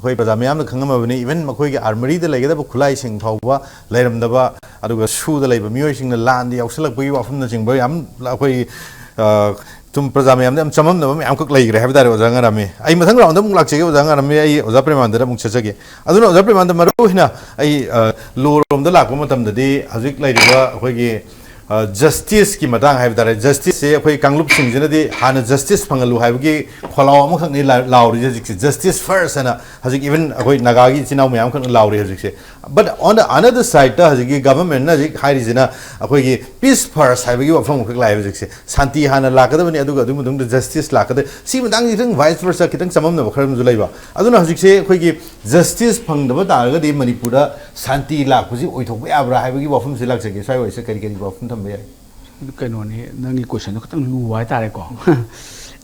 ꯑꯩꯈꯣꯏ ꯄ꯭ꯔꯖꯥ ꯃꯌꯥꯝꯅ ꯈꯪꯉꯝꯃꯕꯅꯤ, even ꯃꯈꯣꯏꯒꯤ ꯑꯥꯔꯃꯔꯤꯗ ꯂꯩꯒꯗꯕ ꯈꯨꯠꯂꯥꯏꯁꯤꯡ ꯐꯥꯎꯕ ꯂꯩꯔꯝꯗꯕ, ꯑꯗꯨꯒ ꯁꯨꯗ ꯂꯩꯕ ꯃꯤꯑꯣꯏꯁꯤꯡꯅ ꯂꯥꯟꯗ ꯌꯥꯎꯁꯜꯂꯛꯄꯒꯤ ꯋꯥꯐꯝꯅꯆꯤꯡꯕ ꯌꯥꯝ ꯑꯩꯈꯣꯏ, ꯑ, ꯁꯨꯝ ꯄ꯭ꯔꯖꯥ ꯃꯌꯥꯝꯗ ꯌꯥꯝ ꯆꯃꯝꯅꯕ ꯃꯌꯥꯝꯈꯛ ꯂꯩꯈ꯭ꯔꯦ ꯍꯥꯏꯕ ꯇꯥꯔꯦ, ꯑꯣꯖꯥ ꯉꯥꯔꯥꯝꯃꯤ꯫ ꯑꯩ ꯃꯊꯪ ꯔꯥꯎꯟꯗ ꯑꯃꯨꯛ ꯂꯥꯛꯆꯒꯦ, ꯑꯣꯖꯥ ꯉꯥꯔꯥꯝꯃꯤ, ꯑꯩ ꯑꯣꯖꯥ ꯄ꯭ꯔꯦꯃꯥꯅꯟꯗꯗ ꯑꯃꯨꯛ ꯆꯠꯆꯒꯦ꯫ ꯑꯗꯨꯅ ꯑꯣꯖꯥ ꯄ꯭ꯔꯦꯃꯥꯅꯟꯗ, ꯃꯔꯨ ꯑꯣꯏꯅ ꯑꯩ, ꯑ, ꯂꯣ ꯔꯣꯝꯗ ꯂꯥꯛꯄ ꯃꯇꯝꯗꯗꯤ ꯍꯧꯖꯤꯛ ꯂꯩꯔꯤꯕ ꯑꯩꯈꯣꯏꯒꯤ, ꯑ, ꯖꯁꯇꯤꯁꯀꯤ ꯃꯇꯥꯡ ꯍꯥꯏꯕ ꯇꯥꯔꯦ, ꯖꯁꯇꯤꯁꯁꯦ ꯑꯩꯈꯣꯏ ꯀꯥꯡꯂꯨꯞꯁꯤꯡꯁꯤꯅꯗꯤ ꯍꯥꯟꯅ ꯖꯁꯇꯤꯁ ꯐꯪꯍꯜꯂꯨ ꯍꯥꯏꯕꯒꯤ ꯈꯣꯜꯂꯥꯎ ꯑꯃꯈꯛꯅꯤ ꯂꯥ-, ꯂꯥꯎꯔꯤꯁꯦ ꯍꯧꯖꯤꯛꯁꯦ, "ꯖꯁꯇꯤꯁ ꯐꯥꯔꯁ" ꯍꯥꯏꯅ ꯍꯧꯖꯤꯛ even ꯑꯩꯈꯣꯏ ꯅꯥꯒꯥꯒꯤ ꯏꯆꯤꯟ ꯏꯅꯥꯎ ꯃꯌꯥꯝ ꯈꯛꯅ ꯂꯥꯎꯔꯤ ꯍꯧꯖꯤꯛꯁꯦ꯫ But on the another side ꯇ ꯍꯧꯖꯤꯛꯀꯤ ꯒꯚꯔꯟꯃꯦꯟꯠꯅ ꯍꯧꯖꯤꯛ ꯍꯥꯏꯔꯤꯁꯤꯅ ꯑꯩꯈꯣꯏꯒꯤ "ꯄꯤꯁ ꯐꯥꯔꯁ" ꯍꯥꯏꯕꯒꯤ ꯋꯥꯐꯝ ꯑꯃꯈꯛ ꯂꯥꯛꯑꯦ ꯍꯧꯖꯤꯛꯁꯦ꯫ ꯁꯥꯟꯇꯤ ꯍꯥꯟꯅ ꯂꯥꯛꯀꯗꯕꯅꯤ, ꯑꯗꯨꯒ ꯑꯗꯨꯒꯤ ꯃꯇꯨꯡꯗ ꯖꯁꯇꯤꯁ ꯂꯥꯛꯀꯗꯕꯅꯤ꯫ ꯁꯤ ꯃꯇꯥꯡꯁꯤ ꯈꯤꯇꯪ vice versa, ꯈꯤꯇꯪ ꯆꯃꯝꯅꯕ ꯈꯔ ꯑꯃꯁꯨ ꯂꯩꯕ꯫ ꯑꯗꯨꯅ ꯍꯧꯖꯤꯛꯁꯦ ꯑꯩꯈꯣꯏꯒꯤ ꯖꯁꯇꯤꯁ ꯐꯪꯗꯕ ꯇꯥꯔꯒꯗꯤ ꯃꯅꯤꯄꯨꯔꯗ ꯁꯥꯟꯇꯤ ꯂꯥꯛꯄꯁꯤ ꯑꯣꯏꯊꯣꯛꯄ ꯌꯥꯕ꯭ꯔꯥ ꯍꯥꯏꯕꯒꯤ ꯋꯥꯐꯝꯁꯦ ꯂꯥꯛꯆꯒꯦ꯫ ꯁ꯭ꯋꯥꯏ ꯋꯥꯏꯁꯦ ꯀꯔꯤ ꯀꯔꯤ ꯋꯥꯐꯝ ꯊꯝꯕ ꯌꯥꯏ? ꯑꯗꯨ ꯀꯩꯅꯣꯅꯤ, ꯅꯪꯒꯤ ꯀꯣꯏꯁꯟꯗꯣ ꯈꯤꯇꯪ ꯂꯨꯕ ꯍꯥꯏꯇꯥꯔꯦꯀꯣ꯫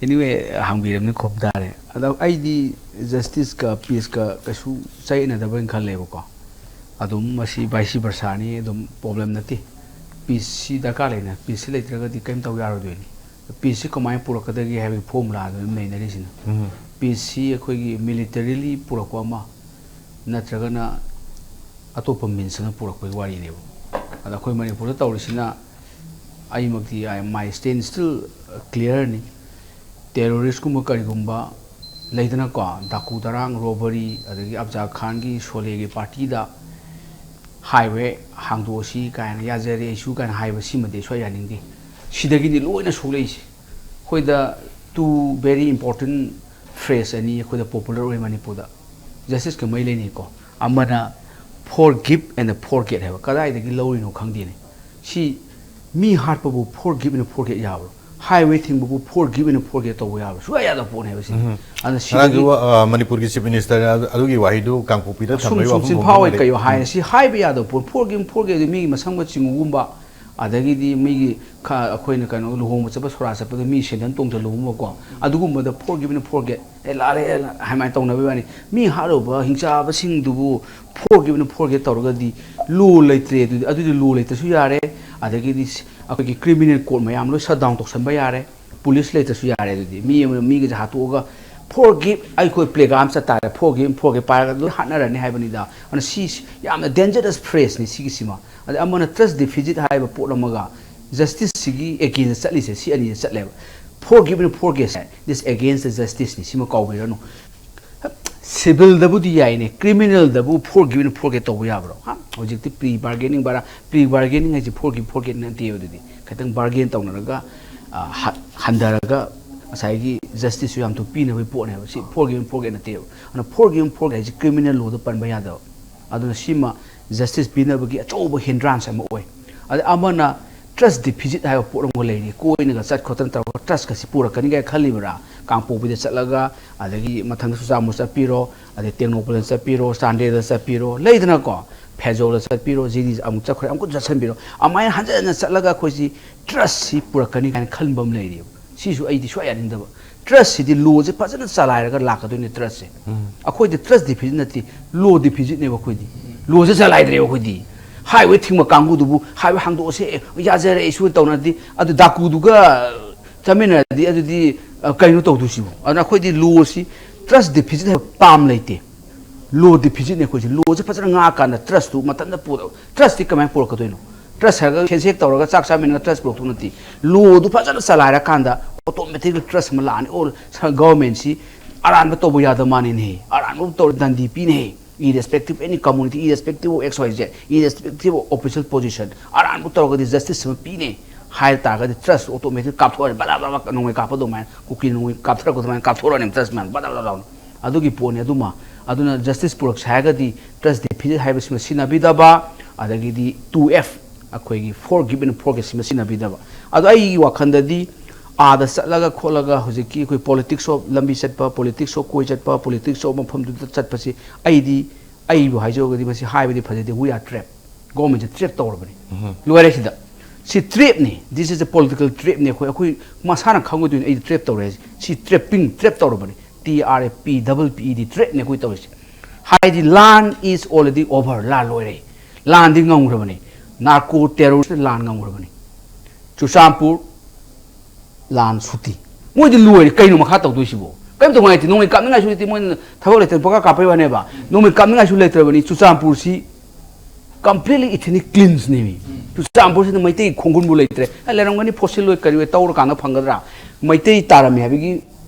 Anyway, ꯍꯪꯕꯤꯔꯕꯅꯤ, ꯈꯨꯝ ꯇꯥꯔꯦ꯫ ꯑꯗꯣ ꯑꯩꯗꯤ ꯖꯁꯇꯤꯁꯀ ꯄꯤꯁꯀ ꯀꯩꯁꯨ ꯆꯌꯦꯠꯅꯗꯕꯅ ꯈꯜꯂꯦꯕꯀꯣ꯫ ꯑꯗꯨꯝ ꯃꯁꯤ vice versꯥꯅꯤ, ꯑꯗꯨꯝ ꯄ꯭ꯔꯣꯕ꯭ꯂꯦꯝ ꯅꯠꯇꯦ꯫ ꯄꯤꯁꯁꯤ ꯗꯔꯀꯥꯔ ꯂꯩꯅ, ꯄꯤꯁꯁꯤ ꯂꯩꯇ꯭ꯔꯒꯗꯤ ꯀꯔꯤꯝ ꯇꯧ ꯌꯥꯔꯣꯏꯗꯣꯏꯅꯤ꯫ ꯄꯤꯁꯁꯤ ꯀꯃꯥꯏꯅ ꯄꯨꯔꯛꯀꯗꯒꯦ ꯍꯥꯏꯕꯒꯤ ꯐꯣꯔꯃꯨꯂꯥꯗꯨ ꯑꯗꯨꯝ ꯅꯩꯅꯔꯤꯁꯤꯅ꯫ ꯎꯝ꯫ ꯄꯤꯁꯁꯤ ꯑꯩꯈꯣꯏꯒꯤ ꯃꯤꯂꯤꯇꯔꯤꯂꯤ ꯄꯨꯔꯛꯄ ꯑꯃ ꯅꯠꯇ꯭ꯔꯒꯅ ꯑꯇꯣꯞꯄ ꯃꯤꯟꯁ ꯑꯃ ꯄꯨꯔꯛꯄꯒꯤ ꯋꯥꯔꯤꯅꯦꯕ꯫ ꯑꯗ ꯑꯩꯈꯣꯏ ꯃꯅꯤꯄꯨꯔꯗ ꯇꯧꯔꯤꯁꯤꯅ, ꯑꯩꯃꯛꯇꯤ, my stand still clearꯅꯤ꯫ ꯇꯦꯔꯣꯔꯤꯁꯀꯨꯝꯕ ꯀꯔꯤꯒꯨꯝꯕ ꯂꯩꯗꯅꯀꯣ, ꯗꯥꯀꯨ ꯗꯔꯥꯡ, ꯔꯣꯕꯔꯤ, ꯑꯗꯒꯤ ꯑꯐꯖꯥ ꯈꯥꯟꯒꯤ ꯁꯣꯂꯦꯒꯤ ꯄꯥꯔꯇꯤꯗ ꯍꯥꯏꯋꯦ ꯍꯥꯡꯗꯣꯛꯑꯁꯤ ꯀꯥꯏꯅ, ꯌꯥꯖꯔꯦ ꯑꯩꯁꯨ ꯀꯥꯏꯅ ꯍꯥꯏꯕ, ꯁꯤꯃꯗꯤ ꯑꯩ ꯁꯨꯡꯌꯥ ꯌꯥꯅꯤꯡꯗꯦ꯫ ꯁꯤꯗꯒꯤꯗꯤ ꯂꯣꯏꯅ ꯁꯣꯛꯂꯛꯏꯁꯦ꯫ ꯑꯩꯈꯣꯏꯗ two very important phrase ꯑꯅꯤ ꯑꯩꯈꯣꯏꯗ popular ꯑꯣꯏ ꯃꯅꯤꯄꯨꯔꯗ, ꯖꯁꯇꯤꯁꯀ ꯃꯔꯤ ꯂꯩꯅꯩꯀꯣ꯫ ꯑꯃꯅ "Forgive and forget" ꯍꯥꯏꯕ, ꯀꯗꯥꯏꯗꯒꯤ ꯂꯧꯔꯤꯅꯣ ꯈꯪꯗꯦꯅꯦ꯫ ꯁꯤ ꯃꯤ ꯍꯥꯠꯄꯕꯨ forgive and forget ꯌꯥꯕ꯭ꯔꯣ? ꯍꯥꯏꯋꯦ ꯊꯤꯡꯕꯕꯨ forgive and forget ꯇꯧꯕ ꯌꯥꯕ꯭ꯔꯣ? ꯁꯨꯡꯌꯥ ꯌꯥꯗꯕ ꯄꯣꯠꯅꯦꯕ ꯁꯤꯗꯤ꯫ ꯎꯝ꯫ ꯑꯗꯨꯅ ꯁꯤꯗꯒꯤ ꯉꯔꯥꯡꯁꯨ, ꯑ, ꯃꯅꯤꯄꯨꯔꯒꯤ ꯆꯤꯐ ꯃꯤꯅꯤꯁꯇꯔꯅ ꯑꯗꯨ, ꯑꯗꯨꯒꯤ ꯋꯥꯍꯩꯗꯨ ꯀꯥꯡꯄꯣꯛꯄꯤꯗ ꯁꯨꯝ, ꯊꯝꯕꯒꯤ ꯁꯨꯝ ꯋꯥꯐꯝ ꯆꯤꯟꯐꯥ ꯑꯣꯏ ꯐꯣꯡꯗꯣꯛꯅꯔꯤ꯫ ꯀꯩ ꯑꯣꯏ ꯍꯥꯏꯔꯦ꯫ ꯎꯝ꯫ ꯁꯤ ꯍꯥꯏꯕ ꯌꯥꯗꯕ ꯄꯣꯠ꯫ Forgive, forget ꯃꯤꯒꯤ ꯃꯁꯝꯒ ꯆꯤꯡꯉꯨꯒꯨꯝꯕ, ꯑꯗꯒꯤꯗꯤ ꯃꯤꯒꯤ ꯈ-, ꯑꯩꯈꯣꯏꯅ ꯀꯩꯅꯣ ꯂꯨꯍꯣꯡꯕ ꯆꯠꯄ ꯁꯣꯔꯥ ꯆꯠꯄꯗ ꯃꯤ ꯁꯦꯟꯗꯟ ꯇꯣꯡꯊ ꯂꯨꯍꯣꯡꯕꯀꯣ, ꯑꯗꯨꯒꯨꯝꯕꯗ forgive and forget, "ꯑꯦ, ꯂꯥꯜꯂꯦ, ꯑꯦ, ꯂꯥ-," ꯍꯥꯏꯃꯥꯏꯅ ꯇꯧꯅꯕꯒꯤ ꯋꯥꯅꯤ꯫ ꯃꯤ ꯍꯥꯠꯂꯨꯕ ꯍꯤꯡꯆꯥꯕꯁꯤꯡꯗꯨꯕꯨ forgive and forget ꯇꯧꯔꯒꯗꯤ law ꯂꯩꯇ꯭ꯔꯦ꯫ ꯑꯗꯨꯗꯤ, ꯑꯗꯨꯗꯤ law ꯂꯩꯇ꯭ꯔꯁꯨ ꯌꯥꯔꯦ꯫ ꯑꯗꯒꯤꯗꯤ ꯁ-, ꯑꯩꯈꯣꯏꯒꯤ criminal court ꯃꯌꯥꯝ ꯂꯣꯏ shut down ꯇꯧꯁꯟꯕ ꯌꯥꯔꯦ꯫ ꯄꯨꯂꯤꯁ ꯂꯩꯇ꯭ꯔꯁꯨ ꯌꯥꯔꯦ꯫ ꯑꯗꯨꯗꯤ ꯃꯤ ꯑꯃ, ꯃꯤꯒꯁꯦ ꯍꯥꯠꯇꯣꯛꯑꯒ Forgive, ꯑꯩꯈꯣꯏ ꯄ꯭ꯂꯦꯒ꯭ꯔꯥꯎꯟ ꯆꯠ ꯇꯥꯔꯦ, forgive, forgive ꯄꯥꯏꯔꯒ ꯂꯣꯏ ꯍꯥꯠꯅꯔꯅꯤ ꯍꯥꯏꯕꯅꯤꯗ꯫ ꯑꯗꯨꯅ ꯁꯤ ꯌꯥꯝꯅ ꯗꯦꯟꯖꯔꯁ ꯐ꯭ꯔꯦꯖꯅꯤ ꯁꯤꯒꯤꯁꯤꯃ꯫ ꯑꯗꯩ ꯑꯃꯅ trust deficit ꯍꯥꯏꯕ ꯄꯣꯠ ꯑꯃꯒ ꯖꯁꯇꯤꯁꯁꯤꯒꯤ ꯑꯦꯒꯦꯟꯁ ꯆꯠꯂꯤꯁꯦ ꯁꯤ ꯑꯅꯤꯁꯦ ꯆꯠꯂꯦꯕ꯫ Forgive and forget, this against the justice ꯅꯤ, ꯁꯤꯃ ꯀꯥꯎꯕꯤꯔꯅꯨ꯫ ꯁꯤꯚꯤꯜꯗꯕꯨꯗꯤ ꯌꯥꯏꯅꯦ, ꯀ꯭ꯔꯤꯃꯤꯅꯦꯜꯗꯕꯨ forgive and forget ꯇꯧꯕ ꯌꯥꯕ꯭ꯔꯣ? ꯍꯥ? ꯍꯧꯖꯤꯛꯇꯤ ꯄ꯭ꯔꯤ ꯕꯥꯔꯒꯦꯅꯤꯡ ꯕꯥꯔꯥ, ꯄ꯭ꯔꯤ ꯕꯥꯔꯒꯦꯅꯤꯡ ꯍꯥꯏꯁꯦ forgive forget ꯅꯠꯇꯦꯕ꯫ ꯑꯗꯨꯗꯤ ꯈꯤꯇꯪ ꯕꯥꯔꯒꯦꯟ ꯇꯧꯅꯔꯒ, ꯑ, ꯍ-, ꯍꯟꯊꯔꯒ ꯉꯁꯥꯏꯒꯤ ꯖꯁꯇꯤꯁꯁꯨ ꯌꯥꯝ ꯊꯨꯅ ꯄꯤꯅꯕꯒꯤ ꯄꯣꯠꯅꯦꯕ꯫ ꯁꯤ forgive and forget ꯅꯠꯇꯦꯕ꯫ ꯑꯗꯨꯅ forgive and forget ꯍꯥꯏꯁꯦ ꯀ꯭ꯔꯤꯃꯤꯅꯦꯜ ꯂꯣꯗ ꯄꯟꯕ ꯌꯥꯗꯕ꯫ ꯑꯗꯨꯅ ꯁꯤꯃ ꯖꯁꯇꯤꯁ ꯄꯤꯅꯕꯒꯤ ꯑꯆꯧꯕ ꯍꯤꯟꯗ꯭ꯔꯥꯟꯁ ꯑꯃ ꯑꯣꯏ꯫ ꯑꯗꯩ ꯑꯃꯅ trust deficit ꯍꯥꯏꯕ ꯄꯣꯠ ꯑꯃꯒ ꯂꯩꯔꯤ꯫ ꯀꯣꯏꯅꯒ ꯆꯠ ꯈꯣꯠꯇꯅ ꯇꯧꯔꯒ ꯇ꯭ꯔꯁꯀꯁꯤ ꯄꯨꯔꯛꯀꯅꯤ ꯀꯥꯏꯅ ꯈꯜꯂꯤꯕ꯭ꯔꯥ? ꯀꯥꯡꯄꯣꯛꯄꯤꯗ ꯆꯠꯂꯒ, ꯑꯗꯒꯤ ꯃꯊꯪꯗ ꯆꯨꯔꯆꯥꯟꯄꯨꯔ ꯆꯠꯄꯤꯔꯣ, ꯑꯗꯩ ꯇꯦꯡꯅꯧꯄꯜꯗ ꯆꯠꯄꯤꯔꯣ, ꯆꯥꯟꯗꯦꯜꯗ ꯆꯠꯄꯤꯔꯣ, ꯂꯩꯗꯅꯀꯣ, ꯐꯦꯖꯣꯜꯗ ꯆꯠꯄꯤꯔꯣ, ꯖꯤꯔꯤꯁ ꯑꯃꯨꯛ ꯆꯠꯈ꯭ꯔꯦ, ꯑꯃꯨꯛ ꯆꯠꯁꯟꯕꯤꯔꯣ, ꯑꯗꯨꯃꯥꯏꯅ ꯍꯟꯖꯟ ꯍꯟꯖꯟ ꯆꯠꯂꯒ ꯑꯩꯈꯣꯏꯁꯤ ꯇ꯭ꯔꯁꯁꯤ ꯄꯨꯔꯛꯀꯅꯤ ꯀꯥꯏꯅ ꯈꯟꯕ ꯑꯃ ꯂꯩꯔꯤꯕ꯫ ꯁꯤꯁꯨ ꯑꯩꯗꯤ ꯁꯨꯡꯌꯥ ꯌꯥꯅꯤꯡꯗꯕ꯫ ꯇ꯭ꯔꯁꯁꯤꯗꯤ ꯂꯣꯁꯦ ꯐꯖꯅ ꯆꯂꯥꯏꯔꯒ ꯂꯥꯛꯀꯗꯣꯏꯅꯦ ꯇ꯭ꯔꯁꯁꯦ꯫ ꯑꯩꯈꯣꯏꯗꯤ ꯇ꯭ꯔꯁ ꯗꯤꯐꯤꯖꯤꯠ ꯅꯠꯇꯦ, ꯂꯣ ꯗꯤꯐꯤꯖꯤꯠꯅꯦꯕ ꯑꯩꯈꯣꯏꯗꯤ꯫ ꯂꯣꯁꯦ ꯆꯂꯥꯏꯗ꯭ꯔꯦꯕ ꯑꯩꯈꯣꯏꯗꯤ꯫ ꯍꯥꯏꯋꯦ ꯊꯤꯡꯕ ꯀꯥꯡꯕꯨꯗꯨꯕꯨ ꯍꯥꯏꯋꯦ ꯍꯥꯡꯗꯣꯛꯑꯁꯦ, ꯌꯥꯖꯔꯦ ꯏꯁꯨ ꯇꯧꯅꯔꯗꯤ, ꯑꯗꯨ ꯗꯥꯀꯨꯗꯨꯒ ꯆꯠꯃꯤꯟꯅꯔꯗꯤ ꯑꯗꯨꯗꯤ, ꯑ, ꯀꯩꯅꯣ ꯇꯧꯗꯣꯏꯁꯤꯕꯨ? ꯑꯗꯨꯅ ꯑꯩꯈꯣꯏꯗꯤ ꯂꯣꯁꯤ, ꯇ꯭ꯔꯁ ꯗꯤꯐꯤꯖꯤꯠ ꯍꯥꯏꯕ ꯇꯥꯝ ꯂꯩꯇꯦ꯫ ꯂꯣ ꯗꯤꯐꯤꯖꯤꯠꯅꯦ ꯑꯩꯈꯣꯏꯁꯦ꯫ ꯂꯣꯁꯦ ꯐꯖꯅ ꯉꯥꯛꯑꯀꯥꯟꯗ ꯇ꯭ꯔꯁꯇꯨ ꯃꯊꯟꯇ ꯄꯨꯔꯛ-, ꯇ꯭ꯔꯁꯇꯤ ꯀꯃꯥꯏꯅ ꯄꯨꯔꯛꯀꯗꯣꯏꯅꯣ? ꯇ꯭ꯔꯁ ꯍꯥꯏꯔꯒ ꯍꯦꯟꯁꯦꯛ ꯇꯧꯔꯒ ꯆꯥꯛ ꯆꯥꯃꯤꯟꯅꯒ ꯇ꯭ꯔꯁ ꯄꯨꯔꯛꯇꯧ ꯅꯠꯇꯦ꯫ ꯂꯣꯗꯨ ꯐꯖꯅ ꯆꯂꯥꯏꯔꯀꯥꯟꯗ ꯑꯣꯇꯣꯃꯦꯇꯤꯛꯂꯤ ꯇ꯭ꯔꯁ ꯑꯃ ꯂꯥꯛꯑꯅꯤ꯫ ꯑꯣꯜ ꯒꯚꯔꯟꯃꯦꯟꯁꯤ ꯑꯔꯥꯟꯕ ꯇꯧꯕ ꯌꯥꯗꯕ ꯃꯥꯅꯤꯅꯦ, ꯑꯔꯥꯟꯕ ꯇꯧꯔ ꯗꯟꯗꯤ ꯄꯤꯅꯦ, irrespective of any community, irrespective of X Y Z, irrespective of official position, ꯑꯔꯥꯟꯕ ꯇꯧꯔꯒꯗꯤ ꯖꯁꯇꯤꯁ ꯑꯃ ꯄꯤꯅꯦ ꯍꯥꯏ ꯇꯥꯔꯒꯗꯤ ꯇ꯭ꯔꯁ ꯑꯣꯇꯣꯃꯦꯇꯤꯛ ꯀꯥꯞꯊꯣꯛꯑꯅꯤ꯫ ꯕꯗꯥ ꯕꯗꯥ ꯕꯗꯥ ꯅꯣꯡꯃꯩ ꯀꯥꯞꯄ ꯑꯗꯨꯃꯥꯏꯅ, ꯀꯨꯀꯤ ꯅꯣꯡꯃꯩ ꯀꯥꯞꯊꯔꯛꯄ ꯑꯗꯨꯃꯥꯏꯅ ꯀꯥꯞꯊꯣꯔꯛꯑꯅꯤ ꯇ꯭ꯔꯁ ꯃꯌꯥꯝ ꯕꯗꯥ ꯕꯗꯥ ꯕꯗꯥ꯫ ꯑꯗꯨꯒꯤ ꯄꯣꯠꯅꯤ ꯑꯗꯨꯃ꯫ ꯑꯗꯨꯅ ꯖꯁꯇꯤꯁ ꯄꯨꯔꯛꯁꯦ ꯍꯥꯏꯔꯒꯗꯤ ꯇ꯭ꯔꯁ ꯗꯤꯐꯤꯖꯤꯠ ꯍꯥꯏꯕꯁꯤꯃ ꯁꯤꯖꯤꯟꯅꯕꯤꯗꯕ, ꯑꯗꯒꯤꯗꯤ two F, ꯑꯩꯈꯣꯏꯒꯤ forgive and forget ꯁꯤꯃ ꯁꯤꯖꯤꯟꯅꯕꯤꯗꯕ꯫ ꯑꯗꯣ ꯑꯩꯒꯤ ꯋꯥꯈꯜꯗꯗꯤ ꯑꯥꯗ ꯆꯠꯂꯒ ꯈꯣꯠꯂꯒ ꯍꯧꯖꯤꯛꯀꯤ ꯑꯩꯈꯣꯏ politics of ꯂꯝꯕꯤ ꯆꯠꯄ, politics of ꯀꯣꯏ ꯆꯠꯄ, politics of ꯃꯐꯝꯗꯨꯗ ꯆꯠꯄꯁꯤ ꯑꯩꯗꯤ, ꯑꯩꯕꯨ ꯍꯥꯏꯖꯧꯔꯒꯗꯤ ꯃꯁꯤ ꯍꯥꯏꯕꯗꯤ ꯐꯖꯗꯦ, we are trap꯫ ꯒꯣꯔꯃꯦꯟꯁꯦ ꯇ꯭ꯔꯦꯞ ꯇꯧꯔꯕꯅꯤ꯫ ꯂꯣꯏꯔꯦ ꯁꯤꯗ꯫ ꯁꯤ ꯇ꯭ꯔꯦꯞꯅꯤ꯫ This is a political trapꯅꯤ꯫ ꯑꯩꯈꯣꯏ, ꯑꯩꯈꯣꯏ ꯃꯁꯥꯅ ꯈꯪꯉꯣꯏꯗꯣꯏꯅꯤ ꯑꯩꯗꯤ ꯇ꯭ꯔꯦꯞ ꯇꯧꯔꯦ ꯍꯥꯏꯁꯦ꯫ ꯁꯤ ꯇ꯭ꯔꯦꯞꯄꯤꯡ, ꯇ꯭ꯔꯦꯞ ꯇꯧꯔꯕꯅꯤ꯫ T R A P double P E D, ꯇ꯭ꯔꯦꯞꯅꯤ ꯑꯩꯈꯣꯏ ꯇꯧꯔꯤꯁꯦ꯫ ꯍꯥꯏꯗꯤ ꯂꯥꯟ is already over, ꯂꯥꯟ ꯂꯣꯏꯔꯦ꯫ ꯂꯥꯟꯗꯤ ꯉꯝꯈ꯭ꯔꯕꯅꯤ꯫ ꯅꯥꯔꯀꯣ ꯇꯦꯔꯣꯔꯤꯁꯅ ꯂꯥꯟ ꯉꯝꯈ꯭ꯔꯕꯅꯤ꯫ ꯆꯨꯔꯆꯥꯟꯄꯨꯔ, ꯂꯥꯟ ꯁꯨꯇꯤ꯫ ꯃꯣꯏꯗꯤ ꯂꯣꯏꯔꯦ꯫ ꯀꯩꯅꯣ ꯃꯈꯥ ꯇꯧꯗꯣꯏꯁꯤꯕꯣ? ꯀꯔꯤꯝꯇ ꯅꯨꯡꯉꯥꯏꯇꯦ, ꯅꯣꯡꯃꯩ ꯀꯥꯞꯅꯤꯡꯉꯥꯏꯁꯨ ꯂꯩꯇꯦ, ꯃꯣꯏꯅ ꯊꯕꯛ ꯂꯩꯇꯅ ꯄꯪꯀꯥꯞ ꯀꯥꯞꯄꯩ ꯋꯥꯅꯦꯕ꯫ ꯅꯣꯡꯃꯩ ꯀꯥꯞꯅꯤꯡꯉꯥꯏꯁꯨ ꯂꯩꯇ꯭ꯔꯕꯅꯤ꯫ ꯆꯨꯔꯆꯥꯟꯄꯨꯔꯁꯤ completely ethnic cleanse ꯅꯦꯃꯤ꯫ ꯆꯨꯔꯆꯥꯟꯄꯨꯔꯁꯤꯗ ꯃꯩꯇꯩ ꯈꯣꯡꯒꯨꯟꯕꯨ ꯂꯩꯇ꯭ꯔꯦ꯫ ꯑ, ꯂꯩꯔꯝꯒꯅꯤ, ꯐꯣꯁꯤꯜ ꯑꯣꯏ ꯀꯔꯤ ꯑꯣꯏ ꯇꯧꯔꯀꯥꯟꯗ ꯐꯪꯒꯗ꯭ꯔꯥ? ꯃꯩꯇꯩ ꯇꯥꯔꯝꯃꯦ ꯍꯥꯏꯕꯒꯤ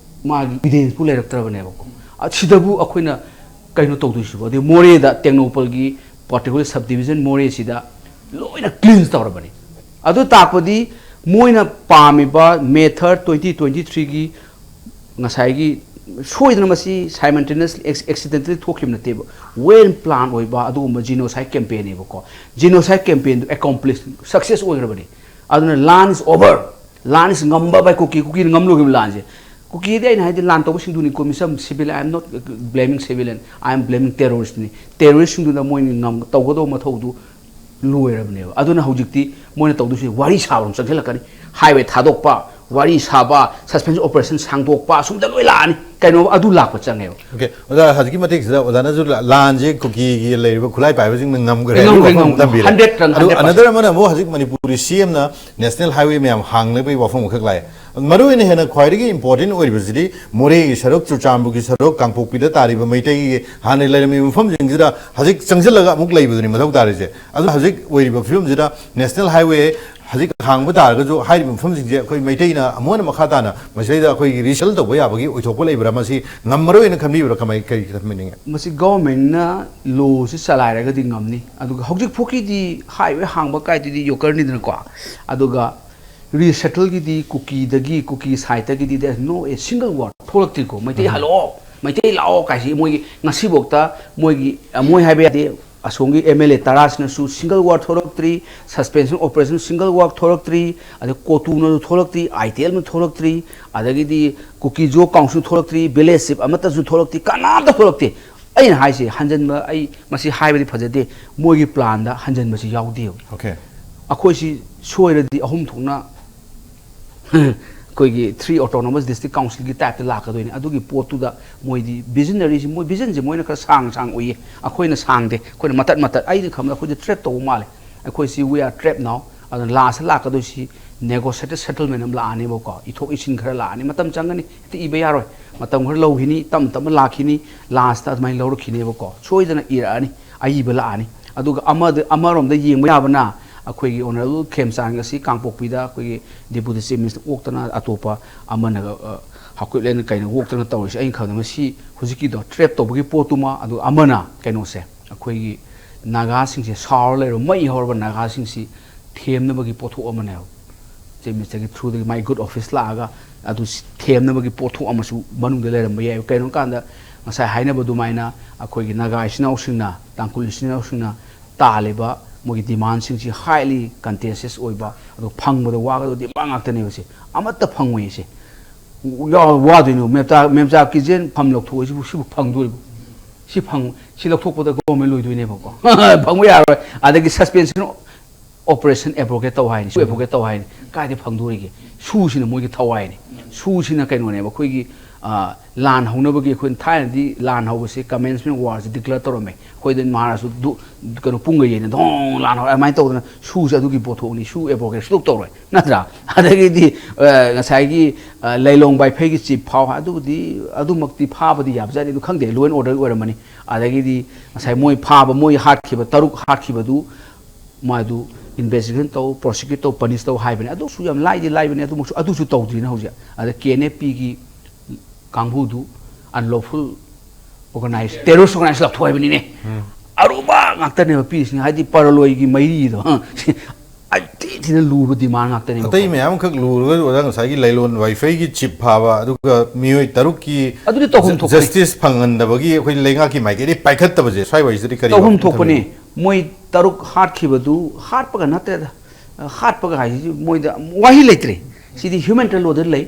ꯃꯥꯒꯤ ꯏꯕꯤꯗꯦꯟꯁꯄꯨ ꯂꯩꯔꯛꯇ꯭ꯔꯕꯅꯦꯕꯀꯣ꯫ ꯑ, ꯁꯤꯗꯕꯨ ꯑꯩꯈꯣꯏꯅ ꯀꯩꯅꯣ ꯇꯧꯗꯣꯏꯁꯤꯕꯣ? ꯑꯗꯩ ꯃꯣꯔꯦꯗ ꯇꯦꯡꯅꯧꯄꯜꯒꯤ particular subdivision ꯃꯣꯔꯦꯁꯤꯗ ꯂꯣꯏꯅ ꯀ꯭ꯂꯤꯟꯁ ꯇꯧꯔꯕꯅꯤ꯫ ꯑꯗꯨ ꯇꯥꯛꯄꯗꯤ ꯃꯣꯏꯅ ꯄꯥꯝꯃꯤꯕ ꯃꯦ ꯊꯥꯔꯠ ꯇ꯭ꯋꯦꯟꯇꯤ ꯇ꯭ꯋꯦꯟꯇꯤ ꯊ꯭ꯔꯤꯒꯤ ꯉꯁꯥꯏꯒꯤ ꯁꯣꯏꯗꯅ ꯃꯁꯤ simultaneously accidentally ꯊꯣꯛꯈꯤꯕ ꯅꯠꯇꯦꯕ, ꯋꯦꯜ ꯄ꯭ꯂꯥꯟ ꯑꯣꯏꯕ ꯑꯗꯨꯒꯨꯝꯕ genocide campaign ꯅꯦꯕꯀꯣ꯫ Genocide campaign ꯗꯨ accomplish, success ꯑꯣꯏꯈ꯭ꯔꯕꯅꯤ꯫ ꯑꯗꯨꯅ land is over, land is ꯉꯝꯕ by ꯀꯨꯀꯤ, ꯀꯨꯀꯤꯅ ꯉꯝꯂꯨꯈꯤꯕ ꯂꯥꯟꯁꯦ꯫ ꯀꯨꯀꯤꯗꯤ ꯑꯩꯅ ꯍꯥꯏꯗꯤ ꯂꯥꯟ ꯇꯧꯕꯁꯤꯡꯗꯨꯅꯤꯀꯣ, ꯃꯤꯆꯝ civil, I am not blaming civilian, I am blaming terrorist ꯅꯤ꯫ Terrorist ꯁꯤꯡꯗꯨꯅ ꯃꯣꯏꯅ ꯉꯝ-, ꯇꯧꯒꯗꯧꯕ ꯃꯊꯧꯗꯨ ꯂꯣꯏꯔꯕꯅꯦꯕ꯫ ꯑꯗꯨꯅ ꯍꯧꯖꯤꯛꯇꯤ ꯃꯣꯏꯅ ꯇꯧꯗꯣꯏꯁꯦ ꯋꯥꯔꯤ ꯁꯥꯕꯔꯣꯝ ꯆꯪꯁꯤꯜꯂꯛꯀꯅꯤ꯫ Highway ꯊꯥꯗꯣꯛꯄ, ꯋꯥꯔꯤ ꯁꯥꯕ, suspension operation ꯁꯥꯡꯗꯣꯛꯄ, ꯑꯁꯨꯝꯗ ꯂꯣꯏ ꯂꯥꯛꯑꯅꯤ꯫ ꯀꯩꯅꯣ ꯑꯗꯨ ꯂꯥꯛꯄ ꯆꯪꯉꯦꯕ꯫ ꯑꯣꯀꯦ, ꯑꯣꯖꯥ, ꯍꯧꯖꯤꯛꯀꯤ ꯃꯇꯤꯛꯁꯤꯗ ꯑꯣꯖꯥꯅꯁꯨ ꯂꯥꯟꯁꯦ ꯀꯨꯀꯤꯒꯤ ꯂꯩꯔꯤꯕ ꯈꯨꯠꯂꯥꯏ ꯄꯥꯏꯕꯁꯤꯡꯅ ꯉꯝꯈ꯭ꯔꯦ꯫ ꯉꯝꯈ꯭ꯔꯦ, ꯋꯥꯐꯝ ꯉꯝꯈ꯭ꯔꯦ꯫ ꯊꯝꯕꯤꯔꯦ꯫ Hundred and ꯑꯗꯨ hundred percent꯫ Another ꯑꯃꯅ ꯑꯃꯨꯛ ꯍꯧꯖꯤꯛ ꯃꯅꯤꯄꯨꯔꯒꯤ C M ꯅ National Highway ꯃꯌꯥꯝ ꯍꯥꯡꯅꯕꯒꯤ ꯋꯥꯐꯝ ꯑꯃꯈꯛ ꯂꯥꯛꯑꯦ꯫ ꯃꯔꯨ ꯑꯣꯏꯅ ꯍꯦꯟꯅ ꯈ꯭ꯋꯥꯏꯗꯒꯤ important ꯑꯣꯏꯔꯤꯕꯁꯤꯗꯤ ꯃꯣꯔꯦꯒꯤ ꯁꯔꯨꯛ, ꯆꯨꯔꯆꯥꯟꯄꯨꯔꯒꯤ ꯁꯔꯨꯛ, ꯀꯥꯡꯄꯣꯛꯄꯤꯗ ꯇꯥꯔꯤꯕ ꯃꯩꯇꯩꯒꯤ ꯍꯥꯟꯅ ꯂꯩꯔꯝꯃꯤꯕ ꯃꯐꯝꯁꯤꯡꯁꯤꯗ ꯍꯧꯖꯤꯛ ꯆꯪꯁꯤꯜꯂꯒ ꯑꯃꯨꯛ ꯂꯩꯕꯗꯨꯅꯤ ꯃꯊꯧ ꯇꯥꯔꯤꯁꯦ꯫ ꯑꯗꯨ ꯍꯧꯖꯤꯛ ꯑꯣꯏꯔꯤꯕ ꯐꯤꯕꯝꯁꯤꯗ National Highway ꯍꯧꯖꯤꯛ ꯍꯥꯡꯕ ꯇꯥꯔꯒꯁꯨ ꯍꯥꯏꯔꯤꯕ ꯃꯐꯝꯁꯤꯡꯁꯦ ꯑꯩꯈꯣꯏ ꯃꯩꯇꯩꯅ ꯑꯃꯨꯛ ꯍꯟꯅ ꯃꯈꯥ ꯇꯥꯅ ꯃꯁꯤꯗꯩꯗ ꯑꯩꯈꯣꯏꯒꯤ resettle ꯇꯧꯕ ꯌꯥꯕꯒꯤ ꯑꯣꯏꯊꯣꯛꯄ ꯂꯩꯕ꯭ꯔꯥ, ꯃꯁꯤ ꯉꯝꯃꯔꯣꯏꯅ ꯈꯟꯕꯤꯕ꯭ꯔꯥ, ꯀꯃꯥꯏ, ꯀꯔꯤ ꯈꯟꯕꯤꯅꯤꯡꯉꯦ? ꯃꯁꯤ government ꯅ law ꯁꯤ ꯆꯂꯥꯏꯔꯒꯗꯤ ꯉꯝꯅꯤ꯫ ꯑꯗꯨꯒ ꯍꯧꯖꯤꯛ ꯐꯥꯎꯒꯤꯗꯤ highway ꯍꯥꯡꯕ ꯀꯥꯏꯗꯨꯗꯤ ꯌꯣꯀꯔꯅꯤꯗꯅꯀꯣ꯫ ꯑꯗꯨꯒ resettle ꯒꯤꯗꯤ ꯀꯨꯀꯤꯗꯒꯤ, ꯀꯨꯀꯤ side ꯇꯒꯤꯗꯤ there is no a single word ꯊꯣꯛꯂꯛꯇ꯭ꯔꯤꯀꯣ꯫ Meitei ꯍꯜꯂꯛꯑꯣ, Meitei ꯂꯥꯛꯑꯣ ꯀꯥꯏꯁꯤ ꯃꯣꯏꯒꯤ ꯉꯁꯤꯐꯥꯎꯗ ꯃꯣꯏꯒꯤ, ꯃꯣꯏ ꯍꯥꯏꯕ ꯌꯥꯗꯦ꯫ ꯑꯁꯣꯝꯒꯤ M L A ꯇꯔꯥꯁꯤꯅꯁꯨ single word ꯊꯣꯛꯂꯛꯇ꯭ꯔꯤ, suspension operation single word ꯊꯣꯛꯂꯛꯇ꯭ꯔꯤ, ꯑꯗꯩ ꯀꯣꯇꯨꯅꯁꯨ ꯊꯣꯛꯂꯛꯇ꯭ꯔꯤ, I T L ꯅ ꯊꯣꯛꯂꯛꯇ꯭ꯔꯤ, ꯑꯗꯒꯤꯗꯤ ꯀꯨꯀꯤ ꯖꯣ ꯀꯥꯎꯟꯁꯤꯜ ꯊꯣꯛꯂꯛꯇ꯭ꯔꯤ, village chief ꯑꯃꯠꯇꯁꯨ ꯊꯣꯛꯂꯛꯇ꯭ꯔꯤ, ꯀꯅꯥꯝꯇ ꯊꯣꯛꯂꯛꯇꯦ꯫ ꯑꯩꯅ ꯍꯥꯏꯁꯦ ꯍꯟꯖꯟꯕ, ꯑꯩ ꯃꯁꯤ ꯍꯥꯏꯕꯗꯤ ꯐꯖꯗꯦ, ꯃꯣꯏꯒꯤ plan ꯗ ꯍꯟꯖꯟꯕꯁꯤ ꯌꯥꯎꯗꯦꯕ꯫ Okay. ꯑꯩꯈꯣꯏꯁꯤ ꯁꯣꯏꯔꯗꯤ ꯑꯍꯨꯝ ꯊꯣꯛꯅ ꯑꯩꯈꯣꯏꯒꯤ three autonomous district council ꯒꯤ type ꯇ ꯂꯥꯛꯀꯗꯣꯏꯅꯤ꯫ ꯑꯗꯨꯒꯤ ꯄꯣꯠꯇꯨꯗ ꯃꯣꯏꯗꯤ visionary ꯁꯤ, ꯃꯣꯏ vision ꯁꯦ ꯃꯣꯏꯅ ꯈꯔ ꯁꯥꯡ ꯁꯥꯡ ꯎꯏꯌꯦ, ꯑꯩꯈꯣꯏꯅ ꯁꯥꯡꯗꯦ, ꯑꯩꯈꯣꯏꯅ ꯃꯇꯠ ꯃꯇꯠ꯫ ꯑꯩꯅ ꯈꯟꯕꯗ ꯑꯩꯈꯣꯏꯗꯤ trap ꯇꯧꯕ ꯃꯥꯜꯂꯦ, ꯑꯩꯈꯣꯏꯁꯤ we are trap now꯫ ꯑꯗꯨꯅ last ꯇ ꯂꯥꯛꯀꯗꯣꯏꯁꯤ negotiated settlement ꯑꯃ ꯂꯥꯛꯑꯅꯦꯕꯀꯣ, ꯏꯊꯣꯛ ꯏꯁꯤꯟ ꯈꯔ ꯂꯥꯛꯑꯅꯤ, ꯃꯇꯝ ꯆꯪꯒꯅꯤ, ꯍꯦꯛꯇ ꯏꯕ ꯌꯥꯔꯣꯏ, ꯃꯇꯝ ꯈꯔ ꯂꯧꯈꯤꯅꯤ, ꯇꯞꯅ ꯇꯞꯅ ꯂꯥꯛꯈꯤꯅꯤ, ꯂꯥꯁꯇ ꯑꯗꯨꯃꯥꯏꯅ ꯂꯧꯔꯛꯈꯤꯅꯦꯕꯀꯣ, ꯁꯣꯏꯗꯅ ꯏꯔꯛꯑꯅꯤ, ꯑꯏꯕ ꯂꯥꯛꯑꯅꯤ꯫ ꯑꯗꯨꯒ ꯑꯃꯗ, ꯑꯃꯔꯣꯝꯗ ꯌꯦꯡꯕ ꯌꯥꯕꯅ, ꯑꯩꯈꯣꯏꯒꯤ ꯑꯣꯅꯔꯦꯕꯜ ꯈꯦꯝꯆꯥꯟ ꯉꯁꯤ ꯀꯥꯡꯄꯣꯛꯄꯤꯗ ꯑꯩꯈꯣꯏꯒꯤ ꯗꯦꯄꯨꯇꯤ ꯆꯤꯐ ꯃꯤꯅꯤꯁꯇꯔ ꯑꯣꯛꯇꯅ, ꯑꯇꯣꯞꯄ ꯑꯃꯅꯒ, ꯑ, ꯍꯥꯎꯀꯨꯠꯂꯦꯟ ꯀꯩꯅ ꯑꯣꯛꯇꯅ ꯇꯧꯔꯤꯁꯦ, ꯑꯩꯅ ꯈꯪꯗꯦ ꯃꯁꯤ ꯍꯧꯖꯤꯛꯀꯤꯗꯣ ꯇ꯭ꯔꯦꯞ ꯇꯧꯕꯒꯤ ꯄꯣꯠꯇꯨꯃ, ꯑꯗꯨꯒ ꯑꯃꯅ ꯀꯩꯅꯣꯁꯦ, ꯑꯩꯈꯣꯏꯒꯤ ꯅꯥꯒꯥꯁꯤꯡꯁꯦ ꯁꯥꯎꯔ ꯂꯩꯔꯕ, ꯃꯩ ꯍꯧꯔꯕ ꯅꯥꯒꯥꯁꯤꯡꯁꯤ ꯊꯦꯝꯅꯕꯒꯤ ꯄꯣꯠꯊꯣꯛ ꯑꯃꯅꯦꯕ꯫ ꯆꯤꯐ ꯃꯤꯅꯤꯁꯇꯔꯒꯤ ꯊ꯭ꯔꯨꯗꯒꯤ ꯃꯥꯏ ꯒꯨꯗ ꯑꯣꯐꯤꯁ ꯂꯥꯛꯑꯒ ꯑꯗꯨ ꯊꯦꯝꯅꯕꯒꯤ ꯄꯣꯠꯊꯣꯛ ꯑꯃꯁꯨ ꯃꯅꯨꯡꯗ ꯂꯩꯔꯝꯕ ꯌꯥꯏ꯫ ꯀꯩꯅꯣ ꯍꯥꯏ ꯀꯥꯟꯗ ꯉꯁꯥꯏ ꯍꯥꯏꯅꯕ ꯑꯗꯨꯃꯥꯏꯅ ꯑꯩꯈꯣꯏꯒꯤ ꯅꯥꯒꯥ ꯏꯆꯤꯟ ꯏꯅꯥꯎꯁꯤꯡꯅ, ꯇꯥꯡꯈꯨꯜ ꯏꯆꯤꯟ ꯏꯅꯥꯎꯁꯤꯡꯅ ꯇꯥꯜꯂꯤꯕ ꯃꯣꯏꯒꯤ ꯗꯤꯃꯥꯟꯁꯤꯡꯁꯤ highly contentious ꯑꯣꯏꯕ, ꯑꯗꯨ ꯐꯪꯕꯗ ꯋꯥꯒꯗꯕ ꯗꯤꯃꯥꯟ ꯉꯥꯛꯇꯅꯦꯕ꯫ ꯁꯤ ꯑꯃꯠꯇ ꯐꯪꯉꯣꯏ꯫ ꯁꯤ ꯌꯥ-, ꯋꯥꯗꯣꯏꯅꯣ? ꯃꯦꯝꯆꯥ-, ꯃꯦꯝꯆꯥ ꯀꯤꯖꯦꯟ ꯐꯝ ꯂꯧꯊꯣꯛꯑꯣꯏꯁꯤꯕꯨ ꯁꯤꯕꯨ ꯐꯪꯗꯣꯔꯤꯕꯣ? ꯁꯤ ꯐꯪ-, ꯁꯤ ꯂꯧꯊꯣꯛꯄꯗ ꯒꯣꯔꯃꯦꯟ ꯂꯣꯏꯗꯣꯏꯅꯦꯕꯀꯣ꯫ ꯐꯪꯕ ꯌꯥꯔꯣꯏ꯫ ꯑꯗꯒꯤ suspension operation abrogate ꯇꯧ ꯍꯥꯏꯅꯤ, ꯁꯨ abrogate ꯇꯧ ꯍꯥꯏꯅꯤ꯫ ꯀꯥꯏꯗ ꯐꯪꯗꯣꯔꯤꯒꯦ? ꯁꯨꯁꯤꯅ ꯃꯣꯏꯒꯤ ꯊꯋꯥꯏꯅꯤ꯫ ꯁꯨꯁꯤꯅ ꯀꯩꯅꯣꯅꯦꯕ, ꯑꯩꯈꯣꯏꯒꯤ, ꯑ, ꯂꯥꯟ ꯍꯧꯅꯕꯒꯤ, ꯑꯩꯈꯣꯏꯅ ꯊꯥꯏꯅꯗꯤ ꯂꯥꯟ ꯍꯧꯕꯁꯦ commencement war ꯁꯦ declare ꯇꯧꯔꯝꯃꯦ꯫ ꯑꯩꯈꯣꯏꯗ ꯃꯍꯥꯔꯥꯖꯁꯨ ꯗꯨ-, ꯀꯩꯅꯣ, ꯄꯨꯡꯒ ꯌꯩꯅ ꯙꯣꯡ ꯂꯥꯟ ꯍꯧꯔꯦ꯫ ꯑꯗꯨꯃꯥꯏꯅ ꯇꯧꯗꯅ ꯁꯨꯁꯦ ꯑꯗꯨꯒꯤ ꯄꯣꯠꯊꯣꯛꯅꯤ, ꯁꯨ abrogate ꯁꯨꯡꯇꯧ ꯇꯧꯔꯣꯏ, ꯅꯠꯇ꯭ꯔꯥ? ꯑꯗꯒꯤꯗꯤ, ꯑ, ꯉꯁꯥꯏꯒꯤ, ꯑ, ꯂꯩꯂꯣꯡ ꯋꯥꯏꯐꯩꯒꯤ ꯆꯤꯞ ꯐꯥꯎ, ꯑꯗꯨꯕꯨꯗꯤ, ꯑꯗꯨꯃꯛꯇꯤ ꯐꯥꯕꯗꯤ ꯌꯥꯕꯖꯥꯠꯅꯤ, ꯑꯗꯨ ꯈꯪꯗꯦ, law and order ꯑꯣꯏꯔꯝꯃꯅꯤ꯫ ꯑꯗꯒꯤꯗꯤ ꯉꯁꯥꯏ ꯃꯣꯏ ꯐꯥꯕ, ꯃꯣꯏ ꯍꯥꯠꯈꯤꯕ ꯇꯔꯨꯛ ꯍꯥꯠꯈꯤꯕꯗꯨ ꯃꯥꯗꯨ investigation ꯇꯧ, prosecute ꯇꯧ, punish ꯇꯧ ꯍꯥꯏꯕꯅꯤ꯫ ꯑꯗꯨꯁꯨ ꯌꯥꯝ ꯂꯥꯏꯗꯤ ꯂꯥꯏꯕꯅꯤ, ꯑꯗꯨꯃꯛꯁꯨ, ꯑꯗꯨꯁꯨ ꯇꯧꯗ꯭ꯔꯤꯅ ꯍꯧꯖꯤꯛ꯫ ꯑꯗ ꯀꯦ ꯑꯦꯟ ꯑꯦꯐ ꯄꯤꯒꯤ ꯀꯥꯡꯕꯨꯗꯨ unlawful organized terrorist organized ꯂꯥꯎꯊꯣꯛ ꯍꯥꯏꯕꯅꯤꯅꯦ꯫ ꯑꯔꯨꯕ ꯉꯥꯛꯇꯅꯦꯕ ꯄꯤꯔꯤꯁꯤꯅ, ꯍꯥꯏꯗꯤ ꯄꯔꯂꯣꯏꯒꯤ ꯃꯩꯔꯤꯗꯣ꯫ ꯑꯩ ꯊꯤ ꯊꯤꯅ ꯂꯨꯕ demand ꯉꯥꯛꯇꯅꯦꯕ꯫ ꯑꯇꯩ ꯃꯌꯥꯝ ꯑꯃꯈꯛ ꯂꯨꯔꯒ ꯑꯣꯖꯥ ꯉꯁꯥꯏꯒꯤ ꯂꯩꯂꯣꯟ ꯋꯥꯏꯐꯩꯒꯤ ꯆꯤꯞ ꯐꯥꯕ, ꯑꯗꯨꯒ ꯃꯤꯑꯣꯏ ꯇꯔꯨꯛꯀꯤ ꯑꯗꯨꯗꯤ ꯇꯧꯐꯝ ꯊꯣꯛꯄꯅꯤ꯫ Justice ꯐꯪꯍꯟꯗꯕꯒꯤ ꯑꯩꯈꯣꯏ ꯂꯩꯉꯥꯛꯀꯤ ꯃꯥꯏꯀꯩꯗꯒꯤ ꯄꯥꯏꯈꯠꯇꯕꯁꯦ ꯁ꯭ꯋꯥꯏ ꯋꯥꯏꯁꯤꯗꯗꯤ ꯀꯔꯤ ꯇꯧꯐꯝ ꯋꯥꯐꯝ ꯊꯣꯛꯄꯅꯤ꯫ ꯊꯝꯕꯤꯅꯤ? ꯃꯣꯏ ꯇꯔꯨꯛ ꯍꯥꯠꯈꯤꯕꯗꯨ, ꯍꯥꯠꯄꯒ ꯅꯠꯇ꯭ꯔꯦꯗ, ꯍꯥꯠꯄꯒ ꯍꯥꯏꯁꯤꯁꯨ ꯃꯣꯏꯗ ꯋꯥꯍꯩ ꯂꯩꯇ꯭ꯔꯦ꯫ ꯁꯤꯗꯤ humanitarian law ꯗ ꯂꯩ,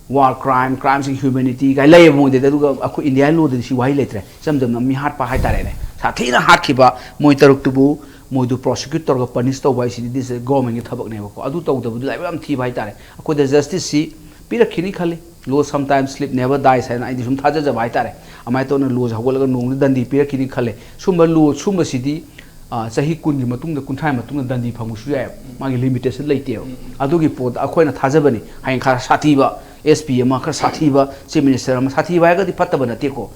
war crime, crimes against humanity ꯀꯥꯏ ꯂꯩꯌꯦꯕ ꯃꯣꯏꯗꯗꯤ꯫ ꯑꯗꯨꯒ ꯑꯩꯈꯣꯏ Indian law ꯗꯗꯤ ꯁꯤ ꯋꯥꯍꯩ ꯂꯩꯇ꯭ꯔꯦ꯫ ꯏꯆꯝ ꯆꯝꯅ ꯃꯤ ꯍꯥꯠꯄ ꯍꯥꯏꯇꯥꯔꯦꯅꯦ, ꯁꯥꯊꯤꯅ ꯍꯥꯠꯈꯤꯕ ꯃꯣꯏ ꯇꯔꯨꯛꯇꯨꯕꯨ ꯃꯣꯏꯗꯨ prosecute ꯇꯧꯔꯒ punish ꯇꯧꯕ ꯍꯥꯏꯁꯤꯗꯤ this is government ꯒꯤ ꯊꯕꯛꯅꯦꯕꯀꯣ꯫ ꯑꯗꯨ ꯇꯧꯗꯕꯗꯨ ꯂꯥꯏꯕꯛ ꯌꯥꯝ ꯊꯤꯕ ꯍꯥꯏꯇꯥꯔꯦ꯫ ꯑꯩꯈꯣꯏꯗ justice ꯁꯤ ꯄꯤꯔꯛꯈꯤꯅꯤ ꯈꯜꯂꯤ꯫ Law sometimes sleep never dies ꯍꯥꯏꯅ ꯑꯩꯗꯤ ꯁꯨꯝ ꯊꯥꯖꯖꯕ ꯍꯥꯏꯇꯥꯔꯦ꯫ ꯑꯗꯨꯃꯥꯏꯅ ꯇꯧꯅ law ꯁꯦ ꯍꯧꯒꯠꯂꯒ ꯅꯣꯡꯃꯗꯤ ꯗꯟꯗꯤ ꯄꯤꯔꯛꯈꯤꯅꯤ ꯈꯜꯂꯦ꯫ ꯁꯨꯝꯕ law, ꯁꯨꯝꯕꯁꯤꯗꯤ ꯑ, ꯆꯍꯤ ꯀꯨꯟꯒꯤ ꯃꯇꯨꯡꯗ, ꯀꯨꯟꯊ꯭ꯔꯥꯒꯤ ꯃꯇꯨꯡꯗ ꯗꯟꯗꯤ ꯐꯪꯕꯁꯨ ꯌꯥꯏꯑꯕ꯫ ꯃꯥꯒꯤ ꯂꯤꯃꯤꯇꯦꯁꯟ ꯂꯩꯇꯦꯕ꯫ ꯑꯗꯨꯒꯤ ꯄꯣꯠꯇ ꯑꯩꯈꯣꯏꯅ ꯊꯥꯖꯕꯅꯤ, ꯍꯌꯦꯡ ꯈꯔ ꯁꯥꯊꯤꯕ ꯑꯦꯁ ꯄꯤ ꯑꯃ, ꯈꯔ ꯁꯥꯊꯤꯕ ꯆꯤꯐ ꯃꯤꯅꯤꯁꯇꯔ ꯑꯃ, ꯁꯥꯊꯤꯕ ꯍꯥꯏꯔꯒꯗꯤ ꯐꯠꯇꯕ ꯅꯠꯇꯦꯀꯣ,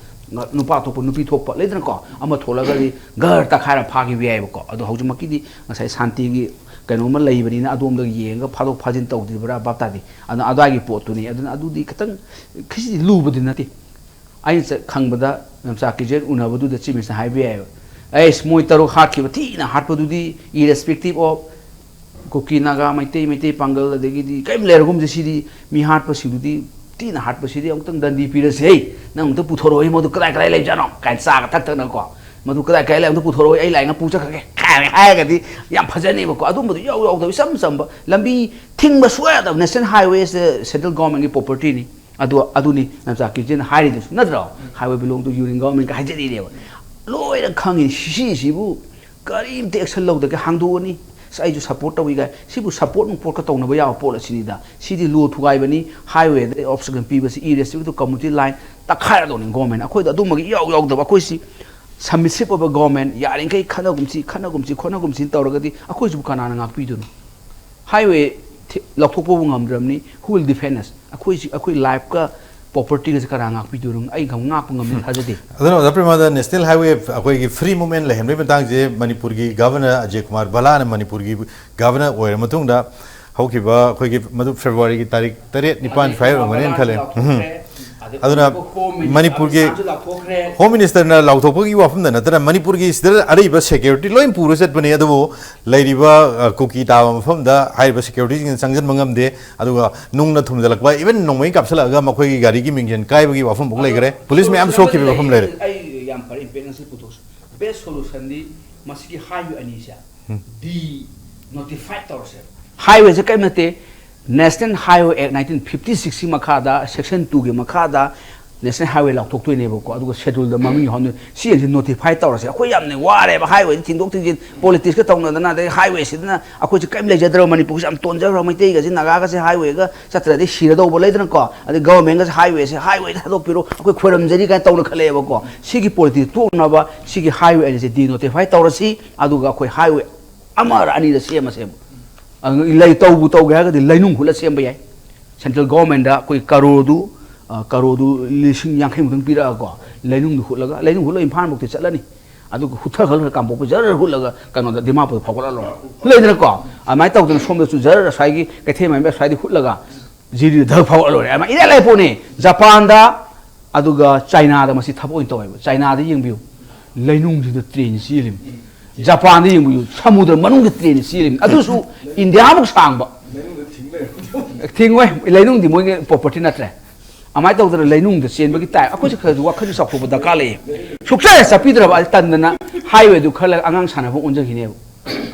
ꯅꯨꯄꯥ ꯊꯣꯛꯄ ꯅꯨꯄꯤ ꯊꯣꯛꯄ ꯂꯩꯗꯅꯀꯣ, ꯑꯃ ꯊꯣꯛꯂꯒꯗꯤ ꯒꯔ ꯇꯛꯈꯥꯏꯔ ꯐꯥꯈꯤꯕ ꯌꯥꯏꯑꯕꯀꯣ꯫ ꯑꯗꯣ ꯍꯧꯖꯤꯛꯃꯛꯀꯤꯗꯤ ꯉꯁꯥꯏ ꯁꯥꯟꯇꯤꯒꯤ ꯀꯩꯅꯣꯝꯃ ꯂꯩꯕꯅꯤꯅ ꯑꯗꯣꯝꯗꯒꯤ ꯌꯦꯡꯉꯒ ꯐꯥꯗꯣꯛ ꯐꯥꯖꯤꯟ ꯇꯧꯗ꯭ꯔꯤꯕ꯭ꯔꯥ ꯚꯥꯞ ꯇꯥꯗꯦ꯫ ꯑꯗꯨꯅ ꯑꯗꯨꯋꯥꯏꯒꯤ ꯄꯣꯠꯇꯨꯅꯤ꯫ ꯑꯗꯨꯅ ꯑꯗꯨꯗꯤ ꯈꯤꯇꯪ, ꯈꯤꯇꯪ ꯂꯨꯕꯗꯤ ꯅꯠꯇꯦ꯫ ꯑꯩꯅ ꯆ-, ꯈꯪꯕꯗ ꯂꯝꯆꯥ ꯀꯤꯖꯦꯟ ꯎꯅꯕꯗꯨꯗ ꯆꯤꯐ ꯃꯤꯅꯤꯁꯇꯔ ꯍꯥꯏꯕ ꯌꯥꯏꯑꯕ, "ꯑꯩꯁ, ꯃꯣꯏ ꯇꯔꯨꯛ ꯍꯥꯠꯈꯤꯕ ꯊꯤꯅ ꯍꯥꯠꯄꯗꯨꯗꯤ, irrespective of ꯀꯨꯀꯤ, ꯅꯥꯒꯥ, ꯃꯩꯇꯩ, ꯃꯩꯇꯩ ꯄꯥꯡꯒꯜ, ꯑꯗꯒꯤꯗꯤ ꯀꯔꯤꯝ ꯂꯩꯔꯒꯨꯝꯁꯦ, ꯁꯤꯗꯤ ꯃꯤ ꯍꯥꯠꯄꯁꯤꯡꯗꯨꯗꯤ ꯊꯤꯅ ꯍꯥꯠꯄꯁꯤꯗꯤ ꯑꯃꯨꯛꯇꯪ ꯗꯟꯗꯤ ꯄꯤꯔꯁꯦ꯫ ꯍꯦ, ꯅꯪ ꯑꯃꯨꯛꯇ ꯄꯨꯊꯣꯔꯛꯑꯣ, ꯃꯗꯨ ꯀꯗꯥꯏ ꯀꯗꯥꯏ ꯂꯩꯕꯖꯥꯠꯅꯣ?" ꯀꯥꯏꯅ ꯆꯥꯒ ꯊꯛ ꯊꯛꯅꯀꯣ, "ꯃꯗꯨ ꯀꯗꯥꯏ ꯀꯗꯥꯏ ꯂꯩ, ꯑꯃꯨꯛꯇ ꯄꯨꯊꯣꯔꯛꯑꯣ, ꯑꯩ ꯂꯥꯏꯅ ꯄꯨ ꯆꯠꯈ꯭ꯔꯒꯦ" ꯀꯥꯏꯅ ꯍꯥꯏꯔꯒꯗꯤ ꯌꯥꯝ ꯐꯖꯅꯦꯕꯀꯣ꯫ ꯑꯗꯨꯝꯕꯗꯨ ꯌꯥꯎ ꯌꯥꯎꯗꯕ, ꯏꯆꯝ ꯆꯝꯕ ꯂꯝꯕꯤ ꯊꯤꯡꯕ ꯁꯨꯡꯌꯥ ꯌꯥꯗꯕ꯫ National Highwayꯁꯦ central governmentꯀꯤ propertyꯅꯤ꯫ ꯑꯗꯣ ꯑꯗꯨꯅꯤ ꯂꯝꯆꯥ ꯀꯤꯖꯦꯟ ꯍꯥꯏꯔꯤꯗꯨꯁꯨ, ꯅꯠꯇ꯭ꯔꯣ? "Highway belong to union government" ꯀ ꯍꯥꯏꯖꯔꯤꯅꯦꯕ꯫ ꯂꯣꯏꯅ ꯈꯪꯉꯤ꯫ ꯁꯤꯁꯤꯕꯨ ꯀꯔꯤꯝꯇ action ꯂꯧꯗꯒꯦ ꯍꯥꯡꯗꯣꯛꯑꯅꯤ꯫ "ꯑꯁ, ꯑꯩꯁꯨ support ꯇꯧꯏ" ꯀꯥꯏ꯫ ꯁꯤꯕꯨ support ꯅꯨꯡꯄꯣꯔꯠꯀ ꯇꯧꯅꯕ ꯌꯥꯕ ꯄꯣꯠ ꯑꯁꯤꯅꯤꯗ꯫ ꯁꯤꯗꯤ law ꯊꯨꯒꯥꯏꯕꯅꯤ꯫ Highwayꯗ obstruction ꯄꯤꯕꯁꯤ irrespective of community line ꯇꯛꯈꯥꯏꯔꯗꯧꯅꯤ government꯫ ꯑꯩꯈꯣꯏꯗ ꯑꯗꯨꯝꯕꯒꯤ ꯏꯌꯥꯎ ꯌꯥꯎꯗꯕ, ꯑꯩꯈꯣꯏꯁꯤ submissive ꯑꯣꯏꯕ government, ꯌꯥꯔꯤꯈꯩ ꯈꯠꯅꯒꯨꯝꯁꯤ, ꯈꯠꯅꯒꯨꯝꯁꯤ, ꯈꯣꯠꯅꯒꯨꯝꯁꯤ ꯇꯧꯔꯒꯗꯤ ꯑꯩꯈꯣꯏꯁꯤꯕꯨ ꯀꯅꯥꯅ ꯉꯥꯛꯄꯤꯗꯣꯏꯅꯣ? Highway ꯊꯤ-, ꯂꯧꯊꯣꯛꯄꯕꯨ ꯉꯝꯗ꯭ꯔꯕꯅꯤ, who will defend us? ꯑꯩꯈꯣꯏꯁꯤ, ꯑꯩꯈꯣꯏ lifeꯀ propertyꯒꯁꯦ ꯀꯅꯥ ꯉꯥꯛꯄꯤꯗꯣꯏꯅꯣ? ꯑꯩ ꯉꯝ-, ꯉꯥꯛꯄ ꯉꯝꯅꯤ ꯊꯥꯖꯗꯦ꯫ ꯑꯗꯨꯅ ꯑꯣꯖꯥ ꯄ꯭ꯔꯦꯃꯥꯅꯟꯗ, National Highway ꯑꯩꯈꯣꯏꯒꯤ free movement ꯂꯩꯍꯟꯕꯒꯤ ꯃꯇꯥꯡꯁꯦ ꯃꯅꯤꯄꯨꯔꯒꯤ governor ꯑꯖꯌ ꯀꯨꯃꯥꯔ ꯚꯜꯂꯥꯅ ꯃꯅꯤꯄꯨꯔꯒꯤ governor ꯑꯣꯏꯔ ꯃꯇꯨꯡꯗ ꯍꯧꯈꯤꯕ ꯑꯩꯈꯣꯏꯒꯤ ꯃꯗꯨ Februaryꯒꯤ ꯇꯥꯔꯤꯛ ꯇꯔꯦꯠ, ꯅꯤꯄꯥꯟ ꯁ꯭ꯋꯥꯏ ꯑꯣꯏꯔꯝꯒꯅꯤꯅ ꯈꯜꯂꯦ꯫ ꯎꯝ꯫ ꯑꯗꯨꯅ ꯃꯅꯤꯄꯨꯔꯒꯤ Home Ministerꯅ ꯂꯥꯎꯊꯣꯛꯄꯒꯤ ꯋꯥꯐꯝꯗ ꯅꯠꯇꯅ ꯃꯅꯤꯄꯨꯔꯒꯤ ꯁꯤꯗ ꯑꯔꯩꯕ security ꯂꯣꯏ ꯄꯨꯔ ꯆꯠꯄꯅꯤ, ꯑꯗꯨꯕꯨ ꯂꯩꯔꯤꯕ, ꯑ, ꯀꯨꯀꯤ ꯇꯥꯕ ꯃꯐꯝꯗ ꯍꯥꯏꯔꯤꯕ securityꯁꯤꯡꯅ ꯆꯪꯁꯤꯟꯕ ꯉꯝꯗꯦ꯫ ꯑꯗꯨꯒ ꯅꯨꯡꯅ ꯊꯨꯝꯖꯤꯜꯂꯛꯄ, even ꯅꯣꯡꯃꯩ ꯀꯥꯞꯁꯤꯜꯂꯛꯑꯒ ꯃꯈꯣꯏꯒꯤ ꯒꯥꯔꯤꯒꯤ ꯃꯤꯡꯖꯦꯜ ꯀꯥꯏꯕꯒꯤ ꯋꯥꯐꯝꯐꯥꯎ ꯂꯩꯈ꯭ꯔꯦ꯫ Police ꯃꯌꯥꯝ ꯁꯣꯛꯈꯤꯕꯒꯤ ꯋꯥꯐꯝ ꯂꯩꯔꯦ꯫ ꯑꯩ ꯌꯥꯝ ꯐꯔꯦ, impact ꯉꯁꯤ ꯄꯨꯊꯣꯛꯁꯤ꯫ Best solutionꯗꯤ ꯃꯁꯤꯒꯤ ꯍꯥꯏꯔꯤꯕ ꯑꯅꯤꯁꯦ ꯗꯤ ꯅꯣꯇꯤꯐꯥꯏ ꯇꯧꯔꯁꯦ꯫ Highwayꯁꯦ ꯀꯔꯤꯝ ꯅꯠꯇꯦ, National Highway Act nineteen fifty sixꯀꯤ ꯃꯈꯥꯗ, section twoꯒꯤ ꯃꯈꯥꯗ ꯅꯦꯁꯅꯦꯜ ꯍꯥꯏꯋꯦ ꯂꯥꯎꯊꯣꯛꯇꯣꯏꯅꯦꯕꯀꯣ꯫ ꯑꯗꯨꯒ ꯁꯦꯗꯨꯜꯗ ꯃꯃꯤꯡ ꯌꯥꯎꯍꯟꯗꯣꯏ꯫ ꯁꯤ ꯑꯁꯤ ꯅꯣꯇꯤꯐꯥꯏ ꯇꯧꯔꯁꯦ꯫ ꯑꯩꯈꯣꯏ ꯌꯥꯝꯅ ꯋꯥꯔꯦꯕ ꯍꯥꯏꯋꯦꯗ ꯊꯤꯟꯗꯣꯛ ꯊꯤꯟꯖꯤꯟ, ꯄꯣꯂꯤꯇꯤꯛꯁꯀ ꯇꯧꯅꯗꯅ, ꯑꯗꯩ ꯍꯥꯏꯋꯦꯁꯤꯗꯅ ꯑꯩꯈꯣꯏꯁꯦ ꯀꯔꯤꯝ ꯂꯩꯖꯗ꯭ꯔꯕ, ꯃꯅꯤꯄꯨꯔꯁꯦ ꯌꯥꯝ ꯇꯣꯟꯖꯈ꯭ꯔꯕ, ꯃꯩꯇꯩꯒꯁꯦ, ꯅꯥꯒꯥꯒꯁꯦ ꯍꯥꯏꯋꯦꯒ ꯆꯠꯇ꯭ꯔꯗꯤ ꯁꯤꯔꯗꯧꯕ ꯂꯩꯗꯅꯀꯣ꯫ ꯑꯗꯩ ꯒꯚꯔꯟꯃꯦꯟꯒꯁꯦ ꯍꯥꯏꯋꯦꯁꯦ, ꯍꯥꯏꯋꯦꯗ ꯊꯥꯗꯣꯛꯄꯤꯔꯣ, ꯑꯩꯈꯣꯏ ꯈꯣꯏꯔꯝꯖꯔꯤ ꯀꯥꯏꯅ ꯇꯧꯅꯈꯠꯂꯛꯑꯦꯕꯀꯣ꯫ ꯁꯤꯒꯤ ꯄꯣꯂꯤꯇꯤꯛꯁ ꯇꯣꯛꯅꯕ ꯁꯤꯒꯤ ꯍꯥꯏꯋꯦ ꯑꯅꯤꯁꯦ ꯗꯤꯅꯣꯇꯤꯐꯥꯏ ꯇꯧꯔꯁꯤ, ꯑꯗꯨꯒ ꯑꯩꯈꯣꯏ ꯍꯥꯏꯋꯦ ꯑꯃꯔ ꯑꯅꯤꯔ ꯁꯦꯝꯃꯁꯦꯕ꯫ ꯑꯗꯨ ꯂꯩ ꯇꯧꯕꯨ ꯇꯧꯒꯦ ꯍꯥꯏꯔꯒꯗꯤ ꯂꯩꯅꯨꯡ ꯍꯨꯠꯂ ꯁꯦꯝꯕ ꯌꯥꯏ꯫ ꯁꯦꯟꯇ꯭ꯔꯦꯜ ꯒꯣꯔꯃꯦꯟꯗ ꯑꯩꯈꯣꯏ ꯀꯔꯣꯔꯗꯨ, ꯑ, ꯀꯔꯣꯔꯗꯨ ꯂꯤꯁꯤꯡ ꯌꯥꯡꯈꯩꯃꯨꯛꯇꯪ ꯄꯤꯔꯛꯑꯒꯀꯣ, ꯂꯩꯅꯨꯡꯗꯨ ꯍꯨꯠꯂꯒ, ꯂꯩꯅꯨꯡ ꯍꯨꯠꯂꯒ ꯏꯝꯐꯥꯜꯃꯨꯛꯇꯤ ꯆꯠꯂꯅꯤ꯫ ꯑꯗꯨꯒ ꯍꯨꯠꯊꯈ꯭ꯔꯒ ꯀꯥꯡꯄꯣꯛꯄꯤ ꯖꯔ ꯍꯨꯠꯂꯒ ꯀꯩꯅꯣꯗ ꯗꯤꯃꯥꯄꯨꯔꯗ ꯐꯥꯎꯒꯠꯂ ꯂꯣꯏꯔꯦ꯫ ꯂꯩꯗꯅꯀꯣ? ꯑꯗꯨꯃꯥꯏꯅ ꯇꯧꯗꯅ ꯁꯣꯝꯗꯁꯨ ꯖꯔ ꯑꯁ꯭ꯋꯥꯏꯒꯤ ꯀꯩꯊꯦꯜ ꯃꯥꯏꯕ ꯑꯁ꯭ꯋꯥꯏꯗꯤ ꯍꯨꯠꯂꯒ ꯖꯤꯔꯤꯗ ꯙꯛ ꯐꯥꯎꯒꯠꯂ ꯂꯣꯏꯔꯦ꯫ ꯑꯗꯨꯃꯥꯏꯅ ꯏꯔꯥꯏ ꯂꯥꯏ ꯄꯣꯠꯅꯤ꯫ ꯖꯄꯥꯟꯗ, ꯑꯗꯨꯒ ꯆꯥꯏꯅꯥꯗ ꯃꯁꯤ ꯊꯕꯛ ꯑꯣꯏꯅ ꯇꯧꯋꯦꯕ꯫ ꯆꯥꯏꯅꯥꯗ ꯌꯦꯡꯕꯤꯌꯨ, ꯂꯩꯅꯨꯡꯁꯤꯗ ꯇ꯭ꯔꯦꯟ ꯆꯦꯜꯂꯤꯃꯤ꯫ ꯖꯄꯥꯟꯗ ꯌꯦꯡꯕꯤꯌꯨ, ꯁꯃꯨꯗ꯭ꯔ ꯃꯅꯨꯡꯗ ꯇ꯭ꯔꯦꯟ ꯆꯦꯜꯂꯤꯃꯤ꯫ ꯑꯗꯨꯁꯨ ꯏꯟꯗꯤꯌꯥꯃꯨꯛ ꯁꯥꯡꯕ꯫ ꯊꯤꯡꯉꯣꯏ, ꯂꯩꯅꯨꯡꯗꯤ ꯃꯣꯏꯒꯤ ꯄ꯭ꯔꯣꯄꯔꯇꯤ ꯅꯠꯇ꯭ꯔꯦ꯫ ꯑꯗꯨꯃꯥꯏꯅ ꯇꯧꯗꯅ ꯂꯩꯅꯨꯡꯗ ꯆꯦꯟꯕꯒꯤ ꯇꯥꯏꯞ꯫ ꯑꯩꯈꯣꯏꯁꯨ ꯈꯔꯁꯨ ꯋꯥꯈꯜꯁꯨ ꯆꯥꯎꯊꯣꯛꯄ ꯗꯔꯀꯥꯔ ꯂꯩꯌꯦ꯫ ꯁꯨꯛꯆꯠ ꯆꯠꯄꯤꯗ꯭ꯔꯕ ꯑꯗꯨ ꯇꯟꯗꯅ ꯍꯥꯏꯋꯦꯗꯨ ꯈꯜꯂꯒ ꯑꯉꯥꯡ ꯁꯥꯟꯅꯐꯝ ꯑꯣꯟꯖꯈꯤꯅꯦꯕ꯫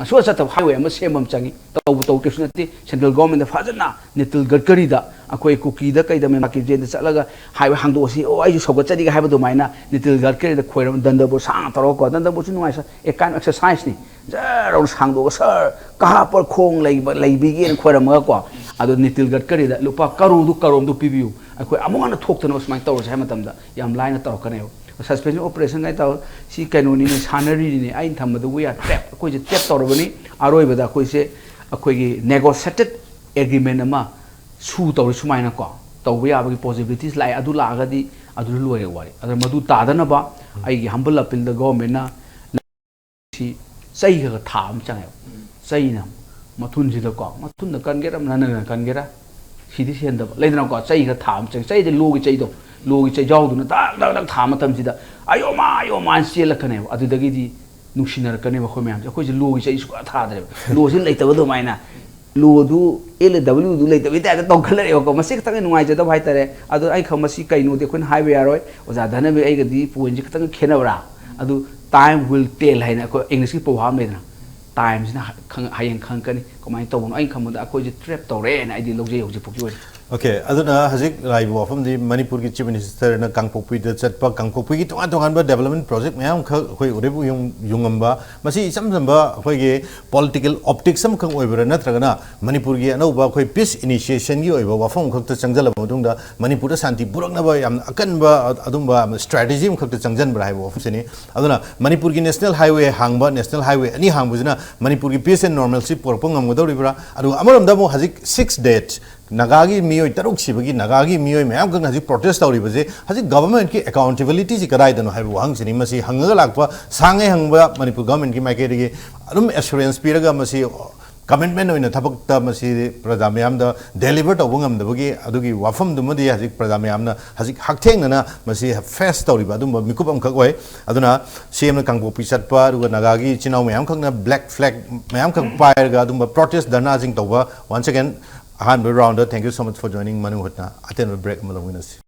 ꯑꯁꯨꯛ ꯆꯠꯇꯕ ꯍꯥꯏꯋꯦ ꯑꯃ ꯁꯦꯝꯕ ꯑꯃ ꯆꯪꯉꯤ꯫ ꯇꯧꯕ ꯇꯧ ꯀꯩꯁꯨ ꯅꯠꯇꯦ꯫ ꯁꯦꯟꯇ꯭ꯔꯦꯜ ꯒꯣꯔꯃꯦꯟꯗ ꯐꯖꯅ ꯅꯤꯇꯤꯜ ꯒꯗꯀꯔꯤꯗ, ꯑꯩꯈꯣꯏ ꯀꯨꯀꯤꯗ ꯀꯩꯗ ꯃꯦꯝꯕꯥꯀꯤꯞꯖꯦꯟꯗ ꯆꯠꯂꯒ ꯍꯥꯏꯋꯦ ꯍꯥꯡꯗꯣꯛꯑꯁꯤ, ꯑꯣ, ꯑꯩꯁꯨ ꯁꯧꯒꯠꯆꯔꯤꯒꯦ ꯍꯥꯏꯕ ꯑꯗꯨꯃꯥꯏꯅ ꯅꯤꯇꯤꯜ ꯒꯗꯀꯔꯤꯗ ꯈꯣꯏꯔꯝ, ꯗꯟꯗꯕꯨꯔ ꯁꯥꯡꯅ ꯇꯧꯔꯒꯀꯣ, ꯗꯟꯗꯕꯨꯔꯁꯨ ꯅꯨꯡꯉꯥꯏ, ꯁꯥꯔ, ꯑꯦ ꯀꯥꯏꯟ ꯑꯣꯐ ꯑꯦꯛꯁꯔꯁꯥꯏꯁꯅꯤ꯫ ꯖꯔ ꯂꯥꯎꯅ ꯁꯥꯡꯗꯣꯛꯑꯒ, "ꯁꯥꯔ, ꯀꯍꯥ ꯄꯔ ꯈꯣꯡ ꯂꯩꯕ, ꯂꯩꯕꯤꯒꯦꯅ" ꯈꯣꯏꯔꯝꯃꯒꯀꯣ, ꯑꯗꯣ ꯅꯤꯇꯤꯜ ꯒꯗꯀꯔꯤꯗ ꯂꯨꯄꯥ ꯀꯔꯣꯔꯗꯨ ꯀꯔꯣꯔꯗꯨ ꯄꯤꯕꯤꯌꯨ, ꯑꯩꯈꯣꯏ ꯑꯃꯨꯛ ꯍꯟꯅ ꯊꯣꯛꯇꯅꯕ ꯁꯨꯃꯥꯏꯅ ꯇꯧꯔꯁꯦ ꯍꯥꯏꯕ ꯃꯇꯝꯗ ꯌꯥꯝ ꯂꯥꯏꯅ ꯇꯧꯔꯛꯀꯅꯦꯕ꯫ ꯁꯁꯄꯦꯟꯁꯟ ꯑꯣꯄꯔꯦꯁꯟ ꯀꯥꯏꯅ ꯇꯧꯔ, ꯁꯤ ꯀꯩꯅꯣꯅꯤꯅꯦ, ꯁꯥꯟꯅꯔꯤꯅꯤꯅꯦ, ꯑꯩꯅ ꯊꯝꯕꯗ "we are trapped", ꯑꯩꯈꯣꯏꯁꯦ ꯇ꯭ꯔꯦꯞ ꯇꯧꯔꯕꯅꯤ꯫ ꯑꯔꯣꯏꯕꯗ ꯑꯩꯈꯣꯏꯁꯦ, ꯑꯩꯈꯣꯏꯒꯤ ꯅꯦꯒꯣꯁꯦꯇꯦꯠ ꯑꯦꯒ꯭ꯔꯤꯃꯦꯟ ꯑꯃ ꯁꯨ ꯇꯧꯔꯤ ꯁꯨꯃꯥꯏꯅꯀꯣ, ꯇꯧꯕ ꯌꯥꯕꯒꯤ ꯄꯣꯁꯤꯕꯤꯂꯤꯇꯤꯁ ꯂꯥꯛꯑꯦ꯫ ꯑꯗꯨ ꯂꯥꯛꯑꯒꯗꯤ ꯑꯗꯨꯗ ꯂꯣꯏꯔꯦ ꯋꯥꯔꯤ꯫ ꯑꯗꯨꯅ ꯃꯗꯨ ꯇꯥꯗꯅꯕ ꯑꯩꯒꯤ ꯍꯝꯕꯜ ꯑꯄꯤꯜꯗ ꯒꯣꯔꯃꯦꯟꯅ ꯁꯤ ꯆꯩ ꯈꯔ ꯈꯔ ꯊꯥꯕ ꯑꯃ ꯆꯪꯉꯦꯕ꯫ ꯆꯩꯅ ꯃꯊꯨꯟꯁꯤꯗꯀꯣ, ꯃꯊꯨꯟꯗ ꯀꯟꯒꯦꯔꯥ ꯅꯅꯒꯅ ꯀꯟꯒꯦꯔꯥ, ꯁꯤꯗꯤ ꯁꯦꯟꯗꯕ ꯂꯩꯗꯅꯀꯣ, ꯆꯩ ꯈꯔ ꯊꯥꯕ ꯑꯃ ꯆꯪꯉꯦ꯫ ꯆꯩꯗꯤ ꯂꯣꯒꯤ ꯆꯩꯗꯣ, ꯂꯣꯒꯤ ꯆꯩꯖꯥꯎꯗꯨꯅ ꯗꯛ ꯗꯛ ꯗꯛ ꯊꯥꯕ ꯃꯇꯝꯁꯤꯗ "ꯑꯌꯣ ꯃꯥ, ꯑꯌꯣ ꯃꯥ" ꯍꯥꯏꯅ ꯆꯦꯜꯂꯛꯀꯅꯦꯕ꯫ ꯑꯗꯨꯗꯒꯤꯗꯤ ꯅꯨꯡꯁꯤꯅꯔꯛꯀꯅꯦꯕ ꯑꯩꯈꯣꯏ ꯃꯌꯥꯝꯁꯦ꯫ ꯑꯩꯈꯣꯏꯁꯦ ꯂꯣꯒꯤ ꯆꯩ ꯁꯨꯡꯊꯥ ꯊꯥꯗ꯭ꯔꯦꯕ, ꯂꯣꯁꯤ ꯂꯩꯇꯕ ꯑꯗꯨꯃꯥꯏꯅ꯫ ꯂꯣꯗꯨ, ꯑꯦꯜ ꯑꯦ ꯗꯕ꯭ꯂꯤꯎꯗꯨ ꯂꯩꯇꯕꯒꯤ ꯇꯥꯏꯞꯇ ꯇꯧꯈꯠꯂꯛꯑꯦꯕꯀꯣ꯫ ꯃꯁꯤ ꯈꯤꯇꯪ ꯅꯨꯡꯉꯥꯏꯖꯗꯕ ꯍꯥꯏꯇꯥꯔꯦ꯫ ꯑꯗꯣ ꯑꯩ ꯈꯪ-, ꯃꯁꯤ ꯀꯩꯅꯣꯗꯤ ꯑꯩꯈꯣꯏꯅ ꯍꯥꯏꯕ ꯌꯥꯔꯣꯏ꯫ ꯑꯣꯖꯥ ꯙꯅꯕꯤꯔ ꯑꯩꯒꯗꯤ ꯄꯣꯏꯟꯁꯦ ꯈꯤꯇꯪ ꯈꯦꯠꯅꯕ꯭ꯔꯥ? ꯑꯗꯨ "time will tell" ꯍꯥꯏꯅ ꯑꯩꯈꯣꯏ ꯏꯪꯂꯤꯁꯀꯤ ꯄ꯭ꯔꯣꯚꯥꯕ ꯑꯃ ꯂꯩꯗꯅ, ꯇꯥꯏꯝꯁꯤꯅ ꯍ-, ꯈꯪ-, ꯍꯌꯦꯡ ꯈꯪꯉꯛꯀꯅꯤ꯫ ꯀꯃꯥꯏꯅ ꯇꯧꯕꯅꯣ? ꯑꯩꯅ ꯈꯪꯕꯗ ꯑꯩꯈꯣꯏꯁꯦ ꯇ꯭ꯔꯦꯞ ꯇꯧꯔꯦꯅ ꯑꯩꯗꯤ ꯂꯧꯖꯩ ꯍꯧꯖꯤꯛ ꯐꯥꯎꯒꯤ ꯑꯣꯏꯅ꯫ ꯑꯣꯀꯦ, ꯑꯗꯨꯅ ꯍꯧꯖꯤꯛ ꯂꯥꯛꯏꯕ ꯋꯥꯐꯝꯗꯤ ꯃꯅꯤꯄꯨꯔꯒꯤ ꯆꯤꯐ ꯃꯤꯅꯤꯁꯇꯔꯅ ꯀꯥꯡꯄꯣꯛꯄꯤꯗ ꯆꯠꯄ, ꯀꯥꯡꯄꯣꯛꯄꯤꯒꯤ ꯇꯣꯉꯥꯟ ꯇꯣꯉꯥꯟꯕ ꯗꯦꯕꯂꯞꯃꯦꯟ ꯄ꯭ꯔꯣꯖꯦꯛ ꯃꯌꯥꯝ ꯑꯃꯈꯛ ꯑꯩꯈꯣꯏ ꯎꯔꯤꯕ ꯌꯨꯝ ꯌꯨꯡꯉꯝꯕ, ꯃꯁꯤ ꯏꯆꯝ ꯆꯝꯕ ꯑꯩꯈꯣꯏꯒꯤ ꯄꯣꯂꯤꯇꯤꯀꯦꯜ ꯑꯣꯞꯇꯤꯛꯁ ꯑꯃꯈꯛ ꯑꯣꯏꯕ꯭ꯔꯥ, ꯅꯠꯇ꯭ꯔꯒꯅ ꯃꯅꯤꯄꯨꯔꯒꯤ ꯑꯅꯧꯕ ꯑꯩꯈꯣꯏ ꯄꯤꯁ ꯏꯅꯤꯁꯤꯌꯦꯁꯟꯒꯤ ꯑꯣꯏꯕ ꯋꯥꯐꯝ ꯑꯃꯈꯛꯇ ꯆꯪꯁꯤꯜꯂꯕ ꯃꯇꯨꯡꯗ ꯃꯅꯤꯄꯨꯔꯗ ꯁꯥꯟꯇꯤ ꯄꯨꯔꯛꯅꯕ ꯌꯥꯝꯅ ꯑꯀꯟꯕ ꯑꯗꯨꯝꯕ ꯁ꯭ꯇ꯭ꯔꯦꯇꯦꯖꯤ ꯑꯃꯈꯛꯇ ꯆꯪꯁꯤꯟꯕ꯭ꯔꯥ ꯍꯥꯏꯕ ꯋꯥꯐꯝꯁꯤꯅꯤ꯫ ꯑꯗꯨꯅ ꯃꯅꯤꯄꯨꯔꯒꯤ ꯅꯦꯁꯅꯦꯜ ꯍꯥꯏꯋꯦ ꯍꯥꯡꯕ, ꯅꯦꯁꯅꯦꯜ ꯍꯥꯏꯋꯦ ꯑꯅꯤ ꯍꯥꯡꯕꯁꯤꯅ ꯃꯅꯤꯄꯨꯔꯒꯤ ꯄꯤꯁ ꯑꯦꯟ ꯅꯣꯔꯃꯦꯜꯁꯤ ꯄꯨꯔꯛꯄ ꯉꯝꯒꯗꯧꯔꯤꯕ꯭ꯔꯥ? ꯑꯗꯨꯒ ꯑꯃꯔꯣꯝꯗ ꯑꯃꯨꯛ ꯍꯧꯖꯤꯛ ꯁꯤꯛꯁ ꯗꯦꯠ ꯅꯥꯒꯥꯒꯤ ꯃꯤꯑꯣꯏ ꯇꯔꯨꯛ ꯁꯤꯕꯒꯤ ꯅꯥꯒꯥꯒꯤ ꯃꯤꯑꯣꯏ ꯃꯌꯥꯝ ꯈꯛꯅ ꯍꯧꯖꯤꯛ ꯄ꯭ꯔꯣꯇꯦꯁ ꯇꯧꯔꯤꯕꯁꯦ, ꯍꯧꯖꯤꯛ ꯒꯚꯔꯟꯃꯦꯟꯠꯀꯤ ꯑꯦꯀꯥꯎꯟꯇꯦꯕꯤꯂꯤꯇꯤꯁꯤ ꯀꯗꯥꯏꯗꯅꯣ ꯍꯥꯏꯕ ꯋꯥꯍꯪꯁꯤꯅꯤ꯫ ꯃꯁꯤ ꯍꯪꯉꯒ ꯂꯥꯛꯄ ꯁꯥꯡꯉꯩ ꯍꯪꯕ ꯃꯅꯤꯄꯨꯔ ꯒꯚꯔꯟꯃꯦꯟꯠꯀꯤ ꯃꯥꯏꯀꯩꯗꯒꯤ ꯑꯗꯨꯝ ꯑꯦꯁꯨꯔꯦꯟꯁ ꯄꯤꯔꯒ ꯃꯁꯤ ꯀꯃꯤꯠꯃꯦꯟ ꯑꯣꯏꯅ ꯊꯕꯛꯇ ꯃꯁꯤ ꯄ꯭ꯔꯖꯥ ꯃꯌꯥꯝꯗ ꯗꯦꯂꯤꯚꯔ ꯇꯧꯕ ꯉꯝꯗꯕꯒꯤ ꯑꯗꯨꯒꯤ ꯋꯥꯐꯝꯗꯨꯃꯗꯤ ꯍꯧꯖꯤꯛ ꯄ꯭ꯔꯖꯥ ꯃꯌꯥꯝꯅ ꯍꯧꯖꯤꯛ ꯍꯛꯊꯦꯡꯅꯅ ꯃꯁꯤ ꯐꯦꯁ ꯇꯧꯔꯤꯕ ꯑꯗꯨꯝꯕ ꯃꯤꯀꯨꯞ ꯑꯃꯈꯛ ꯑꯣꯏ꯫ ꯑꯗꯨꯅ ꯁꯤ ꯑꯦꯝꯅ ꯀꯥꯡꯄꯣꯛꯄꯤ ꯆꯠꯄ, ꯑꯗꯨꯒ ꯅꯥꯒꯥꯒꯤ ꯏꯆꯤꯟ ꯏꯅꯥꯎ ꯃꯌꯥꯝꯈꯛꯅ ꯕ꯭ꯂꯦꯛ ꯐ꯭ꯂꯦꯛ ꯃꯌꯥꯝꯈꯛ ꯄꯥꯏꯔꯒ ꯑꯗꯨꯝꯕ ꯄ꯭ꯔꯣꯇꯦꯁ ꯙꯔꯅꯥꯁꯤꯡ ꯇꯧꯕ꯫ Once again, ꯑꯍꯥꯟꯕ round thank you so much for joining ꯃꯅꯨ ꯍꯨꯠꯅ꯫ ꯑꯇꯦꯟꯕ ꯕ꯭ꯔꯦꯛ ꯑꯃ ꯂꯧꯃꯤꯟꯅꯁꯤ꯫